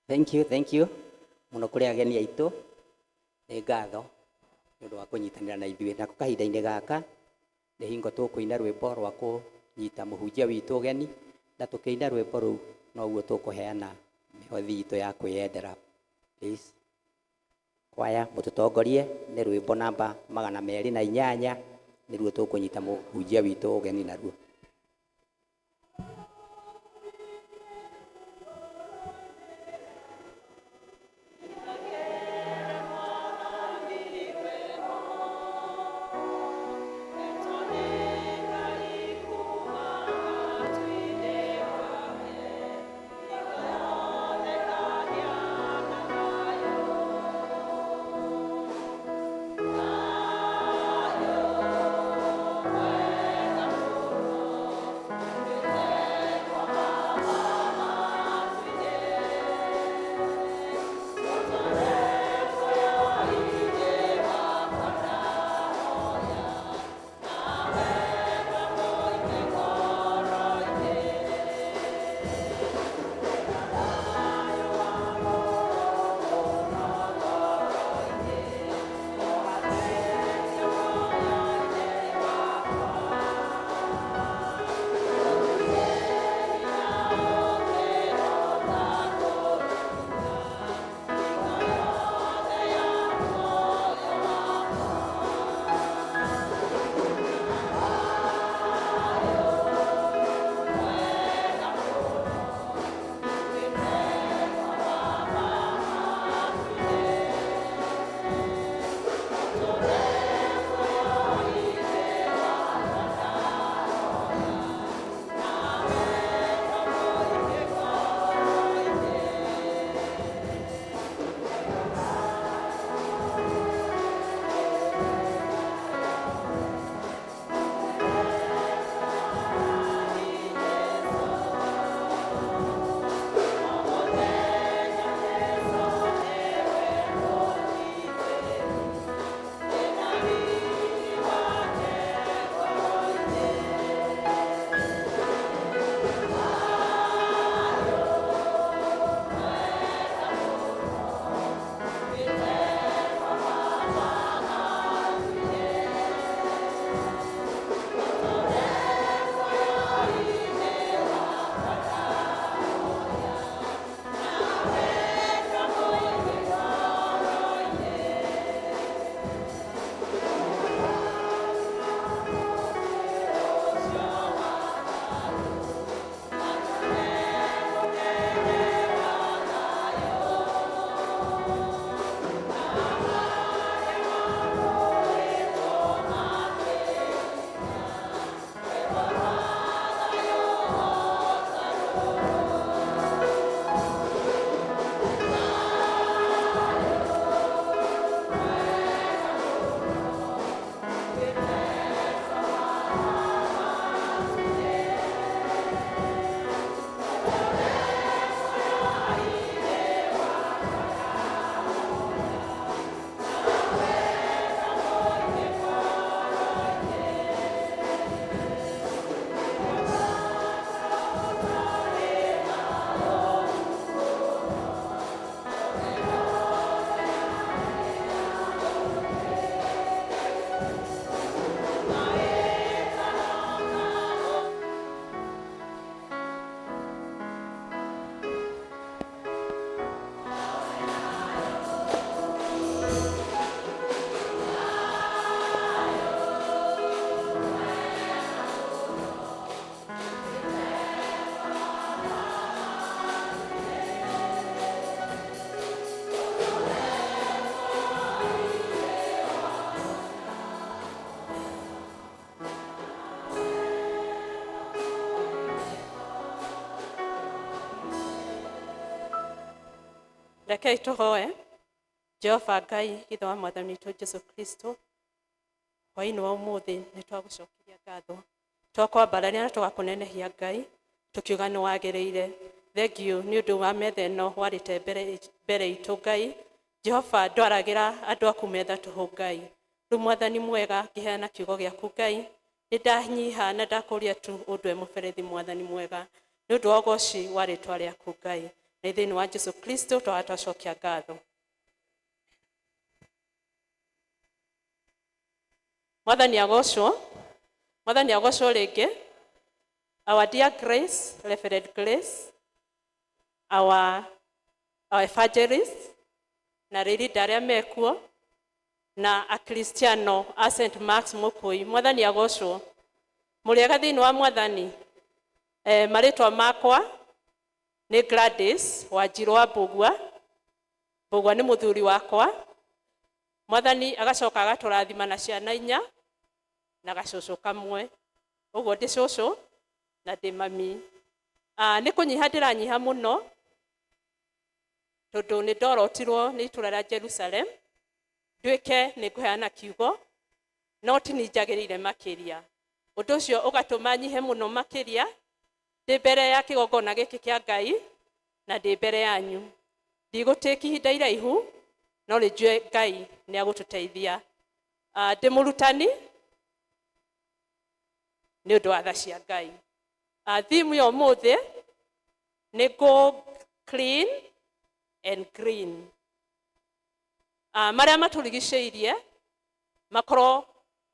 Thank you, thank you mũno kũrĩ ageni aitũ. Nĩ ngatho nĩ ũndũ wa kũnyitanĩra na ithuĩ. Nako kahinda-inĩ gaka nĩ hingo tũkũina rwĩmbo rwa kũnyita mũhunjia witũ ũgeni, na tũkĩina rwĩmbo rũu noguo tũkũheana mĩhothi itũ ya kwĩyendera. Please, kwaya mũtũtongorie nĩ rwĩmbo namba 208, nĩruo tũkũnyita mũhunjia witũ ũgeni naruo. Rekei tũhoe. Jehova Ngai, Ithe wa Mwathani witũ Jesu Kristo, hwainĩ wa ũmũthĩ nĩ twagũcokeria ngatho, twakwambararia na tũgakũnenehia Ngai, tũkiuga nĩ wagĩrĩire. Thengiũ nĩ ũndũ wa metha ĩno warĩte mbere, mbere itũ Ngai. Jehova, ndwaragĩra andũ aku metha tũhũ Ngai. Rĩu Mwathani mwega, ngĩheana kiugo gĩaku Ngai, nĩ ndanyiha na ndakũria tu ũndwe mũberethi Mwathani mwega, nĩ ũndũ wa ũgoci wa rĩtwa rĩaku Ngai. Na thĩinĩ wa Jesu Kristo twaga twacokia ngatho. Mwathani agocwo. Mwathani agocwo rĩngĩ. Our dear Grace, Reverend Grace, our evangelist, na leader arĩa mekuo, na akristiano a St. Mark's Mũkũi. Mwathani agocwo. Mũrĩega thĩinĩ wa Mwathani. Marĩtwa makwa nĩ Gladys Wanjirũ wa Mbũgua. Mbũgua nĩ mũthuri wakwa. Mwathani agacoka agatũrathima na ciana inya na gacũcũ kamwe. Ũguo ndĩ cũcũ na ndĩ mami. Nĩ kũnyiha ndĩranyiha mũno tondũ nĩ ndorotirwo nĩ itũra rĩa Jerusalem nduĩke nĩ ngũheana kiugo, no ti ni njagĩrĩire makĩria. Ũndũ ũcio ũgatũma nyihe mũno makĩria ndĩ mbere ya kĩgongona gĩkĩ kĩa Ngai na ndĩ mbere yanyu. Ndigũtĩki ihinda iraihu, no nĩ njũĩ Ngai nĩ agũtũteithia. Ndĩ mũrutani nĩ ũndũ wa tha cia Ngai. Theme ya ũmũthĩ nĩ go clean and green. Marĩa matũrigicĩirie makorwo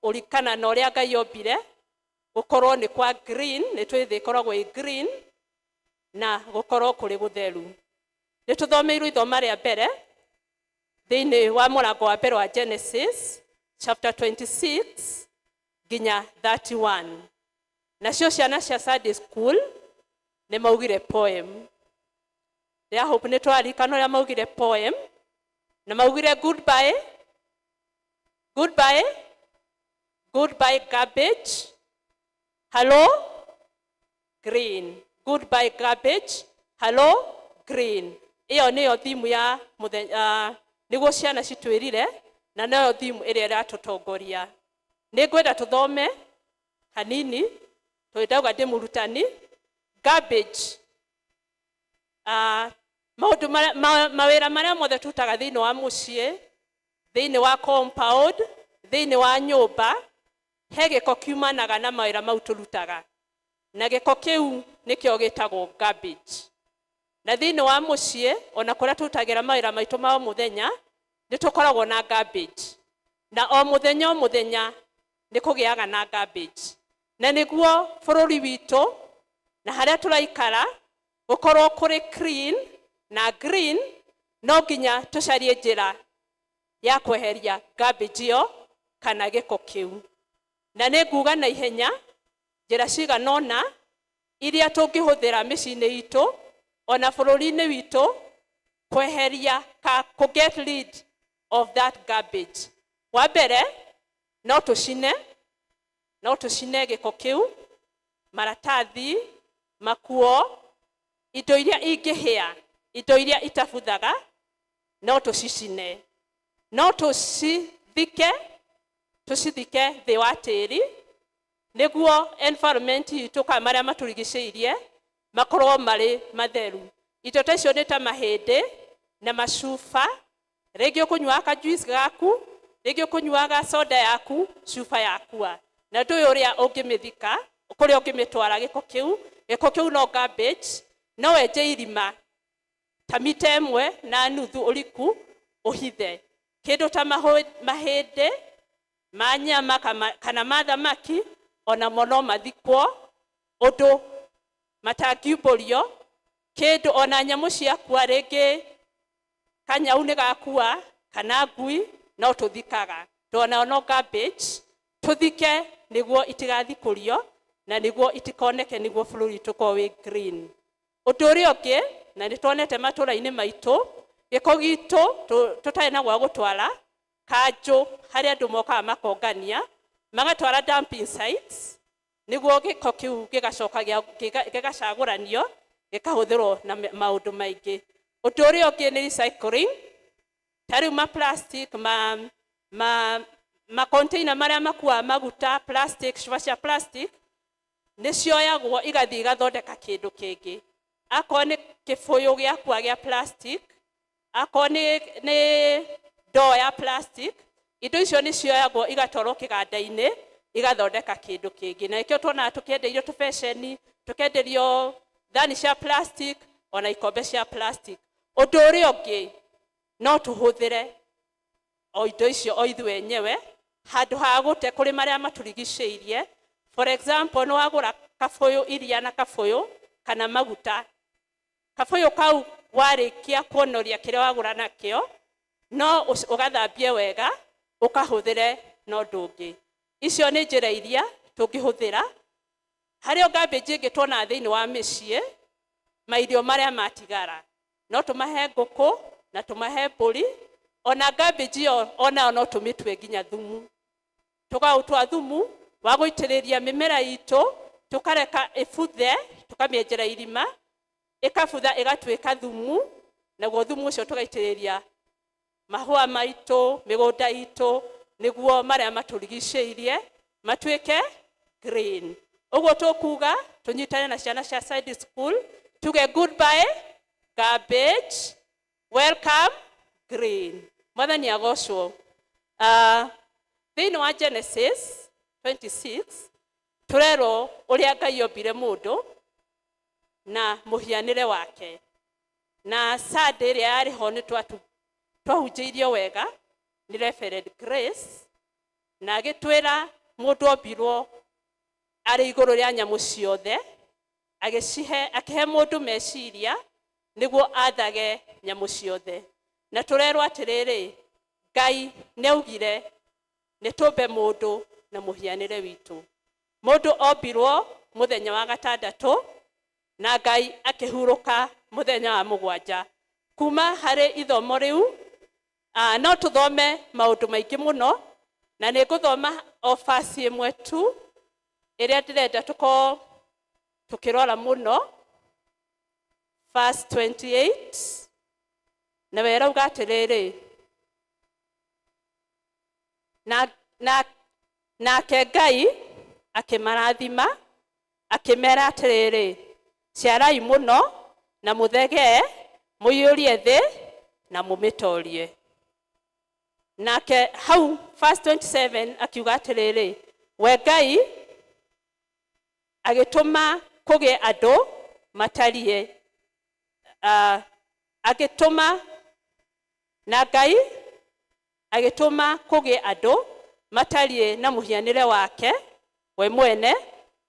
ũrikana na ũrĩa Ngai ombire, gũkorwo nĩ kwa green, nĩ twĩ thĩ ĩkoragwo ĩ green, na gũkorwo kũrĩ gũtheru. Nĩ tũthomeirwo ithoma rĩa mbere thĩinĩ wa mũrango wa mbere wa Genesis chapter 26 nginya 31. Nacio ciana cia Sunday school nĩ maugire poem. Ndĩra hope nĩ twaririkana ũrĩa maugire poem, na maugire goodbye, goodbye, goodbye garbage, hello green, goodbye garbage, hello green. Ĩyo nĩyo theme ya mũthenya, nĩguo ciana citwĩrire, na noyo theme ĩrĩa ĩratũtongoria. Nĩ ngwenda tũthome hanini, tondũ ndauga ndĩ mũrutani. Garbage, maũndũ mawĩra marĩa mothe tũrutaga thĩinĩ wa mũciĩ, thĩinĩ wa compound, thĩinĩ wa nyũmba, he gĩko kiumanaga na mawĩra mau tũrutaga, na gĩko kĩu nĩkĩo gĩtagwo garbage. Na thĩinĩ wa mũciĩ ona kũrĩa tũrutagĩra mawĩra maitũ ma o mũthenya nĩ tũkoragwo na garbage, na o mũthenya o mũthenya nĩ kũgĩaga na garbage. Na nĩguo bũrũri witũ na harĩa tũraikara gũkorwo kũrĩ clean na green, no nginya tũcarie njĩra ya kweheria garbage ĩyo kana gĩko kĩu. Na nĩ nguga na ihenya njĩra cigana ũna iria tũngĩhũthĩra mĩciĩ-inĩ itũ ona bũrũri-inĩ witũ kweheria ka kũ get rid of that garbage. Wa mbere, no tũcine, no tũcine gĩko kĩu, maratathi, makuo, indo iria ingĩhĩa, indo iria itabuthaga, no tũcicine. No tũcithike, tũcithike thĩ wa tĩri, nĩguo environment itũ kana marĩa matũrigicĩirie makorwo marĩ matheru. Indo ta icio nĩ ta mahĩndĩ na macuba, rĩngĩ ũkũnyuaga ka juice gaku, rĩngĩ ũkũnyuaga soda yaku, cuba yakua, na ndũĩ ũrĩa ũngĩmĩthika, kũrĩa ũngĩmĩtwara gĩko kĩu. Gĩko kĩu no garbage, no wenje irima ta mita 1.5 ũriku, ũhithe kĩndũ ta mahĩndĩ ma nyama kana ma thamaki, onamo no mathikwo ũndũ matangiumbũrio kĩndũ. Ona nyamũ ciakua, rĩngĩ kanyau nĩ gakua kana ngui, no tũthikaga tondũ no garbage, tũthike nĩguo itigathikũrio na nĩguo itikoneke, nĩguo bũrũri witũ ũkorwo wĩ green. Ũndũ ũrĩa ũngĩ, na nĩ tuonete matũra-inĩ maitũ, gĩko gitũ tũtarĩ na gwa gũtwara, kanjũ harĩa andũ mokaga makongania magatwara dumping sites, nĩguo gĩko kĩu gĩgacoka gĩgacagũranio gĩkahũthĩrwo na maũndũ maingĩ. Ũndũ ũrĩa ũngĩ nĩ recycling, ta rĩu ma plastic, ma ma ma container marĩa makuaga maguta, plastic, cuba cia plastic nĩ cioyagwo igathiĩ igathondeka kĩndũ kĩngĩ. Akorwo nĩ kĩbũyũ gĩakua gĩa plastic, akorwo nĩ nĩ ndoo ya plastic, indo icio nĩ cioyagwo igatwarwo kĩganda-inĩ igathondeka kĩndũ kĩngĩ. Na nĩkĩo tuonaga tũkĩenderio tũbeceni, tũkenderio thani cia plastic, ona ikombe cia plastic. Ũndũ ũrĩa ũngĩ, no tũhũthĩre o indo icio o ithuĩ enyewe handũ ha gũte kũrĩ marĩa matũrigicĩirie. For example, nĩ wagũra kabũyũ iria na kabũyũ kana maguta, kabũyũ kau warĩkia kuonoria kĩrĩa wagũra nakĩo, no ũgathambie wega ũkahũthĩre na ũndũ ũngĩ. Icio nĩ njĩra iria tũngĩhũthĩra. Harĩ o garbage ĩngĩ tuonaga thĩinĩ wa mĩciĩ, mairio marĩa matigara no tũmahe ngũkũ na tũmahe mbũri. Ona garbage ĩyo onayo no tũmĩtue nginya thumu, tũkaũtua thumu wa gũitĩrĩria mĩmera itũ, tũkareka ĩbuthe, tũkamĩenjera irima, ĩkabutha ĩgatuĩka thumu, naguo thumu ũcio tũgaitĩrĩria mahũa maitũ, mĩgũnda itũ, nĩguo marĩa matũrigicĩirie matuĩke green. Ũguo tũkuga tũnyitane na ciana cia Sunday school, tuge goodbye garbage, welcome green. Mwathani agocwo. Thĩinĩ wa Genesis 26 tũrerwo ũrĩa Ngai ombire mũndũ na mũhianĩre wake. Na Sunday ĩrĩa yarĩ ho nĩ twahunjĩirio wega nĩ Reverend Grace, na agĩtwĩra mũndũ ombirwo arĩ igũrũ rĩa nyamũ ciothe, agĩcihe, akĩhe mũndũ meciria nĩguo athage nyamũ ciothe. Na tũrerwo atĩrĩrĩ, Ngai nĩ augire nĩ tũmbe mũndũ na mũhianĩre witũ. Mũndũ ombirwo mũthenya wa gatandatũ na Ngai akĩhurũka mũthenya wa mũgwanja. Kuma harĩ ithomo rĩu, no tũthome maũndũ maingĩ mũno, na nĩ ngũthoma o verse ĩmwe tu ĩrĩa ndĩrenda tũkorwo tũkĩrora mũno, verse 28, na we ĩrauga atĩrĩrĩ, na, na, nake Ngai akĩmarathima, akĩmera atĩrĩrĩ, ciarai mũno na mũthegee, mũiyũrie thĩ na mũmĩtorie. Nake hau verse 27 akiuga atĩrĩrĩ, we Ngai agĩtũma kũgĩe andũ matariĩ, agĩtũma na Ngai agĩtũma kũgĩe andũ matariĩ na mũhianĩre wake we mwene,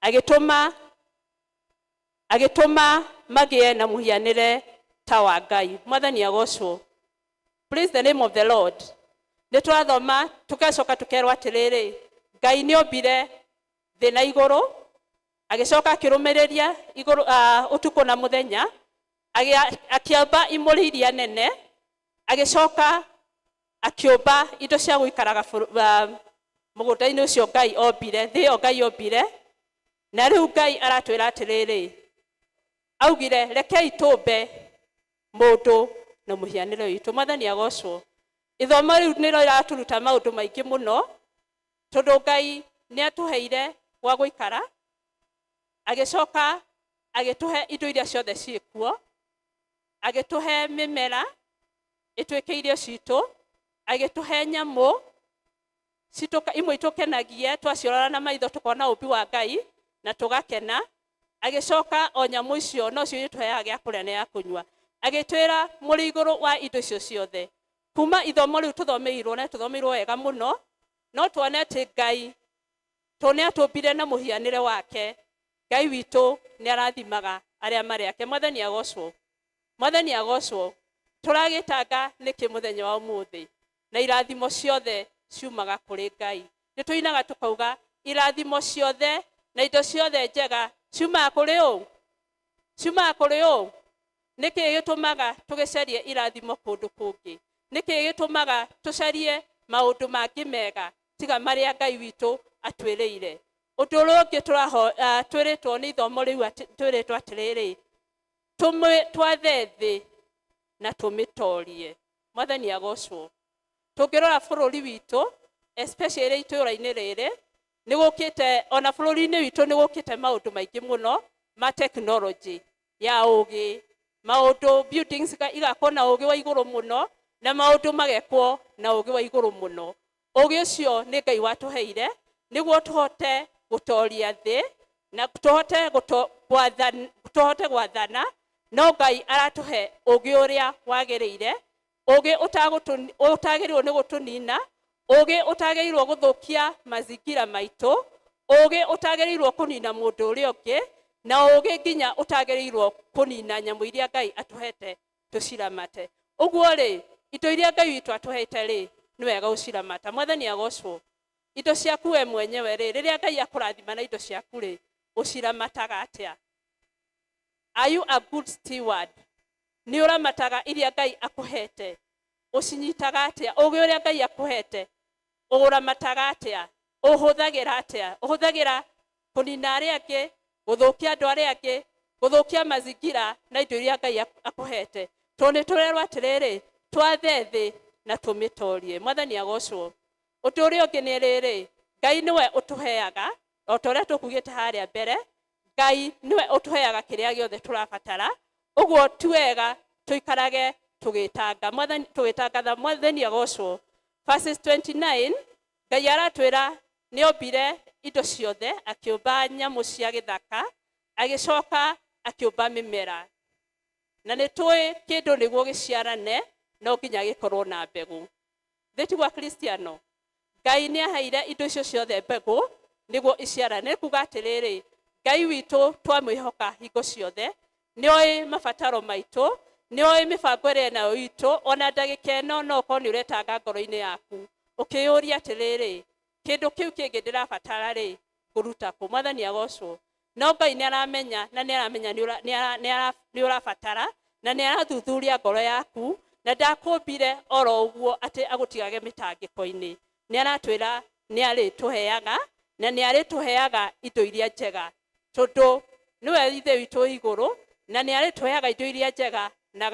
agĩtũma agĩtũma magĩe na mũhianĩre ta wa Ngai. Mwathani agocwo. Praise the name of the Lord. Nĩ twathoma tũgacoka tũkerwo atĩrĩrĩ, Ngai nĩ ombire thĩ na igũrũ, agĩcoka akĩrũmĩrĩria igũrũ, ũtukũ na mũthenya, akĩamba imũrĩ iria nene, agĩcoka akĩũmba indo cia gũikaraga mũgũnda-inĩ ũcio Ngai ombire, thĩ ĩyo Ngai ombire. Na rĩu Ngai aratwĩra atĩrĩrĩ, augire rekei tũmbe mũndũ na mũhianĩre witũ. Mwathani agocwo. Ithomo rĩu nĩrĩo rĩratũruta maũndũ maingĩ mũno, tondũ Ngai nĩ atũheire gwa gũikara, agĩcoka agĩtũhe indo iria ciothe ciĩkuo, agĩtũhe mĩmera ĩtuĩke irio citũ, agĩtũhe nyamũ imwe itũkenagie, twaciorora na maitho tũkona ũmbi wa Ngai na tũgakena. Agĩcoka o nyamũ icio nocio itũheaga gĩa kũrĩa na gĩa kũnyua, agĩtwĩra mũrĩ igũrũ wa indo icio ciothe. Kuma ithomo rĩu tũthomeirwo na tũthomeirwo wega mũno, no tuone atĩ Ngai tondũ nĩ atũmbire na mũhianĩre wake, Ngai witũ nĩ arathimaga arĩa marĩ ake. Mwathani agocwo. Mwathani agocwo. Tũragĩtanga nĩkĩ mũthenya wa ũmũthĩ? Na irathimo ciothe ciumaga kũrĩ Ngai. Nĩ tũinaga tũkauga irathimo ciothe na indo ciothe njega ciumaga kũrĩ ũ? Ciumaga kũrĩ ũ? Nĩkĩ gĩtũmaga tũgĩcarie irathimo kũndũ kũngĩ? Nĩkĩ gĩtũmaga tũcarie maũndũ mangĩ mega tiga marĩa Ngai witũ atwĩrĩire? Ũndũ ũrĩa ũngĩ twĩrĩtwo nĩ ithomo rĩu, twĩrĩtwo atĩrĩrĩ, twathe thĩ. na tũmĩtorie. Mwathani agocwo. Tũngĩrora bũrũri witũ, especially itũũra-inĩ rĩrĩ, nĩ gũkĩte, ona bũrũri-inĩ witũ nĩ gũkĩte maũndũ maingĩ mũno ma technology ya ũgĩ, maũndũ buildings igakwo na ũgĩ wa igũrũ mũno, na maũndũ magekwo na ũgĩ wa igũrũ mũno. Ũgĩ ũcio nĩ Ngai watũheire nĩguo tũhote gũtoria thĩ na tũhote tũhote gwathana, no Ngai aratũhe ũgĩ ũrĩa wagĩrĩire, ũgĩ ũtagĩrĩirwo nĩ gũtũnina, ũgĩ ũtagĩrĩirwo gũthũkia mazingira maitũ, ũgĩ ũtagĩrĩirwo kũnina mũndũ ũrĩa ũngĩ, na ũgĩ nginya ũtagĩrĩirwo kũnina nyamũ iria Ngai atũhete tũciramate. Ũguo rĩ, indo iria Ngai witũ atũhete rĩ, nĩ wega gũciramata. Mwathani agocwo. Indo ciaku we mwenyewe rĩ, rĩrĩa Ngai akũrathima na indo ciaku rĩ, ũciramataga atĩa? Are you a good steward? Nĩ ũramataga iria Ngai akũhete? Ũcinyitaga atĩa? Ũgĩ ũrĩa Ngai akũhete, ũramataga atĩa? Ũhũthagĩra atĩa? Ũhũthagĩra kũnina arĩa angĩ, gũthũkia andũ arĩa angĩ, gũthũkia mazingira na indo iria Ngai akũhete. Tondũ nĩ tũrerwo atĩrĩrĩ, twathe thĩ na tũmĩtorie. Mwathani agocwo. Ũndũ ũrĩa ũngĩ nĩ rĩrĩ, Ngai nĩwe ũtũheaga, o ta ũrĩa tũkugĩte harĩa mbere, Ngai nĩwe ũtũheaga kĩrĩa gĩothe tũrabatara, ũguo ti wega tũikarage tũgĩtanga. Mwathani, tũgĩtangatha. Mwathani agocwo. Verses 29, Ngai aratwĩra nĩ ombire indo ciothe, akĩũmba nyamũ cia gĩthaka, agĩcoka akĩũmba mĩmera. Na nĩ tũĩ kĩndũ nĩguo gĩciarane no nginya gĩkorwo na mbegũ. Thĩ tiguo Akristiano? Ngai nĩ aheire indo icio ciothe mbegũ nĩguo iciarane. Nĩ kuga atĩrĩrĩ, Ngai witũ twamwĩhoka hingo ciothe, nĩ oĩ mabataro maitũ, nĩ oĩ mĩbango ĩrĩa enayo itũ, ona ndagĩka ĩno no ũkorwo nĩ ũretanga ngoro-inĩ yaku, ũkĩyũria atĩrĩrĩ, kĩndũ kĩu kĩngĩ ndĩrabatara rĩ, ngũruta kũ? Mwathani agocwo. No Ngai nĩ aramenya na nĩ aramenya nĩ ũrabatara na nĩ arathuthuria ngoro yaku na ndakũmbire oro ũguo atĩ agũtigage mĩtangĩko-inĩ. Nĩ aratwĩra nĩ arĩtũheaga na nĩ arĩtũheaga indo iria njega tondũ nĩwe Ithe witũ wĩ igũrũ na nĩ arĩtũheaga indo iria njega na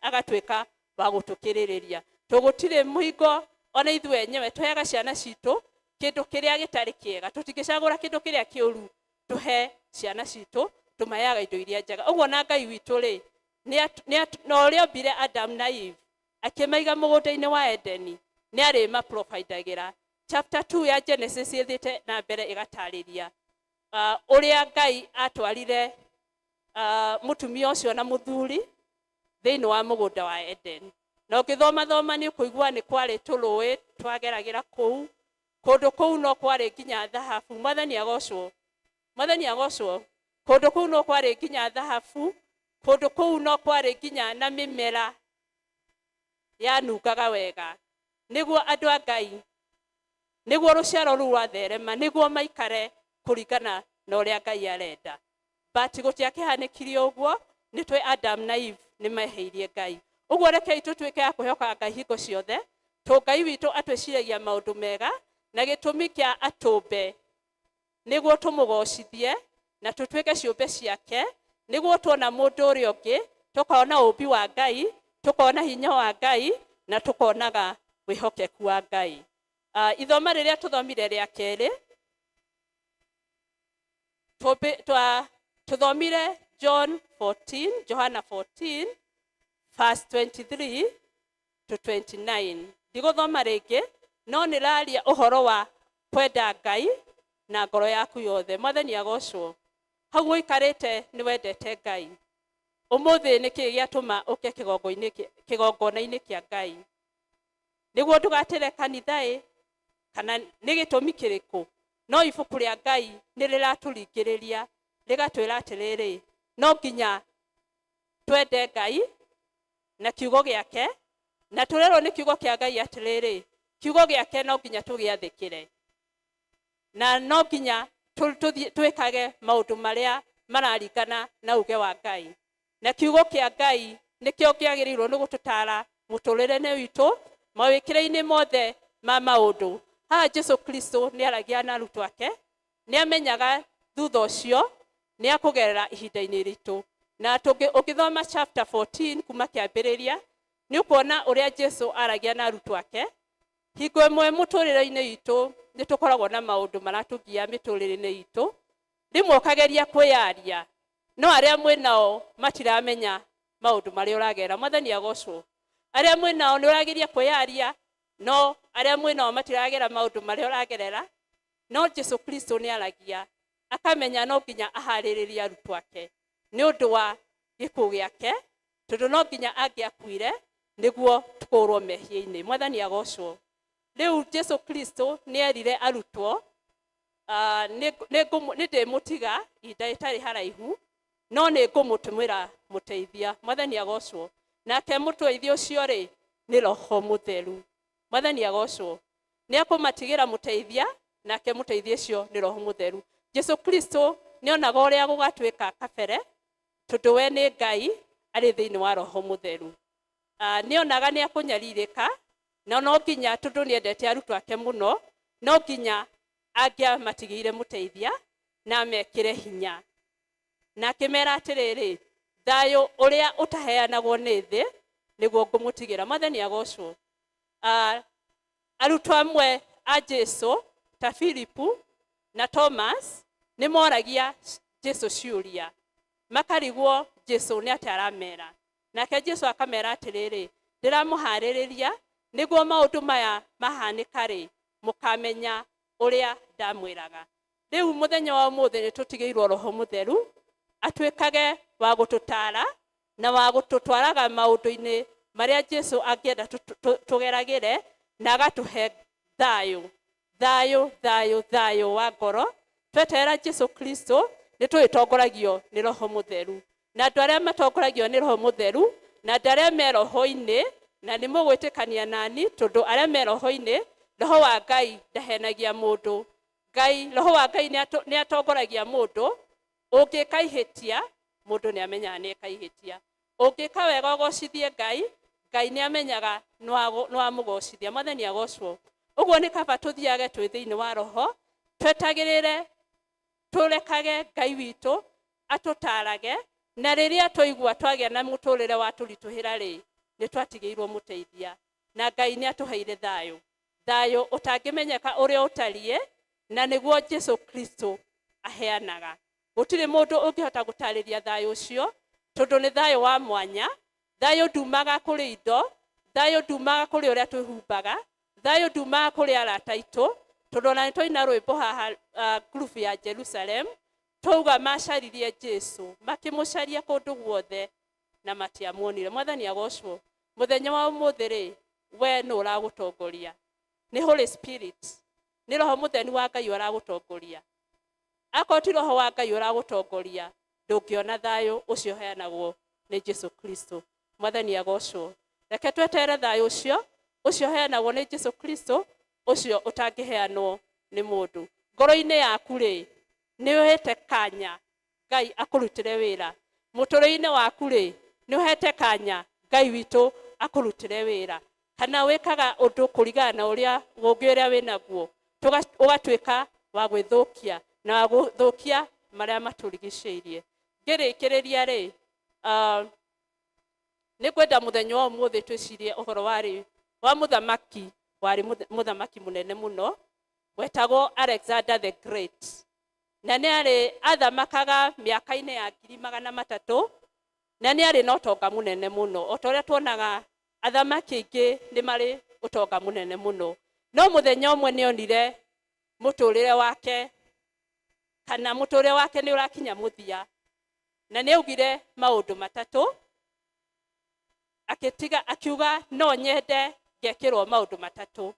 agatuĩka wa gũtũkĩrĩrĩria. To gũtirĩ mũhingo ona ithuĩ enyewe tũheaga ciana citũ kĩndũ kĩrĩa gĩtarĩ kĩega. Tũtingĩcagũra kĩndũ kĩrĩa kĩũru tũhe ciana citũ, tũmaheaga indo iria njega. Ũguo na Ngai witũ rĩ, na ũrĩa ombire Adam na Eve, akĩmaiga mũgũnda-inĩ wa Edeni, nĩ arĩmaprovidagĩra. Chapter 2 ya Genesis ĩthiĩte na mbere ĩgatarĩria ũrĩa Ngai atwarire mũtumia ũcio na mũthuri thĩinĩ wa mũgũnda wa Eden. Na ũngĩthomathoma nĩ ũkũigua nĩ kwarĩ tũrũĩ twageragĩra kũu, kũndũ kũu no kwarĩ nginya thahabu. Mwathani agocwo. Mwathani agocwo. Kũndũ kũu no kwarĩ nginya thahabu, kũndũ kũu no kwarĩ nginya na mĩmera yanungaga wega. Nĩguo andũ a Ngai, nĩguo rũciaro rũu rwatherema, nĩguo maikare kũringana na ũrĩa Ngai arenda. But gũtiakĩhanĩkire ũguo, nĩ tũĩ Adam na Eve nĩ mehĩirie Ngai. Ũguo rekei tũtuĩke a kwĩhokaga Ngai hingo ciothe, tondũ Ngai witũ atwĩciragia maũndũ mega, na gĩtũmi kĩa atũmbe nĩguo tũmũgocithie na tũtuĩke ciũmbe ciake, nĩguo tuona mũndũ ũrĩa ũngĩ tũkona ũmbi wa Ngai, tũkona hinya wa Ngai, na tũkonaga wĩhokeku wa Ngai. Ithoma rĩrĩa tũthomire rĩa kerĩ, Tũthomire John 14, Johana 14, verse 23 to 29. Ndigũthoma rĩngĩ, no nĩraria ũhoro wa kwenda Ngai na ngoro yaku yothe. Mwathani agocwo. Hau ũikarĩte nĩ wendete Ngai. Ũmũthĩ nĩkĩ gĩatũma ũke kĩgongona-inĩ kĩa Ngai? Nĩguo ndũgatĩre kanitha ĩ, kana nĩ gĩtũmi kĩrĩkũ? No ibuku rĩa Ngai nĩ rĩratũringĩrĩria rĩgatwĩra atĩrĩrĩ, no nginya twende Ngai na kiugo gĩake, na tũrerwo nĩ kiugo kĩa Ngai atĩrĩrĩ, kiugo gĩake no nginya tũgĩathĩkĩre, na no nginya twĩkage maũndũ marĩa mararingana na uge wa Ngai. Na kiugo kĩa Ngai nĩkĩo kĩagĩrĩirwo nĩ gũtũtaara mũtũrĩre-inĩ witũ, mawĩkĩre-inĩ mothe ma maũndũ. Haha Jesu Kristo nĩ aragia na arutwo ake, nĩ amenyaga thutha ũcio nĩ akũgerera ihinda-inĩ iritũ. Na ũngĩthoma chapter 14 kuma kĩambĩrĩria, nĩ ũkuona ũrĩa Jesu aragia na arutwo ake. Hingo ĩmwe mũtũrĩre-inĩ itũ nĩ tũkoragwo na maũndũ maratũgia mĩtũrĩre-inĩ itũ, rĩmwe ũkageria kwĩyaria, no arĩa mwĩ nao matiramenya maũndũ marĩa ũragera. Mwathani agocwo. Arĩa mwĩ nao nĩ ũrageria kwĩyaria, no arĩa mwĩ nao matiragera maũndũ marĩa ũragerera. No Jesu Kristo nĩ aragia, akamenya no nginya aharĩrĩrie arutwo ake nĩ ũndũ wa gĩkuũ gĩake, tondũ no nginya angĩakuire nĩguo tũkũrwo mehia-inĩ. Mwathani agocwo. Rĩu Jesu Kristo nĩ erire arutwo, nĩ ndĩmũtiga ihinda rĩtarĩ haraihu, no nĩ ngũmũtũmĩra mũteithia. Mwathani agocwo. Nake mũteithia ũcio rĩ, nĩ Roho Mũtheru. Mwathani agocwo. Nĩ akũmatigĩra mũteithia, nake mũteithia ũcio nĩ Roho Mũtheru. Jesu Kristo nĩ onaga ũrĩa gũgatuĩka kabere, tondũ we nĩ Ngai arĩ thĩinĩ wa Roho Mũtheru. Nĩ onaga nĩ akũnyarirĩka, na no nginya, tondũ nĩ endete arutwo ake mũno, no nginya angĩamatigĩire mũteithia na amekĩre hinya. Na akĩmera atĩrĩrĩ, thayũ ũrĩa ũtaheanagwo nĩ thĩ nĩguo ngũmũtigĩra. Mwathani agocwo. Arutwo amwe a Jesu ta Filipu na Thomas nĩ moragia Jesu ciũria, makarigwo Jesu nĩ atĩa aramera. Nake Jesu akamera atĩrĩrĩ, ndĩramũharĩrĩria nĩguo maũndũ maya mahanĩka rĩ, mũkamenya ũrĩa ndamwĩraga. Rĩu mũthenya wa ũmũthĩ nĩ tũtigĩirwo Roho Mũtheru atuĩkage wa gũtũtaara na wa gũtũtwaraga maũndũ-inĩ marĩa Jesu angĩenda tũgeragĩre, na agatũhe thayũ, thayũ, thayũ, thayũ wa ngoro. Tweterera Jesu Kristo nĩ tũgĩtongoragio nĩ Roho Mũtheru, na andũ arĩa matongoragio nĩ Roho Mũtheru na andũ arĩa me roho-inĩ, na nĩ mũgwĩtĩkania nani, tondũ arĩa me roho-inĩ, Roho wa Ngai ndahenagia mũndũ. Ngai, Roho wa Ngai nĩ atongoragia mũndũ. Ũngĩka ihĩtia, mũndũ nĩ amenyaga nĩ eka ihĩtia. Ũngĩka wega ũgocithie Ngai, Ngai nĩ amenyaga nĩ wamũgocithia. Mwathani agocwo. Ũguo nĩ kaba tũthiage twĩ thĩinĩ wa Roho, twetagĩrĩre, tũrekage Ngai witũ atũtarage, na rĩrĩa twaigua twagĩa na mũtũrĩre watũritũhĩra rĩ, nĩ twatigĩirwo mũteithia, na Ngai nĩ atũheire thayũ, thayũ ũtangĩmenyeka ũrĩa ũtariĩ, na nĩguo Jesu Kristo aheanaga. Gũtirĩ mũndũ ũngĩhota gũtarĩria thayũ ũcio, tondũ nĩ thayũ wa mwanya. Thayũ ndumaga kũrĩ indo, thayũ ndumaga kũrĩ ũrĩa twĩhumbaga, thayũ ndumaga kũrĩ arata aitũ, tondũ ona nĩ twaina rwĩmbo haha, group ya Jerusalem, twauga macaririe Jesu, makĩmũcaria kũndũ guothe na matiamuonire. Mwathani agocwo. Mũthenya wa ũmũthĩ rĩ, we nũ ũragũtongoria? Nĩ Holy Spirit, nĩ Roho Mũtheru wa Ngai ũragũtongoria. Akorwo ti Roho wa Ngai ũragũtongoria, ndũngĩona thayũ ũcio ũheanagwo nĩ Jesu Kristo. Mwathani agocwo. Reke tweterere thayũ ũcio, ũcio ũheanagwo nĩ Jesu Kristo, ũcio ũtangĩheanwo nĩ mũndũ. Ngoro-inĩ yaku rĩ, nĩ ũhete kanya Ngai akũrutĩre wĩra. Mũtũrĩre-inĩ waku rĩ, nĩ ũhete kanya Ngai witũ akũrutĩre wĩra. Kana wĩkaga ũndũ kũringana na ũrĩa ũngĩ ũrĩa wĩnaguo, ũgatuĩka wa gwĩthũkia na wa gũthũkia marĩa matũrigicĩirie. Ngĩrĩkĩrĩria rĩ, nĩ ngwenda mũthenya wa ũmũthĩ twĩcirie ũhoro warĩ wa mũthamaki, warĩ mũthamaki mũnene mũno wetagwo Alexander the Great, na nĩ arĩ athamakaga mĩaka-inĩ ya 300,000, na nĩ arĩ na ũtonga mũnene mũno. O ta ũrĩa tuonaga athamaki aingĩ nĩ marĩ ũtonga mũnene mũno, no mũthenya ũmwe nĩ onire mũtũrĩre wake, kana mũtũrĩre wake nĩ ũrakinya mũthia, na nĩ augire maũndũ matatũ, akĩtiga akiuga no nyende ngekĩrwo maũndũ matatũ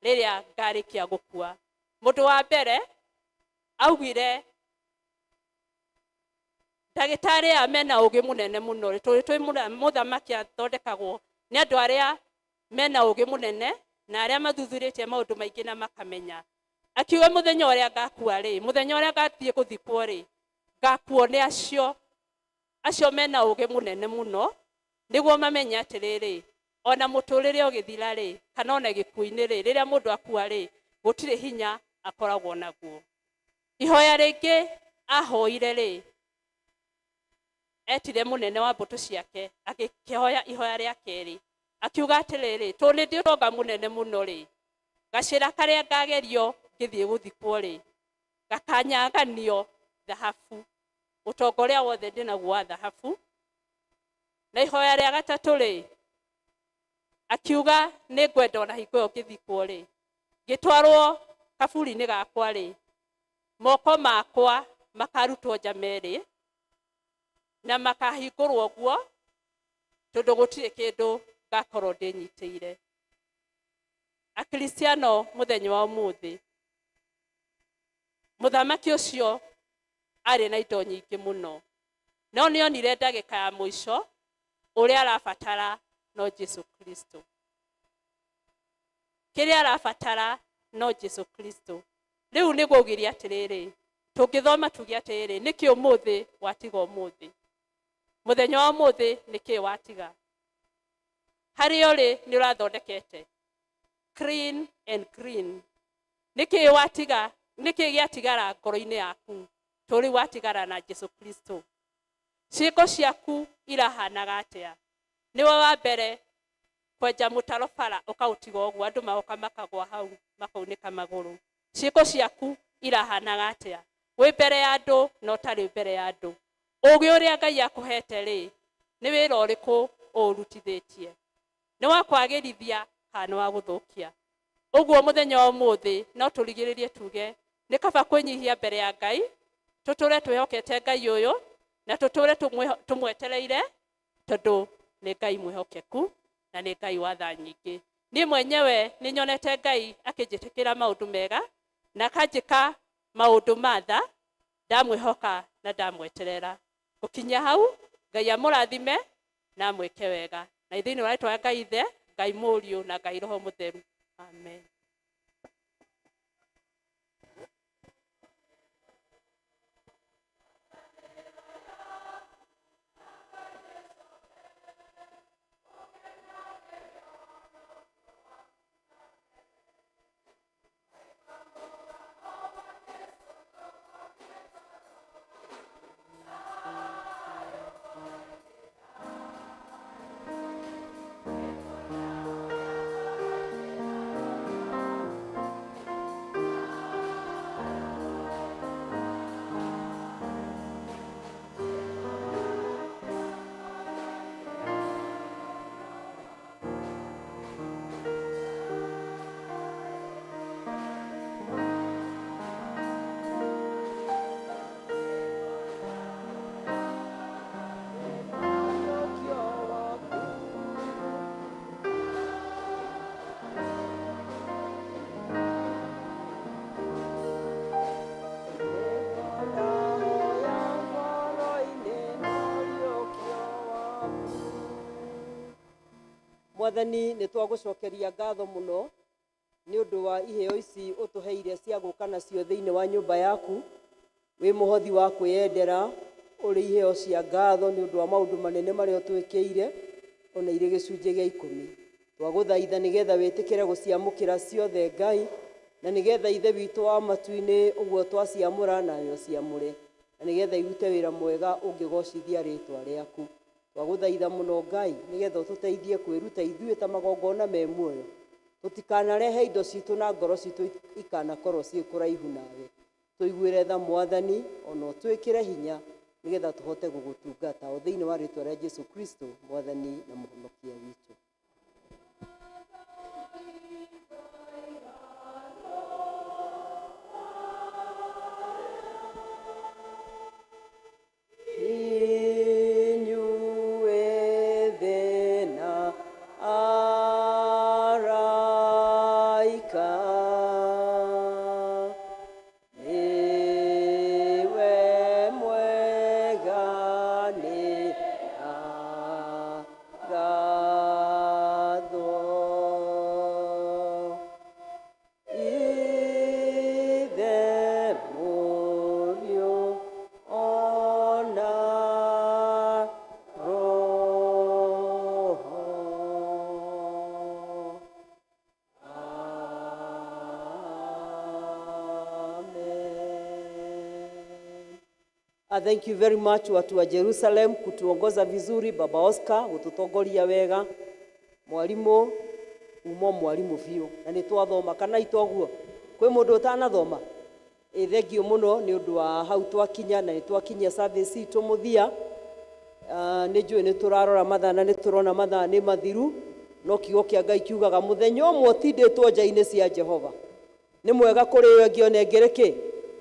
rĩrĩa ngarĩkia gũkua. Mũndũ wa mbere augire ndagĩtarĩ aya mena ũgĩ mũnene mũno, tũrĩ twĩ mũthamaki athondekagwo nĩ andũ arĩa mena ũgĩ mũnene na arĩa mathuthurĩtie maũndũ maingĩ na makamenya. Akiuga mũthenya ũrĩa ngakua rĩ, mũthenya ũrĩa ngathiĩ gũthikwo rĩ, ngakuo nĩ acio mena ũgĩ mũnene mũno, nĩguo mamenye atĩrĩrĩ, ona mũtũrĩre ũgĩthira rĩ, kana ona gĩkuũ-inĩ rĩ, rĩrĩa mũndũ akua rĩ, gũtirĩ hinya akoragwo naguo. Ihoya rĩngĩ ahoire rĩ, Etire mũnene wa mbũtũ ciake agĩkĩhoya ihoya rĩa kerĩ, akiuga atĩrĩrĩ, tondũ nĩ ndĩ ũtonga mũnene mũno rĩ, gacĩra karĩa ngagerio ngĩthiĩ gũthikwo rĩ, gakanyaganio thahabu, ũtonga ũrĩa wothe ndĩnaguo wa thahabu. Na ihoya rĩa gatatũ rĩ, akiuga nĩ ngwenda ona hingo ĩyo ngĩthikwo rĩ, ngĩtwarwo kaburi-inĩ gakwa rĩ, moko makwa makarutwo nja merĩ na makahingũrwo ũguo, tondũ gũtirĩ kĩndũ ngakorwo ndĩnyitĩire. Akristiano mũthenya wa ũmũthĩ, mũthamaki ũcio arĩ na indo nyingĩ mũno, no nĩonire ndagĩka ya mũico ũrĩa arabatara no Jesu Kristo. Kĩrĩa arabatara no Jesu Kristo. Rĩu nĩguo augire atĩrĩrĩ, tũngĩthoma tuge atĩrĩrĩ, nĩkĩ ũmũthĩ watiga ũmũthĩ? Mũthenya wa ũmũthĩ nĩkĩ watiga? Harĩa ũrĩ nĩ ũrathondekete clean and green. Nĩkĩ watiga? Nĩkĩ gĩatigara ngoro-inĩ yaku? To rĩu watigara na Jesu Kristo. Ciĩko ciaku irahanaga atĩa? Nĩwe wa mbere kwenja mũtaro bara ũkaũtiga ũguo, andũ magoka makagwa hau makaunĩka magũrũ. Ciĩko ciaku irahanaga atĩa? Wĩ mbere ya andũ na ũtarĩ mbere ya andũ. Ũgĩ ũrĩa Ngai akũhete rĩ, nĩ wĩra ũrĩkũ ũũrutithĩtie? Nĩ wa kwagĩrithia kana nĩ wa gũthũkia? Ũguo mũthenya wa ũmũthĩ no tũrigĩrĩrie tuge nĩ kaba kwĩnyihia mbere ya Ngai, tũtũre twĩhokete Ngai ũyũ na tũtũre tũmwetereire, tondũ nĩ Ngai mwĩhokeku na nĩ Ngai wa tha nyingĩ. Niĩ mwenyewe nĩ nyonete Ngai akĩnjĩtĩkĩra maũndũ mega na akanjĩka maũndũ ma tha, ndamwĩhoka na ndamweterera. Gũkinyia hau, Ngai amũrathime na amwĩke wega. Na thĩinĩ wa rĩtwa rĩa Ngai Ithe, Ngai Mũriũ na Ngai Roho Mũtheru. Amen. Mwathani, nĩ twagũcokeria ngatho mũno nĩ ũndũ wa iheo ici ũtũheire cia gũka nacio thĩinĩ wa nyũmba yaku, wĩ mũhothi wa kwĩyendera, ũrĩ iheo cia ngatho nĩ ũndũ wa maũndũ manene marĩa ũtwĩkĩire, ona irĩ gĩcunjĩ gĩa ikũmi. Twagũthaitha nĩgetha wĩtĩkĩre gũciamũkĩra ciothe Ngai, na nĩgetha Ithe witũ wa matu-inĩ ũguo twaciamũra nawe ũciamũre, na nĩgetha irute wĩra mwega ũngĩgocithia rĩtwa rĩaku. Twagũthaitha mũno Ngai nĩgetha ũtũteithie kwĩruta ithuĩ ta magongona me muoyo, tũtikanarehe indo citũ na ngoro citũ ikanakorwo ciĩ kũraihu nawe. Tũiguĩre tha Mwathani, ona ũtwĩkĩre hinya nĩgetha tũhote gũgũtungata, o thĩinĩ wa rĩtwa rĩa Jesu Kristo Mwathani na Mũhonokia witũ. Inyuĩ na araika, nĩwe mwega nĩ Thank you very much watu wa Jerusalem kutuongoza vizuri, Baba Oscar gututongoria wega, mwalimu umo mwalimu biũ na nĩ twathoma kana itoguo kwĩ mũndũ ũtanathoma. Ĩ thengio mũno nĩ ũndũ wa hau twakinya na nĩ twakinyia service itũ mũthia. Nĩ njũĩ nĩ tũrarora mathaa na nĩ tũrona mathaa nĩ mathiru, no kiugo kĩa Ngai kiugaga mũthenya ũmwe ũtindĩtwo nja-inĩ cia Jehova nĩ mwega kũrĩ ĩyo ĩngĩ ona ĩngĩrĩ kĩ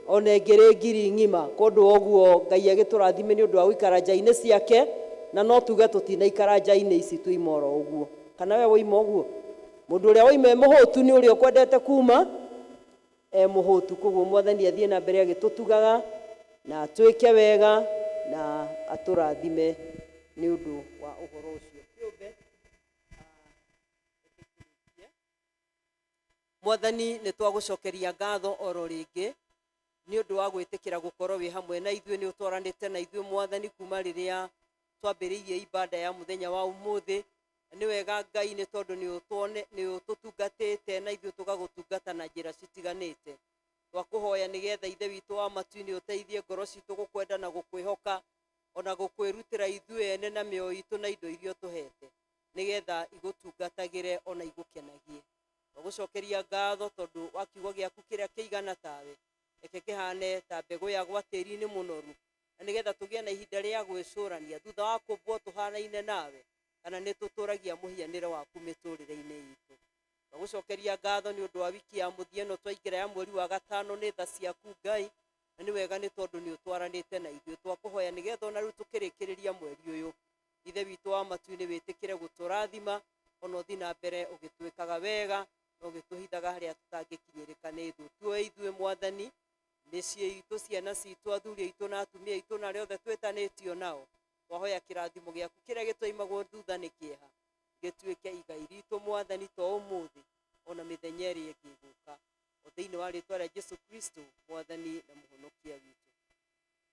ona ĩngĩrĩ ngiri ng'ima. Kũndũ ũguo Ngai agĩtũrathime nĩ ũndũ wa gũikara nja-inĩ ciake, na no tuge tũtinaikara nja-inĩ ici tuima oro ũguo. Kana we woima ũguo? Mũndũ ũrĩa woima e mũhũtu nĩ ũrĩa ũkwendete kuma e mũhũtu. Koguo Mwathani athiĩ na mbere agĩtũtugaga na atwĩke wega na atũrathime nĩ ũndũ wa ũhoro ũcio kĩũmbe. Mwathani, nĩ twagũcokeria ngatho oro rĩngĩ nĩ ũndũ wa gwĩtĩkĩra gũkorwo wĩ hamwe na ithuĩ. Nĩ ũtwaranĩte na ithuĩ Mwathani kuma rĩrĩa twambĩrĩirie ibada ya mũthenya wa ũmũthĩ. Nĩ wega Ngai nĩ tondũ nĩ ũtũtungatĩte na ithuĩ tũgagũtungata na njĩra citiganĩte. Twakũhoya nĩgetha Ithe witũ wa matu-inĩ ũteithie ngoro citũ gũkwenda na gũkwĩhoka ona gũkwĩrutĩra ithuĩ ene na mĩoyo itũ na indo iria ũtũhete nĩgetha igũtungatagĩre ona igũkenagie. Twagũcokeria ngatho tondũ wa kiugo gĩaku kĩrĩa kĩigana tawe, reke kĩhane ta mbegũ ya gwa tĩri-inĩ mũnoru, na nĩgetha tũgĩe na ihinda rĩa gwĩcũrania thutha wa kũmbwo tũhanaine nawe, kana nĩ tũtũragia mũhianĩre waku mĩtũrĩre-inĩ itũ. Twagũcokeria ngatho nĩ ũndũ wa wiki ya mũthia ĩno twaingĩra ya mweri wa gatano. Nĩ tha ciaku Ngai, na nĩ wega nĩ tondũ nĩ ũtwaranĩte na ithuĩ. Twakũhoya nĩgetha ona rĩu tũkĩrĩkĩrĩria mweri ũyũ, Ithe witũ wa matu-inĩ wĩtĩkĩre gũtũrathima ona ũthiĩ na mbere ũgĩtwĩkaga wega na ũgĩtũhithaga harĩa tũtangĩkinyĩrĩka nĩ thũ. Tuoe ithuĩ Mwathani, mĩciĩ itũ, ciana citũ, athuri aitũ na atumia aitũ na arĩa othe twĩtanĩtio nao. Twahoya kĩrathimo gĩaku kĩrĩa gĩtoimagwo thutha nĩ kĩeha gĩtuĩke igai ritũ Mwathani, to ũmũthĩ ona mĩthenya ĩrĩa ĩngĩ ĩgũka, o thĩinĩ wa rĩtwa rĩa Jesu Kristo Mwathani na Mũhonokia witũ.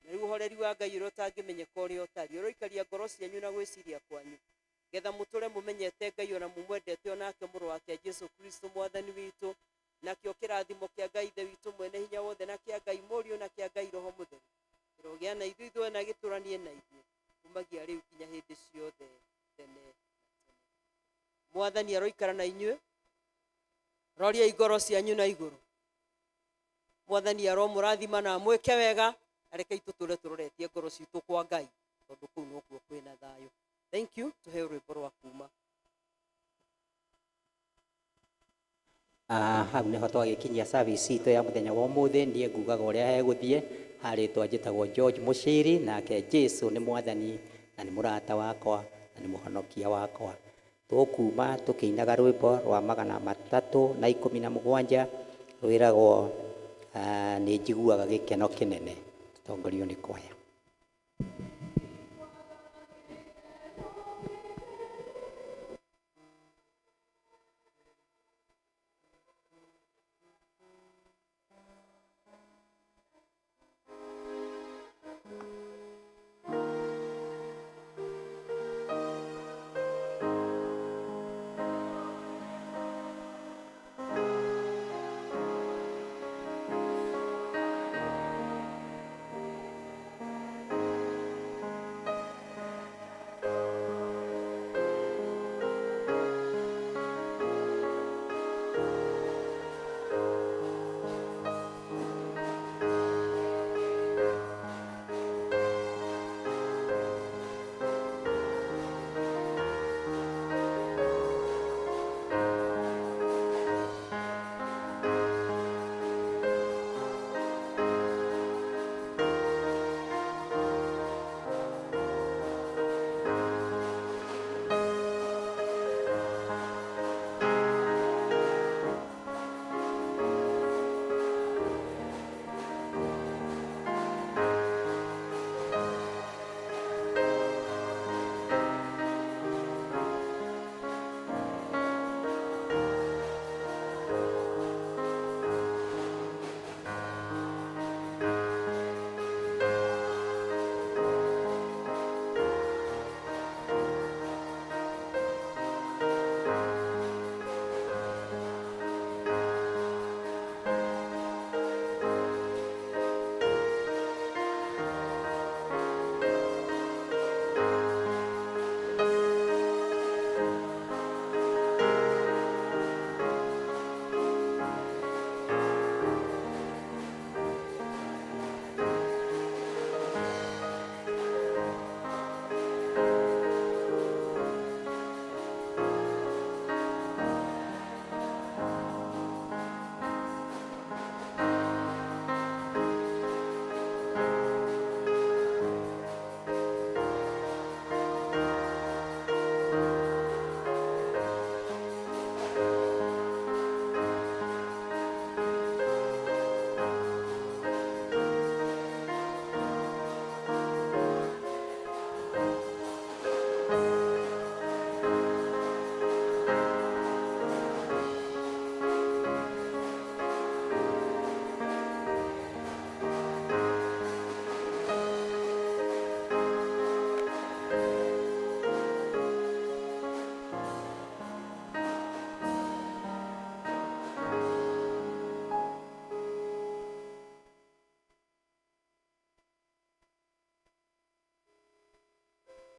Na rĩu ũhoreri wa Ngai ũrĩa ũtangĩmenyeka ũrĩa ũtariĩ ũroikaria ngoro cianyu na gwĩciria kwanyu, getha mũtũre mũmenyete Ngai ona mũmwendete onake mũrũ wake Jesu Kristo Mwathani witũ. Nakĩo kĩrathimo kĩa Ngai Ithe witũ mwene hinya wothe, na kĩa Ngai Mũriũ, na kĩa Ngai Roho Mũtheru kĩrogĩa na ithuĩ ithuĩ na gĩtũranie na ithuĩ kumagia rĩu nginya hĩndĩ ciothe tene na tene. Mwathani aroikara na inyuĩ. Roriai ngoro cianyu na igũrũ. Mwathani aromũrathima na amwĩke wega, na rekei tũtũre tũroretie ngoro citũ kwa Ngai, tondũ kũu nokuo kwĩna thayũ. Thank you. Tũheo rwĩmbo rwa kuma. Hau nĩho twagĩkinyia service itũ ya mũthenya wa ũmũthĩ. Niĩ ngugaga ũrĩa hegũthiĩ harĩtwa njĩtagwo George Mũciri, nake Jesu nĩ Mwathani na nĩ mũrata wakwa na nĩ mũhonokia wakwa. Tũkuma tũkĩinaga rwĩmbo rwa 317 rwĩragwo nĩ njiguaga gĩkeno kĩnene. Tũtongorio nĩ kwaya.